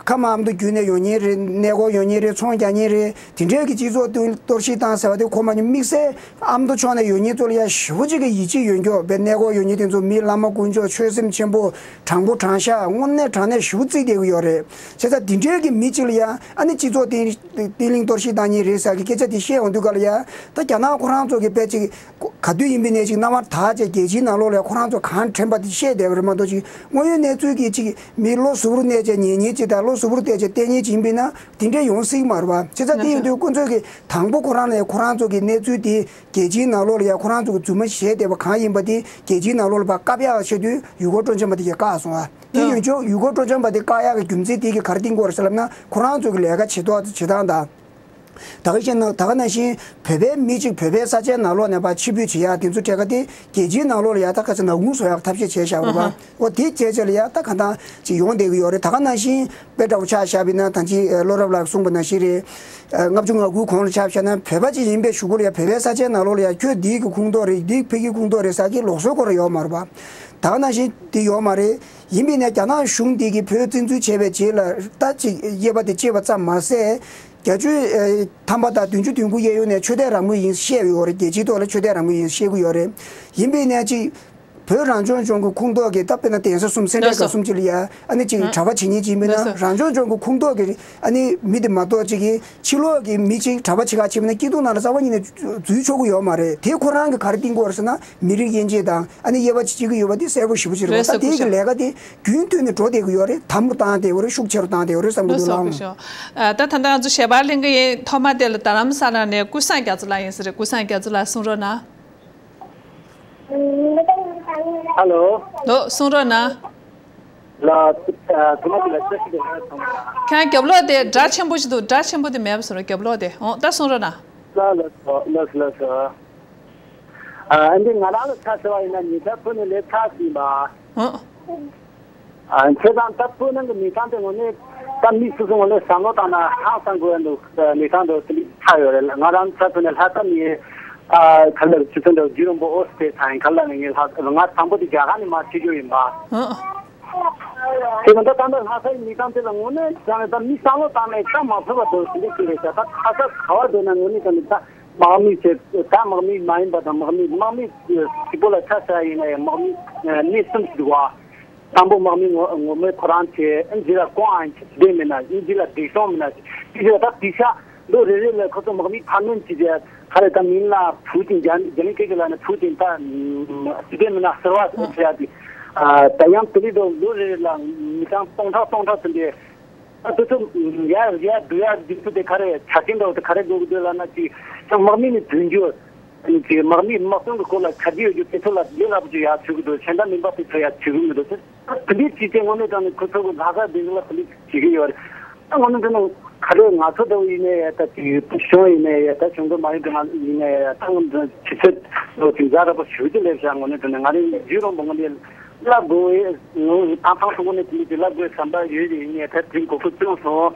ཁམས་ཨ་མདོ་བརྒྱུད་ནས་ཡོང་མཁན་རེད། གནས་སྐོར་ཡོང་མཁན་རེད། ཚོང་རྒྱག་མཁན་རེད། དེ་འདྲའི་གི་སྤྱི་ཚོགས་གཏོར་བཤིག་བཏང་ཟེར་བ་དེ་གོ་མ་མྱོང་། དམིགས་བསལ་ཨ་མདོ་ཕྱོགས་ནས་ཡོང་མཁན་ཚོ་ལ་ཡ་ཞེ་པོ་ཅིག་གི་ཡིད་ཆེས་ཡོད་མཁན། བོད་གནས་སྐོར་ཡོང་མཁན་དེ་ཚོ་མི་བླ་མ་དཀོན་མཆོག་ཆོས་སེམས་ཆེན་པོ། དྲང་པོ་དྲང་བཞག་དངོས་གནས་དྲང་གནས་ཞེ་པོ་བརྩི་བསྡད་ཀྱི་ཡོད་རེད། བྱས་ཙང་དེ་འདྲའི་གི་མི་གཅིག་ལ་ཡ་ཨ་ནི་སྤྱི་ཚོགས་བརྟན་བརྟན་ལྷིང་གཏོར་བཤིག་བཏང་མཁན་རེད་ཟེར་གི་སྐད་ཆ་དེ་བཤད་ཡོང་དུས་སྐབས་ལ་ཡ། ད་རྒྱ་ནག་ཁོ་རང་ཚོ་གི་དཔེ་ཅིག་ག་དུས་ཡིན་པའི་ནས་ཅིག་རྣ་བར་དག་བྱས་རྒྱལ་སྤྱིའི་ནང་ལོགས་ལ་ཁོ་རང་ཚོ་གང་དྲན་པ་དེ་བཤད་བསྡད་པ་རེད་མ་གཏོགས། ཅིག་དངོས་ཡོད་གནས་ཚུལ་གྱི་ཅིག་མི་བློ་གཟུ་བོར་གནས་བྱས་ཉན་མཁན་ཅིག་དང་། བློ་གཟུ་བོར་གཏད་བྱས་བསྡད་མཁན་ཅིག་ཡིན་པས་ན་དེ་འདྲས་ཡོང་སྲིད་ཀྱི་མ་རེད་པ། བྱས་ཙང་དེ་ཡིན་དུས་ཁོ་ཚོ་གི་དང་པོ་ཁོ་རང་ལ་ཡ་ཁོ་རང་ཚོ་གི་གནས་ཚུལ་དེ་རྒྱལ་སྤྱིའི་ནང་ལོགས་ལ་ཡ་ཁོ་རང་ཚོ་གི་རྫུན་མ་བཤད་བསྡད་པ་གང་ཡིན་པ་དེ་རྒྱལ་སྤྱིའི་ནང་ལོགས་ལ་ཕར་བཀག་ཡག་ཆེད་དུ་ཡུལ་སྐོར་སྤྲོ་འཆམ་པ་དེ་གིས་བཀག་སོང་བ། དེ་ཡིན་དུས་ཡུལ་སྐོར་སྤྲོ་འཆམ་པ་དེ་བཀག་ཡག་གི་རྒྱུ་མཚན་དེ་གིས་ག་རེ་བསྟན་གྱི་ཡོད་རེད་ཟེར་ལབ་ན། ཁོ་རང་ཚོ་གི་ལས་ཀ་བྱེད་ཐོག་བྱེད་སྟངས་དང་། ད་ག་བཞིན་ན་ད་ག་ནང་བཞིན་བོད་པའི་མི་གཅིག་བོད་པའི་ས་ཆའི་ནང་ལོགས་ནས་ཕར་ཕྱིར་འབུད་བྱེད་ཡག་དེ་ཚོ་གྲས་ཀ་དེ་རྒྱལ་སྤྱིའི་ནང་ལོགས་ལ་ཡ་ད་ག་ཚོད་ནག་ཁུང་བཟོ་ཡག་ཐབས་ཤེས་བྱས་བཞག་རེད་པ། ཨ་ཧ། འོ་དེ་བྱས་བྱས་ལ་ཡ་ད་ག་འདྲ་ཅིག་ཡོང་བསྡད་ཀྱི་ཡོད་རེད། ད་ག་ནང་བཞིན་དཔེ་འདྲ་བོ་ཆ་བཞག་པ་ཡིན་ན་ད་ཅི་བློ་རབ་ལགས་གསུངས་པ་ནང་བཞིན་རེད། ལྔ་བཅུ་ང་དགུའི་གོང་ལ་ཆ་བཞག་ན་བོད་པ་ཅིག་ཡིན་པའི་གཞུག་གུ་ལ་ཡ་བོད་པའི་ས་ཆའི་ནང་ལོགས་ལ་ཡ་ཁྱོད་འདི་གི་ཁོངས་གཏོགས་རེད། འདི་བོད་ཀྱི་ཁོངས་གཏོགས་རེད་ཟེར་གྱི་ལུགས་སྲོལ་སྐོར་ཡོད་མ་རེད་པ། ད་ག་ནང་བཞིན་དེ་ཡོད་མ་རེད། ཡིན་པས་ན་རྒྱ་ནག་གཞུང་འདི་གིས་བོད་བཙན་འཛུལ་བྱས་པའི་རྗེས་ལ་ད་ཅིག་དབྱེ་བ་དེ་ཕྱེ་བ་ཙམ་མ་ཟད། བརྒྱད་ཅུ་ཨེ་ཐམ་པ་དང་བདུན་ཅུ་དོན་དགུ་གཡས་གཡོན་ནས་ཆོས་དད་རང་མོས་ཡིན་བཤད་ཡོད་རེད། རྒྱལ་སྤྱིའི་ཐོག་ལ་ཆོས་དད་རང་མོས་ཡིན་བཤད་ཀྱི་ཡོད་རེད། ཡིན་པས་ན་ཅིག་བོད་རང་སྐྱོང་ལྗོངས་ཀྱི་ཁོངས་གཏོགས་ཀྱི་ད་དཔེར་ན་གདན་ས་གསུམ་སེ་འབྲས་དགའ་གསུམ་ཅིག་ལ་ཡ་ཨ་ནི་ཅིག་གྲྭ་པ་བྱེད་མཁན་ཅིག་ཡིན་པས་ན་རང་སྐྱོང་ལྗོངས་ཀྱི་ཁོངས་གཏོགས་ཀྱི་ཨ་ནི་མི་དེ་མ་གཏོགས་ཅིག་གི་ཕྱི་ལོགས་ཀྱི་མི་ཅིག་གྲྭ་པ་བྱེད་ག་ཕྱིན་པ་ན་སྐྱིད་སྡུག་ནང་ལ་རྩ་བ་ཉིད་ནས་འཛུལ་ཆོག་གི་ཡོད་མ་རེད། དེ་ཁོ་རང་གིས་ག་རེ་བསྟན་གྱི་ཡོད་རེད་ཟེར་ན་མི་རིགས་དབྱེ་འབྱེད་དང་ཨ་ནི་དབྱེ་བ་ཕྱེ་གི་ཡོད་པ་དེ་གསལ་པོ་ཞེ་པོ་ཅིག་རེད་པ། ལགས་སོ། ད་དེ་གི་ལས་ཀ་དེ་རྒྱུན་མཐུད་ནས་འགྲོ་བསྡད་ཀྱི་ཡོད་རེད། དམ་པོ་བཏང་བསྡད་ཡོད་རེད། ཤུགས་ཆེ་རུ་བཏང་བསྡད་ཡོད་རེད་བསམ་གྱི་འདུག་ལགས། ལགས་སོ། ཨ་ད་ད་ལྟ་ང་ཚོ་ཞལ་པར་ལེན་གི་ཡིན། ཐོག་མ་དེ་ལ་རྡ་རམ་ས་ལ་ནས་ཀུན་བཟང་རྒྱ་མཚོ་ལགས་ཡིན་ས་རེད། ཀུན་བཟང་རྒྱ་མཚོ་ལགས་གསུང་རོགས་གནང་། ཧ་ལོ། ལོ། གསུང་རོགས་གནང་། ལ། ཨ་ཐོག་མ་དེ་ལ་བཀྲ་ཤིས་བདེ་ལེགས་ཟེར་སོང་ང་། ཁྱེད་རྒྱབ་ལོགས་དེ་སྒྲ་ཆེན་པོ་ཞིག་འདུག་སྒྲ་ཆེན་པོ་དེ་མེད་པ་བཟོ་རོགས། རྒྱབ་ལོགས་དེ། འོང་ད་གསུང་རོགས་གནང་། ལགས་ལགས་སོ། ལགས་ལགས་སོ། ཨ་འདི་ང་རང་ལ་ཆ་བཞག་པ་ཡིན་ན་ཉེ་ཆར་བོད་ནས་སླེབས་ཚར་ཟིན་པ། ཨོ། ཨ་བྱས་ཙང་ད་བོད་ནང་གི་གནས་སྟངས་དེ་དངོས་གནས་ད་མི་སོ་སོ་ངོས་ནས་བསམ་བློ་བཏང་ན་ཧང་སང་དགོས་ཡ་འདུག་གནས་སྟངས་དེ་དེ་འདྲ་ཆགས་ཡོད་རེད། ང་རང་ཆ་བཞག་ནས་ལྷ་ས་ནས་ཨ་ག་ལ་ཆུ་ཚོད་འདྲ་བརྒྱུད་རིང་པོ་ཨོ་སི་ཏྲེ་ལི་ཡ་ཡིན་ག་ལ་ནས་ངས་ལྷ་ང་དང་པོ་དེ་རྒྱ་གར་ནས་མར་ཕྱིན་རྒྱུ་ཡིན་པ། ཨོ། དེ་མ་ད་ད་ལྟ་ལྷ་སའི་གནས་སྟངས་དེ་ལ་དངོས་གནས་བྱས་ན་ད་མི་བསམ་བློ་བཏང་ནས་ད་མ་ཕོད་པ་འདུག་དེ་འདྲ་ཅིག་རེད་ཤག་ད་ཁ་ས་ག་བ་འདུག་ན་དངོས་གནས་བྱས་ན་ད་དམག་མི་ཚོས་ད་དམག་མི་མ་ཡིན་པ་དང་དམག་མི་དམག་མི་གཅིག་པོ་ལ་ཆ་བཞག་ཡིན་ན་ཡང་དམག་མི་གནས་གསུམ་ཞིག་འདུག་བ། དང་པོ་དམག་མི་ངོ་ངོ་མས་ཁོ་རང་བྱས། ཨ་འདི་ལ་ཀོང་ཨན་བྱས་བསྡད་མེད་ན། ཨ་འདི་ལ་བདེ་སྲུང་མེད་ན། དེ་བཞིན་ད་དེ་ཤ་ལོ་རེ་རེ་ལ་ཁོ་ཚོ་དམག་མི་འཕར་སྣོན་བྱས་བྱས་ག་རེ་ད་མིང་ལ་བུ་ཅིང་རྒྱ་རྒྱ་མི་སྐད་ཀྱི་ལ་ནི་བུ་ཅིང་ད་བསྡད་མེད་ན་ཟེར་བ་ཟེར་ཡ་དེ། ད་ཡང་དེ་རིང་ལོ་ལོ་རེ་རེ་ལ་མི་གྲངས་སྟོང་ཕྲག་སྟོང་ཕྲག་ཙམ་དེ། ཨ་དེ་ཚོ་ཡར་ཡར་བསྡུ་ཡ་བསྡུ་ཚུལ་དེ་ག་རེ་ཆ་རྐྱེན་འདྲ་བོ་དེ་ག་རེ་དགོས་ཀྱི་འདུག་ལབ་ན་ཅིག་ཀྱང་དམག་མི་ནི་བསྡུ་རྒྱུ། ཨ་ནི་ཅིག་དམག་མིས་དམག་དོན་གྱི་སྐོར་ལ་ཆ་རྒྱུས་ཡོད་རྒྱུ་དེ་ཚོ་ལ་ལས་སླ་པོ་ཅིག་ཡར་བྱུག་གི་འདུག་གཞན་དག་མིན་པ་དེ་ཚོ་ཡར་བྱུག་གི་མི་འདུག་དེ་འདྲའི་ཅིག་དེ་དངོས་གནས་དྲང་གནས་ཁོ་ཚོ་གི་ལྷག་བསམ་དེ་ཚོ་ལ་དེ་འདྲ་བྱེད་ཀྱི་ཡོད་རེད། ཨ་དངོས་གནས་དྲང་གནས་ག་རེ་ང་ཚོ་འདྲ་བོ་ཡིན་ནའི་ད་ཅིག་གཞུང་ཡིན་ནའི་ད་གཞུང་འབྲེལ་མ་ཡིན་པའི་ང་ཡིན་ནའི་ད་ང་ཚོ་ཆུ་ཚོད་ལོ་ཅིག་ཛ་དྲག་པོ་ཞུ་རྒྱུ་སླེབས་ཤག་དངོས་གནས་དྲང་གནས་ང་རེ་རྒྱུས་རོང་པོ་ངོ་ནས། ལབ་དགོས། ངོ་ཐང་ཐང་ཐུག་གོ་ནས་དེ་འདྲ་དེ་ལབ་དགོས་བསམ་པ་ཡོད་རེད། ཡིན་ནའི་ད་དེ་གོ་སྐབས་བྱུང་སོང་།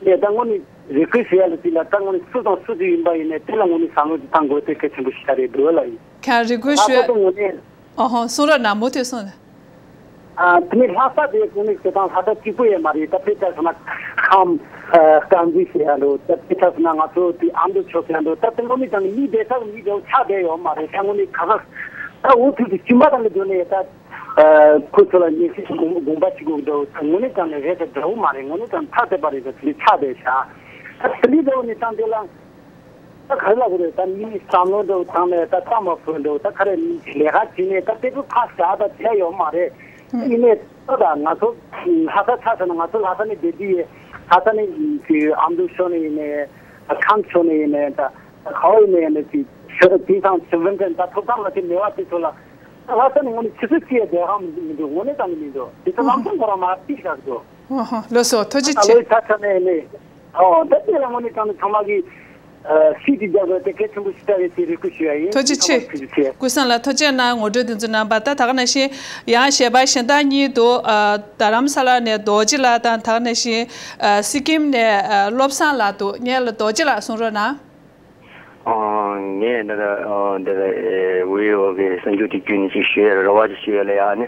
ངས་ད་དངོས་གནས་རེ་སྐུལ་ཞུ་ཡ་ལ་དེ་ལ་ད་དངོས་གནས་སུ་དང་སུ་དེ་ཡིན་པ་ཡིན་ནའི་དེ་ལ་དངོས་གནས་བསམ་བློ་དེ་བཏང་དགོས་དེ་གལ་ཆེན་པོ་ཞིག་ཆགས་རེད་འདུག་ལ་ཡིན། ཁྱེད་རེ་སྐུལ་ལྷག་ཞུ་པ་ཡ་དེ་དངོས་གནས། ཨོ་ཧོ་གསུང་རོགས་གནང་། མུ་མཐུད་གསུང་། ཨ་དེ་ནས་ལྷ་ས་དེ་དངོས་གནས་བྱེད་སྟངས་ལྷ་ས་གཅིག་པུ་ཡང་མ་རེད། ད་དཔེ་ཆ་བཞག་ན་ཁམས་དཀར་མཛེས་ཞེས་ཡ་འདུག་ད་དཔེ་ཆ་བཞག་ན་ང་ཚོ་དེ་ཨ་མདོ་ཕྱོགས་ཟེར་ཡ་འདུག་ད་དེ་དངོས་གནས་ཀྱང་མི་བསྡད་ས་གི་མི་བསྡད་པ་ཆགས་བསྡད་ཡོད་མ་རེད། ད་དངོས་གནས་ཁ་ཁ་ད་འུ་ཐུག་དེ་གཅིན་པ་དང་གི་སྒོ་ནས་ད། ཁོ་ཚོ་ལ་ཉེས་ཆད་དགོངས་དགོངས་པ་བྱེད་དགོས་འདུག་དངོས་གནས་དྲང་གནས་རེད་དེ་འདྲ་བོ་མ་རེད། དངོས་གནས་དྲང་ཐག་བཅད་པ་རེད་དེ་དེ་ཆགས་བསྡད་ཤག་ད་དེ་འདྲའི་འདྲ་བོ་ནས་བཏང་དེ་ལ་ད་ག་རེ་ལབ་དགོས་རེད། ད་མིའི་བསམ་བློ་འདྲ་བོ་བཏང་ནས་ད་རྩ་མ་ཕོད་འདྲ་བོ་ད་ག་རེ་ལས་ཀ་བྱས་ནས་ད་དེ་ཚོ་ཕར་བཞག་ད་བྱས་ཡོད་མ་རེད། ཡིན་ནའི་ད་ང་ཚོ་ལྷ་ས་ཆ་བཞག་ན་ང་ཚོ་ལྷ་ས་ནས་བསྡད་དུས་ལྷ་ས་ནས་ཨ་མདོ་ཕྱོགས་ནས་ཡིན་ནའི་ཁམས་ཕྱོགས་ནས་ཡིན་ནའི་ད་ག་བ་ཡིན་ནའི་ཡིན་ནའི་ཅིག་ཤོད་དེང་སང་ཆུ་བན་ཅན་ད་ཐོབ་ཐང་ལ་དེ་མེད་པ་དེ་ཚོ་ལ། ལྷ་ས་ནས་དངོས་གནས་ཆུ་ཚོད་གཅིག་ཡང་བསྡད་ཁང་མི་འདུག་དངོས་གནས་དྲང་གནས་མི་འདུག་དེ་ཚོ་ལམ་སང་ཁོ་རང་མར་ཏིག་ཤག་འདུག་ཨོ་ཧོ་ལགས་སོ། ཐུགས་རྗེ་ཆེ། ད་ལོའི་ཆ་ཚང་ནས་ནི། ཨོ་ད་དེ་ལ་དངོས་གནས་དྲང་གནས་ཚང་མ་གིས་ཨ་སྲིད་ཀྱི་རྒྱབ་ལ་དེ་གལ་ཆེན་པོ་ཞིག་ལྟ་བའི་དེ་རེ་སྐུལ་ཞུ་ཡ་ཡིན། ཐུགས་རྗེ་ཆེ། ཐུགས་རྗེ་ཆེ། ཀུན་བཟང་ལགས་ཐུགས་རྗེ་གནང་། ངོ་སྤྲོད་དེ་ཚོ་གནང་བ། ད་ད་ག་ནང་བཞིན་ཡང་ཞལ་པར་གཞན་དག་གཉིས་འདུག་ཨ་རྡ་རམ་ས་ལ་ནས་རྡོ་རྗེ་ལགས་དང་། ད་ག་ནང་བཞིན་ཨ་སི་ཀིམ་ནས་ཨ་བློ་བཟང་ལགས་འདུག་ངས་ལ་རྡོ་རྗེ་ལགས་གསུང་རོགས་གནང་། ཨ་ངས་འདི་ལ་ཨ་འདི་ལ་ཨེ་ཝི་ཨོ་གི་གསར་འགྱུར་དེ་བརྒྱུད་ནས་ཅིག་ཞུ་ཡ་རེ་བ་ཅིག་ཞུ་ཡ་ལ་ཡ་ནི།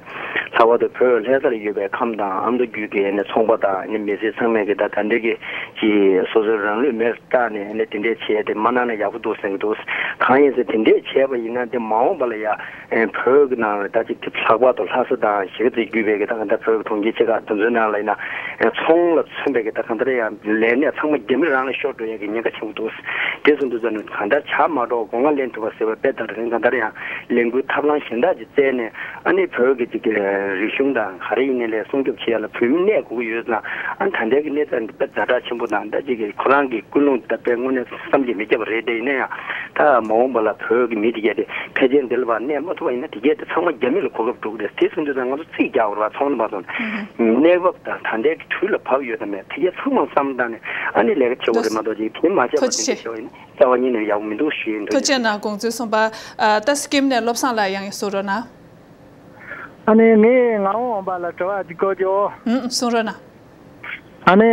ལྷག་པར་དུ་བོད་ལྷ་ས་ལ་ཡོད་པའི་ཁམས་དང་ཨ་མདོ་རྒྱུད་ཀྱི་ནི་ཚོང་པ་དང་ནི་མི་སེར་ཚང་མས་ཀྱི་ད་ད་འདྲ་གི་ཅིག་སོ་སོའི་རང་ལུས་མེར་བཏགས་ནས་ནི་དེ་འདྲས་བྱས་ཏེ་མ་གནང་ན་ཡག་པོ་འདུག་ཟེར་གྱི་འདུག་གང་ཡིན་ཟེར་དེ་འདྲས་བྱས་པ་ཡིན་ན་དེ་མ་འོངས་པ་ལ་ཡ་ཨེ་བོད་ཀྱི་ནང་ལ་ད་ཅིག་ལྷག་པར་དུ་ལྷ་ས་དང་གཞིས་ཀ་རྩེ་བརྒྱུད་པའི་གི་ད་ག་ད་བོད་ཀྱི་གྲོང་ཁྱེར་ཆེ་ཁག་དེ་ཚོའི་ནང་ལ་ཡིན་ན་ཨེ་ཚོང་ལ་མཚོན་པའི་གི་ད་ག་ད་རེ་ཡང་ལས་གནས་ཚང་མ་རྒྱ་མི་རང་ལ་ཤོར་འགྲོ་ཡ་གི་ཉེན་ཁ་ཆེན་པོ་འདུག་དེ་སོང་དུས་ཙམ་ནས་གང་ལྟར་ཆགས་མ་འགྲོ་སྒོ་ང་ལེན་ཐུབ་པ་ཟེར་བ་དཔེ་ལྟར་རིང་གང་ལྟར་ཡང་ལས་འགུལ་ཐབས་ལམ་གཞན་དག་ཅིག་བཙལ་ནས་ཨ་ནི་བོད་ཀྱི་ཅིག་གི་རིག་གཞུང་དང་ག་རེ་ཡིན་ནའི་ལས་སྲུང་སྐྱོབ་བྱེད་ཡ་ལ་བོད་མི་གནས་དགོས་ཀྱི་ཡོད་ཙང་ཨ་ད་ལྟའི་གི་གནས་སྟངས་འདི་དཔེ་ཛ་དྲག་ཆེན་པོ་དང་ད་ཅིག་གི་ཁོ་རང་གི་ཀུན་སློང་འདི་ད་དཔེ་དངོས་གནས་བསམ་གྱིས་མི་ཁྱབ་པ་རེད། དེ་ཡིན་ན་ཡང་ ད་མ་འོངས་པ་ལ་བོད་ཀྱི་མི་དེ་གས་དེ་ཕལ་ཆེར་འདི་ལ་བ་གནས་མ་ཐུབ་པ་ཡིན་ན། དེ་གས་དེ་ཚང་མ་རྒྱ་མི་ལ་གོ་སྐབས་འགྲོ་གི་རེད། དེ་སོང་དུས་ད་ང་ཚོ་རྩིས་རྒྱག་དགོས་རེད་བ། ཚོང་ལ་མ་སོང་ན་གནས་བབ་དང་ད་ལྟའི་གི་དུས་ལ་བབ་ཡོད་དམ་མེད་དེ་གས་ཚང་མ་བསམ་བློ་བཏང་ནས་ཨ་ནི་ལས་ཀ་བྱེད་དགོས་རེད་མ་གཏོགས་ཅིག་དེ་མ་བྱས་པ་དེ་འདྲ་ཞིག་ཡིན་ན་རྩ་བ་ཉིད་ནས་ཡག་པོ་མི་འདུག་ཞུ་ཡིན། ཐུགས་རྗེ་གནང་། དགོངས་ཚུལ་གསུངས་པ། ཨ། ད་སི་ཀིམ་ནས་བློ་བཟང་ལགས་ཡང་གསུང་རོགས་གནང་། ཨ་ནི་ངས་ངག་དབང་དབང་པ་ལ་དྲི་བ་ཅིག་བཀོད་རྒྱུ། ཨུམ། གསུང་རོགས་གནང་། ཨ་ནི་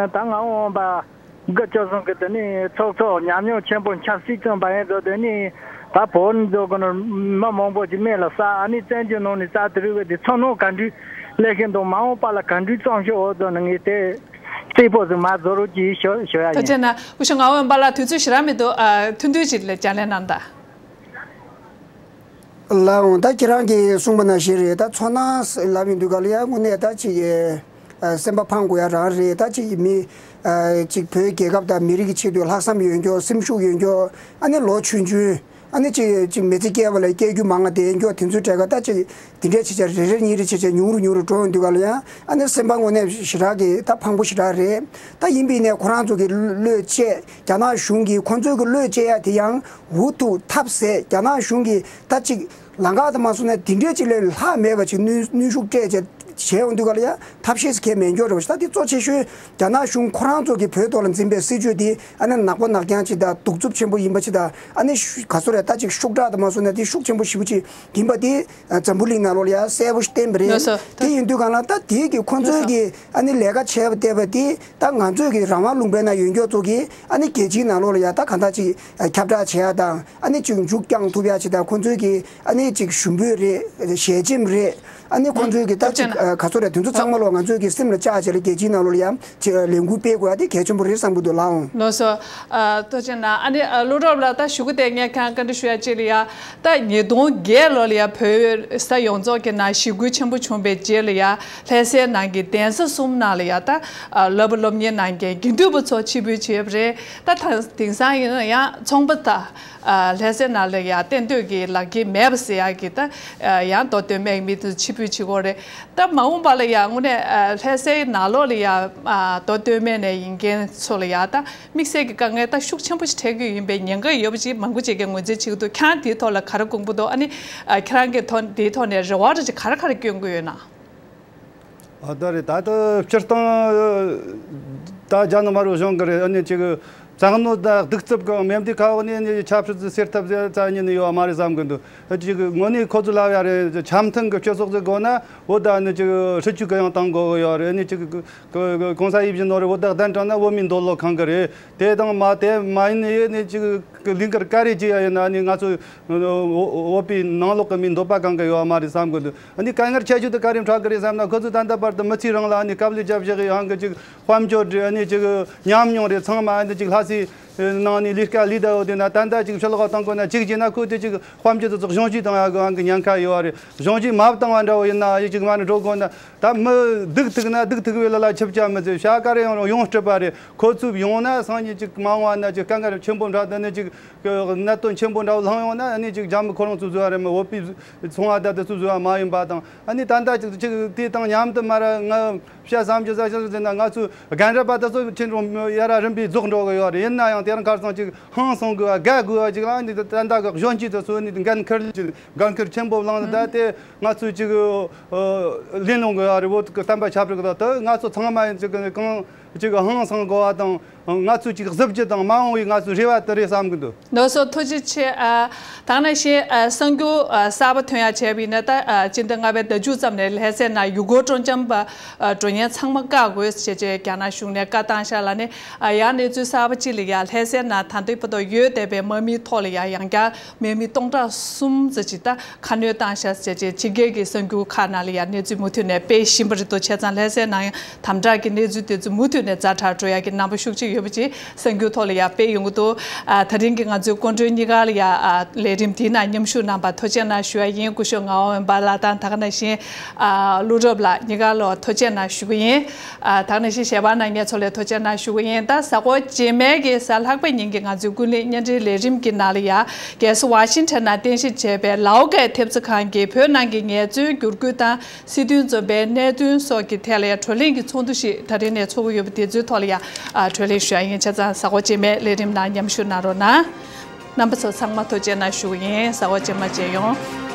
ད་ངག་དབང་དབང་པ་དགུ་བཅུ་གསུམ་གི་དེ་ནས་ཚོགས་གཙོ་ཉམས་མྱོང་ཆེན་པོ་ཆབ་སྲིད་བཙོན་པ་ཡིན་ཚོ་དེ་ནས་ད་བོད་ནས་འཛུལ་དགོས་ནོ་མི་མང་པོ་ཅིག་སྨན་ལ་ཟ། ཨ་ནི་བཙན་བྱོལ་ནང་ནས་ཟ། དེ་རིགས་བས་དེ་ཚོར་སྣང་ག་འདྲ་སླེབས་ཀྱི་འདུག་མ་འོངས་པ་ལ་ག་འདྲ་བརྩོན་ཤུགས་འོག་ཏུ་ནས་ངས་དེ་རྩིས་པོ་ཟིག་མ་བཟོ་རོགས་ཀྱིས་ཞུ་ཞུ་ཡ་ཐུགས་རྗེ་ཡིན། གནང་། སྐུ་ཞབས་ངག་དབང་དབང་པ་ལགས། དུས་ཚོད་ཞེ་དྲག་མི་འདུག་ཨ། ཐུང་ཐུང་ཅིག་ལ་ཕྱག་ལས་གནང་དང་། ལགས་འོང་། ད་ཁྱེད་རང་གིས་གསུངས་པ་ནང་བཞིན་རེད། ད་ཚོར་སྣང་ལབ་ཡོང་དུས་ག་ལ་ཡ་དངོས་གནས་ད་ཅིག་ཨ། སེམས་པ་ཕངས་དགོས་ཡ་རང་རེད། ད་ཅིག་མི་ཨ། ཅིག་བོད་རྒྱལ་ཁབ་དང་མི་རིགས་ཀྱི་ཆེད་དུ་ལྷག་བསམ་ཡོད་མཁན། སེམས་ཤུགས་ཡོད་མཁན། ཨ་ནི་ལོ་ཆུང་ཆུང་། ཨ་ནི་ཅིག་ཅིག་མི་ཚེ་སྐྱེལ་བ་ལ་སྐྱེལ་རྒྱུ་མང་ང་བསྡད་མཁན་དེ་ཚོའི་གྲས་ཀ་ད་ཅིག་དེ་འདྲས་བྱས་བྱས་རེ་རེ་གཉིས་རེ་བྱས་བྱས་ཉུང་རུ་ཉུང་རུ་འགྲོ་ཡོང་དུས་ག་ལ་ཡ། ཨ་ནི་སེམས་པ་དངོས་གནས་ཞེ་དྲག་གི་ད་ཕངས་པོ་ཞེ་དྲག་རེད། ད་ཡིན་པའི་ནས་ཁོ་རང་ཚོ་གི་བློས་བཅད། རྒྱ་ནག་གཞུང་གིས་ཁོ་ཚོའི་གི་བློས་བཅད་ཡ་དེ་ཡང་འུ་ཐུག་ཐབས་ཟད། རྒྱ་ནག་གཞུང་གིས་ད་ཅིག་ལམ་ཁ་དུ་མ་སོང་ན་དེ་འདྲས་ཅིག་ལས་ལྷག་མེད་པ་ཅིག་གནོན་གནོན་ཤུགས་སྤྲད་བྱས་བྱས་ཡོང་དུས་ག་ལ་ཡ་ཐབས་ཤེས་སུ་གལ་མེད་འགྱོ་རེད་པ། ད་དེ་གཙོ་ཆེ་ཤོས་རྒྱ་ནག་གཞུང་ཁོ་རང་ཚོ་གི་བོད་ཐོག་ལ་འཛིན་པའི་སྲིད་བྱུས་དེ་ཨ་ནི་ནག་པོ་ནག་རྐྱང་ཅིག་དང་གདུག་རྩུབ་ཆེན་པོ་ཡིན་པ་ཅིག་དང་། ཨ་ནི་ཤུ་ག་ཚོད་རེད། ད་ཅིག་ཤུགས་དྲག་དུ་མ་སོང་ན་དེ་ཤུགས་ཆེན་པོ་ཞེ་པོ་ཅིག་ཡིན་པ་དེ་འཛམ་བུ་གླིང་ནང་ལོགས་ལ་ཡ་གསལ་པོ་ཞིག་བསྟན་པ་རེད། ལགས་སོ། དེ་ཡིན་དུས་ག་ལ་ད་དེ་གི་ཁོ་ཚོའི་གི་ཨ་ནི་ལས་ཀ་བྱས་པ་བལྟས་པ་དེ་ད་ང་ཚོའི་གི་རང་དབང་ལུང་པའི་ནང་ཡོད་མཁན་ཚོ་གི་ཨ་ནི་རྒྱལ་སྤྱིའི་ནང་ལོགས་ལ་ཡ་ད་གང་ལྟར་ཅིག་ཁྱབ་བསྒྲགས་བྱེད་ཡ་དང་། ཨ་ནི་ཅིག་མཇུག་བསྐྱང་ཐུབ་ཡ་ཅིག་དང་། ཁོ་ཚོའི་གི་ཨ་ནི་ཅིག་ཞུ་འབོད་རེད། ཞལ་ཆེམས་རེད། ཨ་ནི་ཁོ་ཚོའི་གི་ད་ཅིག་ཨ་ག་ཚོད་རེད། དེ་ཚོ་ཚང་མ་ལོ་ང་ཚོའི་གི་སེམས་ལ་བཅངས་བྱས་ལ་རྒྱལ་སྤྱིའི་ནང་ལོགས་ལ་ཡང་ཅིག་ལས་འགུལ་སྤེལ་དགོས་ཡ་དེ་གལ་ཆེན་པོ་རེད་བསམ་གི་འདུག་ལགས་འོང་། ལགས་སོ། ཨ་ཐུགས་རྗེ་གནང་། ཨ་ནི་ཨ་བློ་གྲོས་ལགས། ད་ཞུ་གི་དེ་ངས་ཁ་བཀའ་འདྲི་ཞུ་ཡ་ཅིག་ལ་ཡ། ད་ཉིས་སྟོང་བརྒྱད་ལོ་ལ་ཡ་བོད་ས་ཡོངས་རྫོགས་ཀྱི་ནང་ཞི་རྒོལ་ཆེན་པོ་བྱུང་བའི་རྗེས་ལ་ཡ། ལྷ་སའི་ནང་གི་གདན་ས་གསུམ་ནང་ལ་ཡ་ད་ཨ་བསླབ་པ་སློབ་གཉེར་གནང་མཁན་དགེ་འདུན་པ་ཚོ་ཕྱིར་འབུད་བྱས་པ་རེད། ད་ད་དེང་སང་ཡིན་ན་ཡང་ཚོང་པ་དང་། ཨ་ལྷ་སའི་ནང་ལ་ཡ་གཏན་སྡོད་ཀྱི་ལག་འཁྱེར་མེད་པ་ཟེར་ཡག་གི་ད་ཨ་ཡང་མདོ་སྟོད་སྨད་མི་དེ་ཚོ་ཕྱིར་འབུད་བྱེད་ཀྱི་ཡོད་རེད། ད་མ་འོངས་པ་ལ་ཡ་དངོས་གནས་ཨ་ལྷ་སའི་ནང་ལོགས་ལ་ཡ་ཨ་མདོ་སྟོད་སྨད་ནས་ཡིན་མཁན་ཚོ་ལ་ཡ་ད་དམིགས་བསལ་གྱི་དཀའ་ངལ་ད་ཤུགས་ཆེན་པོ་ཞིག་འཕྲད་ཀྱི་ཡིན་པའི་ཉེན་ཁ་ཡོད་པ་ཅིག་མང་པོ་ཅིག་གིས་ངོས་འཛིན་བྱེད་ཀྱི་འདུག་ཁྱེད་རང་དེའི་ཐོག་ལ་ག་རེ་དགོངས་པ་འདུག་ཨ་ནི་ཨ་ཁྱེད་རང་གི་ཐོག་དེའི་ཐོག་ནས་རེ་བ་རེ་ཅིག་ག་རེ་ག་རེ་བསྐྱོན་གྱི་ཡོད་ན། ཨ་ད་རེད། ད་ལྟ་སྤྱིར་བཏང་ད་རྒྱ་ནག་དམར་པོ་གཞུང་གི་རེད། ཨ་ནི་ཅིག་བཙན་གནོན་དང་གདུག་རྩུབ་གི་མེ་མདའི་ཁ་འོག་ནས་ནི་ཆབ་སྲིད་སེལ་ཐབས་ཟེར་རྩ་ཉིད་ནས་ཡོད་མ་རེད་བསམ་གི་འདུག་ཅིག་དངོས་གནས་ཁོ་ཚོ་ལབ་ཡ་རེད། འཆམ་མཐུན་གི་སྤྱི་ཚོགས་ཟིག་དགོས་ན་བོད་ད་ནི་ཅིག་སྲིད་བྱུས་གུ་ཡངས་གཏོང་དགོས་གི་ཡོད་རེད། ཨ་ནི་ཅིག་གོང་ས་ཡིད་བཞིན་ནོར་བུ་བོད་ད་གདན་དྲངས་ན་བོད་མིའི་འདོད་བློ་ཁེངས་གི་རེད། དེ་དང་མ་དེ་མ་ཡིན་ནི་ཡོད་ནི་ཅིག་ལས་འགུལ་ག་རེ་བྱེད་ཡ་ཡིན་ན་ནི་ང་ཚོ་བོད་པའི་ནང་ལོགས་གི་མིའི་འདོད་པ་ཁེངས་གི་ཡོད་མ་རེད་བསམ་གི་འདུག་ཨ་ནི་དཀའ་ངལ་ཁྱད་ཆོས་དེ་ག་རེ་འཕྲད་གི་རེད་བསམ་ན། ཁོ་ཚོས་ད་ལྟ་བར་དུ་མི་ཚེའི་རིང་ལ་ཨ་ནི་དཀའ་ལས་བརྒྱབ་བཞག་གི་ཡང་གི་ཅིག་དཔལ་འབྱོར་རེད། ཨ་ནི་ཅིག་ཉམས་མྱོང་རེད། ཚང་མ་ཨ་ནི་ཅིག་ལྷ་སའི་ནང་ནས་ལས་ཀ་ལས་བསྡད་ཡོད་དེ་ན། ད་ལྟ་ཅིག་ཕྱི་ལོགས་གཏོང་དགོས་ན་ཅིག་བྱས་ན་ཁོ་དེ་ཅིག་དཔལ་འབྱོར་དེ་ཚོ་གཞུང་བཞེས་བཏང་ཡ་གི་ཨང་གི་ཉེན་ཁ་ཡོད་རེད། གཞུང་བཞེས་མ་བཏང་བ་འདྲ་བོ་ཡིན་ན་ཨ་ནི་ཅིག་མ་ནི་འགྲོ་དགོས་ན། ད་མི་སྡུག་ཐུག་ན་སྡུག་ཐུག་པའི་ལ་ལ་ཆིབས་རྒྱ་མི་ཚེ་བྱ་ག་རེ་ཡང་ཡོང་སྲིད་པ་རེད། ཁོ་ཚོས་ཡོང་ན་སང་ཉིན་ཅིག་མ་འོངས་ན་ཅིག་དཀའ་ངལ་ཆེན་པོ་འཕྲད་དེ་ནི་ཅིག་གནད་དོན་ཆེན་པོ་འདྲ་བོ་ལྷུང་ཡོང་ན་ཨ་ནི་ཅིག་རྒྱ་མི་ཁོ་རང་ཚོས་བཟོས་པ་རེད། མི་བོད་པའི་ཚོང་བ་ད་དེ་ཚོས་བཟོས་པ་མ་ཡིན་པ་དང་། ཨ་ནི་ད་ལྟ་ཅིག་ཅིག་དེ་དང་མཉམ་དུ་མ་ར་ང་བཤད་བསམ་རྒྱུ་ཟ་ཤེས་ཟེར་ན། ང་ཚོའི་རྒན་རབས་པ་དེ་ཚོ་ཁྱེད་རང་ཡ་ར་རིམ་པས་རྫོགས་འགྲོ་གི་ཡོད་རེད། ཡིན་ན་ཡང་དེ་རིང་ཁ་སང་ཅིག་ཧང་སང་དགོས་པ་དགའ་དགོས་པ་ཅིག་ལ་ནི་ད་ལྟ་གི་གཞོན་སྐྱེས་དེ་ཚོ་ནི་འགན་འཁུར་ཅིག་འགན་འཁུར་ཆེན་པོ་བླངས་ནས། ད་དེ་ང་ཚོས་ཅིག་ལེན་ལོང་གི་ཨ་རི་བོད་ཀྱི་བསྟན་པ་ཆབ་སྲིད་ཀྱི་ཐོག་ཏུ་ང་ཚོ་ཚང་མ་ཡིན་ཅིག་གང་ཅིག་ཧང་སང་དགོས་པ་དང་། ང་ཚོས་ཅིག་གཟི་བརྗིད་དང་མ་འོངས་པའི་ང་ཚོའི་རེ་བ་དེ་རེད་བསམ་གི་འདུག་ལགས་སོ། ཐུགས་རྗེ་ཆེ། ཨ་ད་ག་ནང་བཞིན་ཨ་གསར་འགྱུར་ཨ་གསར་པ་ཐོན་ཡ་བྱས་པ་ཡིན་ན། ད་ཨ་སྤྱི་ཟླ་ལྔ་པའི་ཟླ་མཇུག་ཙམ་ནས་ལྷ་སའི་ནང་ཡུལ་སྐོར་སྤྲོ་འཆམ་པ་ཨ་འགྲོ་མཁན་ཚང་མ་བཀག་དགོས་ཞེས་བྱས་རྒྱ་ནག་གཞུང་ནས་བཀའ་བཏང་ཤག་ལ་ནི། ཨ་ཡང་གནས་ཚུལ་གསར་པ་གཅིག་ལ་ཡ། ལྷ་སའི་ནང་ད་ལྟའི་བར་དུ་ཡོད་བསྡད་པའི་དམག་མིའི་ཐོག་ལ་ཡ་ཡང་བསྐྱར་དམག་མི་སྟོང་ཕྲག་གསུམ་ཙམ་ཅིག་ད་ཁ་སྣོན་བཏང་ཤག་ཟེར་བྱས་ཕྱི་རྒྱལ་གྱི་གསར་འགྱུར་ཁག་ནང་ལ་ཡ་གནས་ཚུལ་མུ་མཐུད་ནས་སྤེལ་བཞིན་པ་རེད་འདུག་བྱས་ཙང་ལྷ་སའི་ནང་ཡང་དམ་དྲག་གི་གནས་ཚུལ་དེ་ཚོ་མུ་མཐུད་ནས་ཛ་དྲག་འགྲོ་ཡ་གི་རྣམ་པ་ཤུགས་ཆེ་ཡོད་པ་ཅིག་གསར་འགྱུར་ཐོག་ལ་ཡ་སྤེལ་ཡོང་གི་འདུག་ཨ་ད་རིང་གི་ང་ཚོའི་སྐུ་མགྲོན་གཉིས་ཀ་ལ་ཡ་ཨ་ལས་རིམ་དེའི་ནང་མཉམ་ཞུགས་གནང་བར་ཐུགས་རྗེ་གནང་ཞུ་ཡ་ཡིན། སྐུ་ཞབས་ངག་དབང་དབེན་པ་ལགས་དང་། ད་ག་ནང་བཞིན་ཨ་བློ་གྲོས་ལགས་གཉིས་ཀ་ལ་ཐུགས་རྗེ་གནང་ཞུ་གི་ཡིན། ཨ་ད་ག་ནང་བཞིན་གཞས་པ་རྣམ་གཉིས་ཚོ་ལ་ཐུགས་རྗེ་གནང་ཞུ་གི་ཡིན། ད་གཟའ་འཁོར་རྗེས་མའི་གི་གཟའ་ལྷག་པའི་ཉིན་གྱི་ང་ཚོའི་ཀུན་གླེང་བརྙན་འཕྲིན་ལས་རིམ་གྱི་ནང་ལ་ཡ་རྒྱལ་ས་ཝ་ཤིང་ཊོན་ནང་རྟེན་གཞི་བྱས་པའི་ལའོ་ཀའི་ཐེབས་རྩ་ཁང་གི་བོད་ནང་གི་ངལ་རྩོལ་བསྒྱུར་བཀོད་དང་སྲིད་དོན་འཛོམས་པའི་གནད་དོན་སོགས་ཀྱི་ཐད་ལ་ཡ་བགྲོ་གླེང་གི་ཚོགས་འདུ་ཞིག་ད་རིང་ནས་ཚོགས་ཀྱི་ཡོད་པ་དེ་ཚོའི་ཐོག་ལ་ཡ་ཨ་བགྲོ་གླེང་ཞུ་ཡ་ཡིན། བྱས་ཙང་གཟའ་འཁོར་རྗེས་མའི་ལས་རིམ་ནང་མཉམ་ཞུགས་གནང་རོགས་གནང་། རྣམ་པ་ཚོ་ཚང་མ་ཐུགས་རྗེ་གནང་ཞུ་གི་ཡིན། གསར་པ་རྗེས་མ་མཇལ་ཡོང་།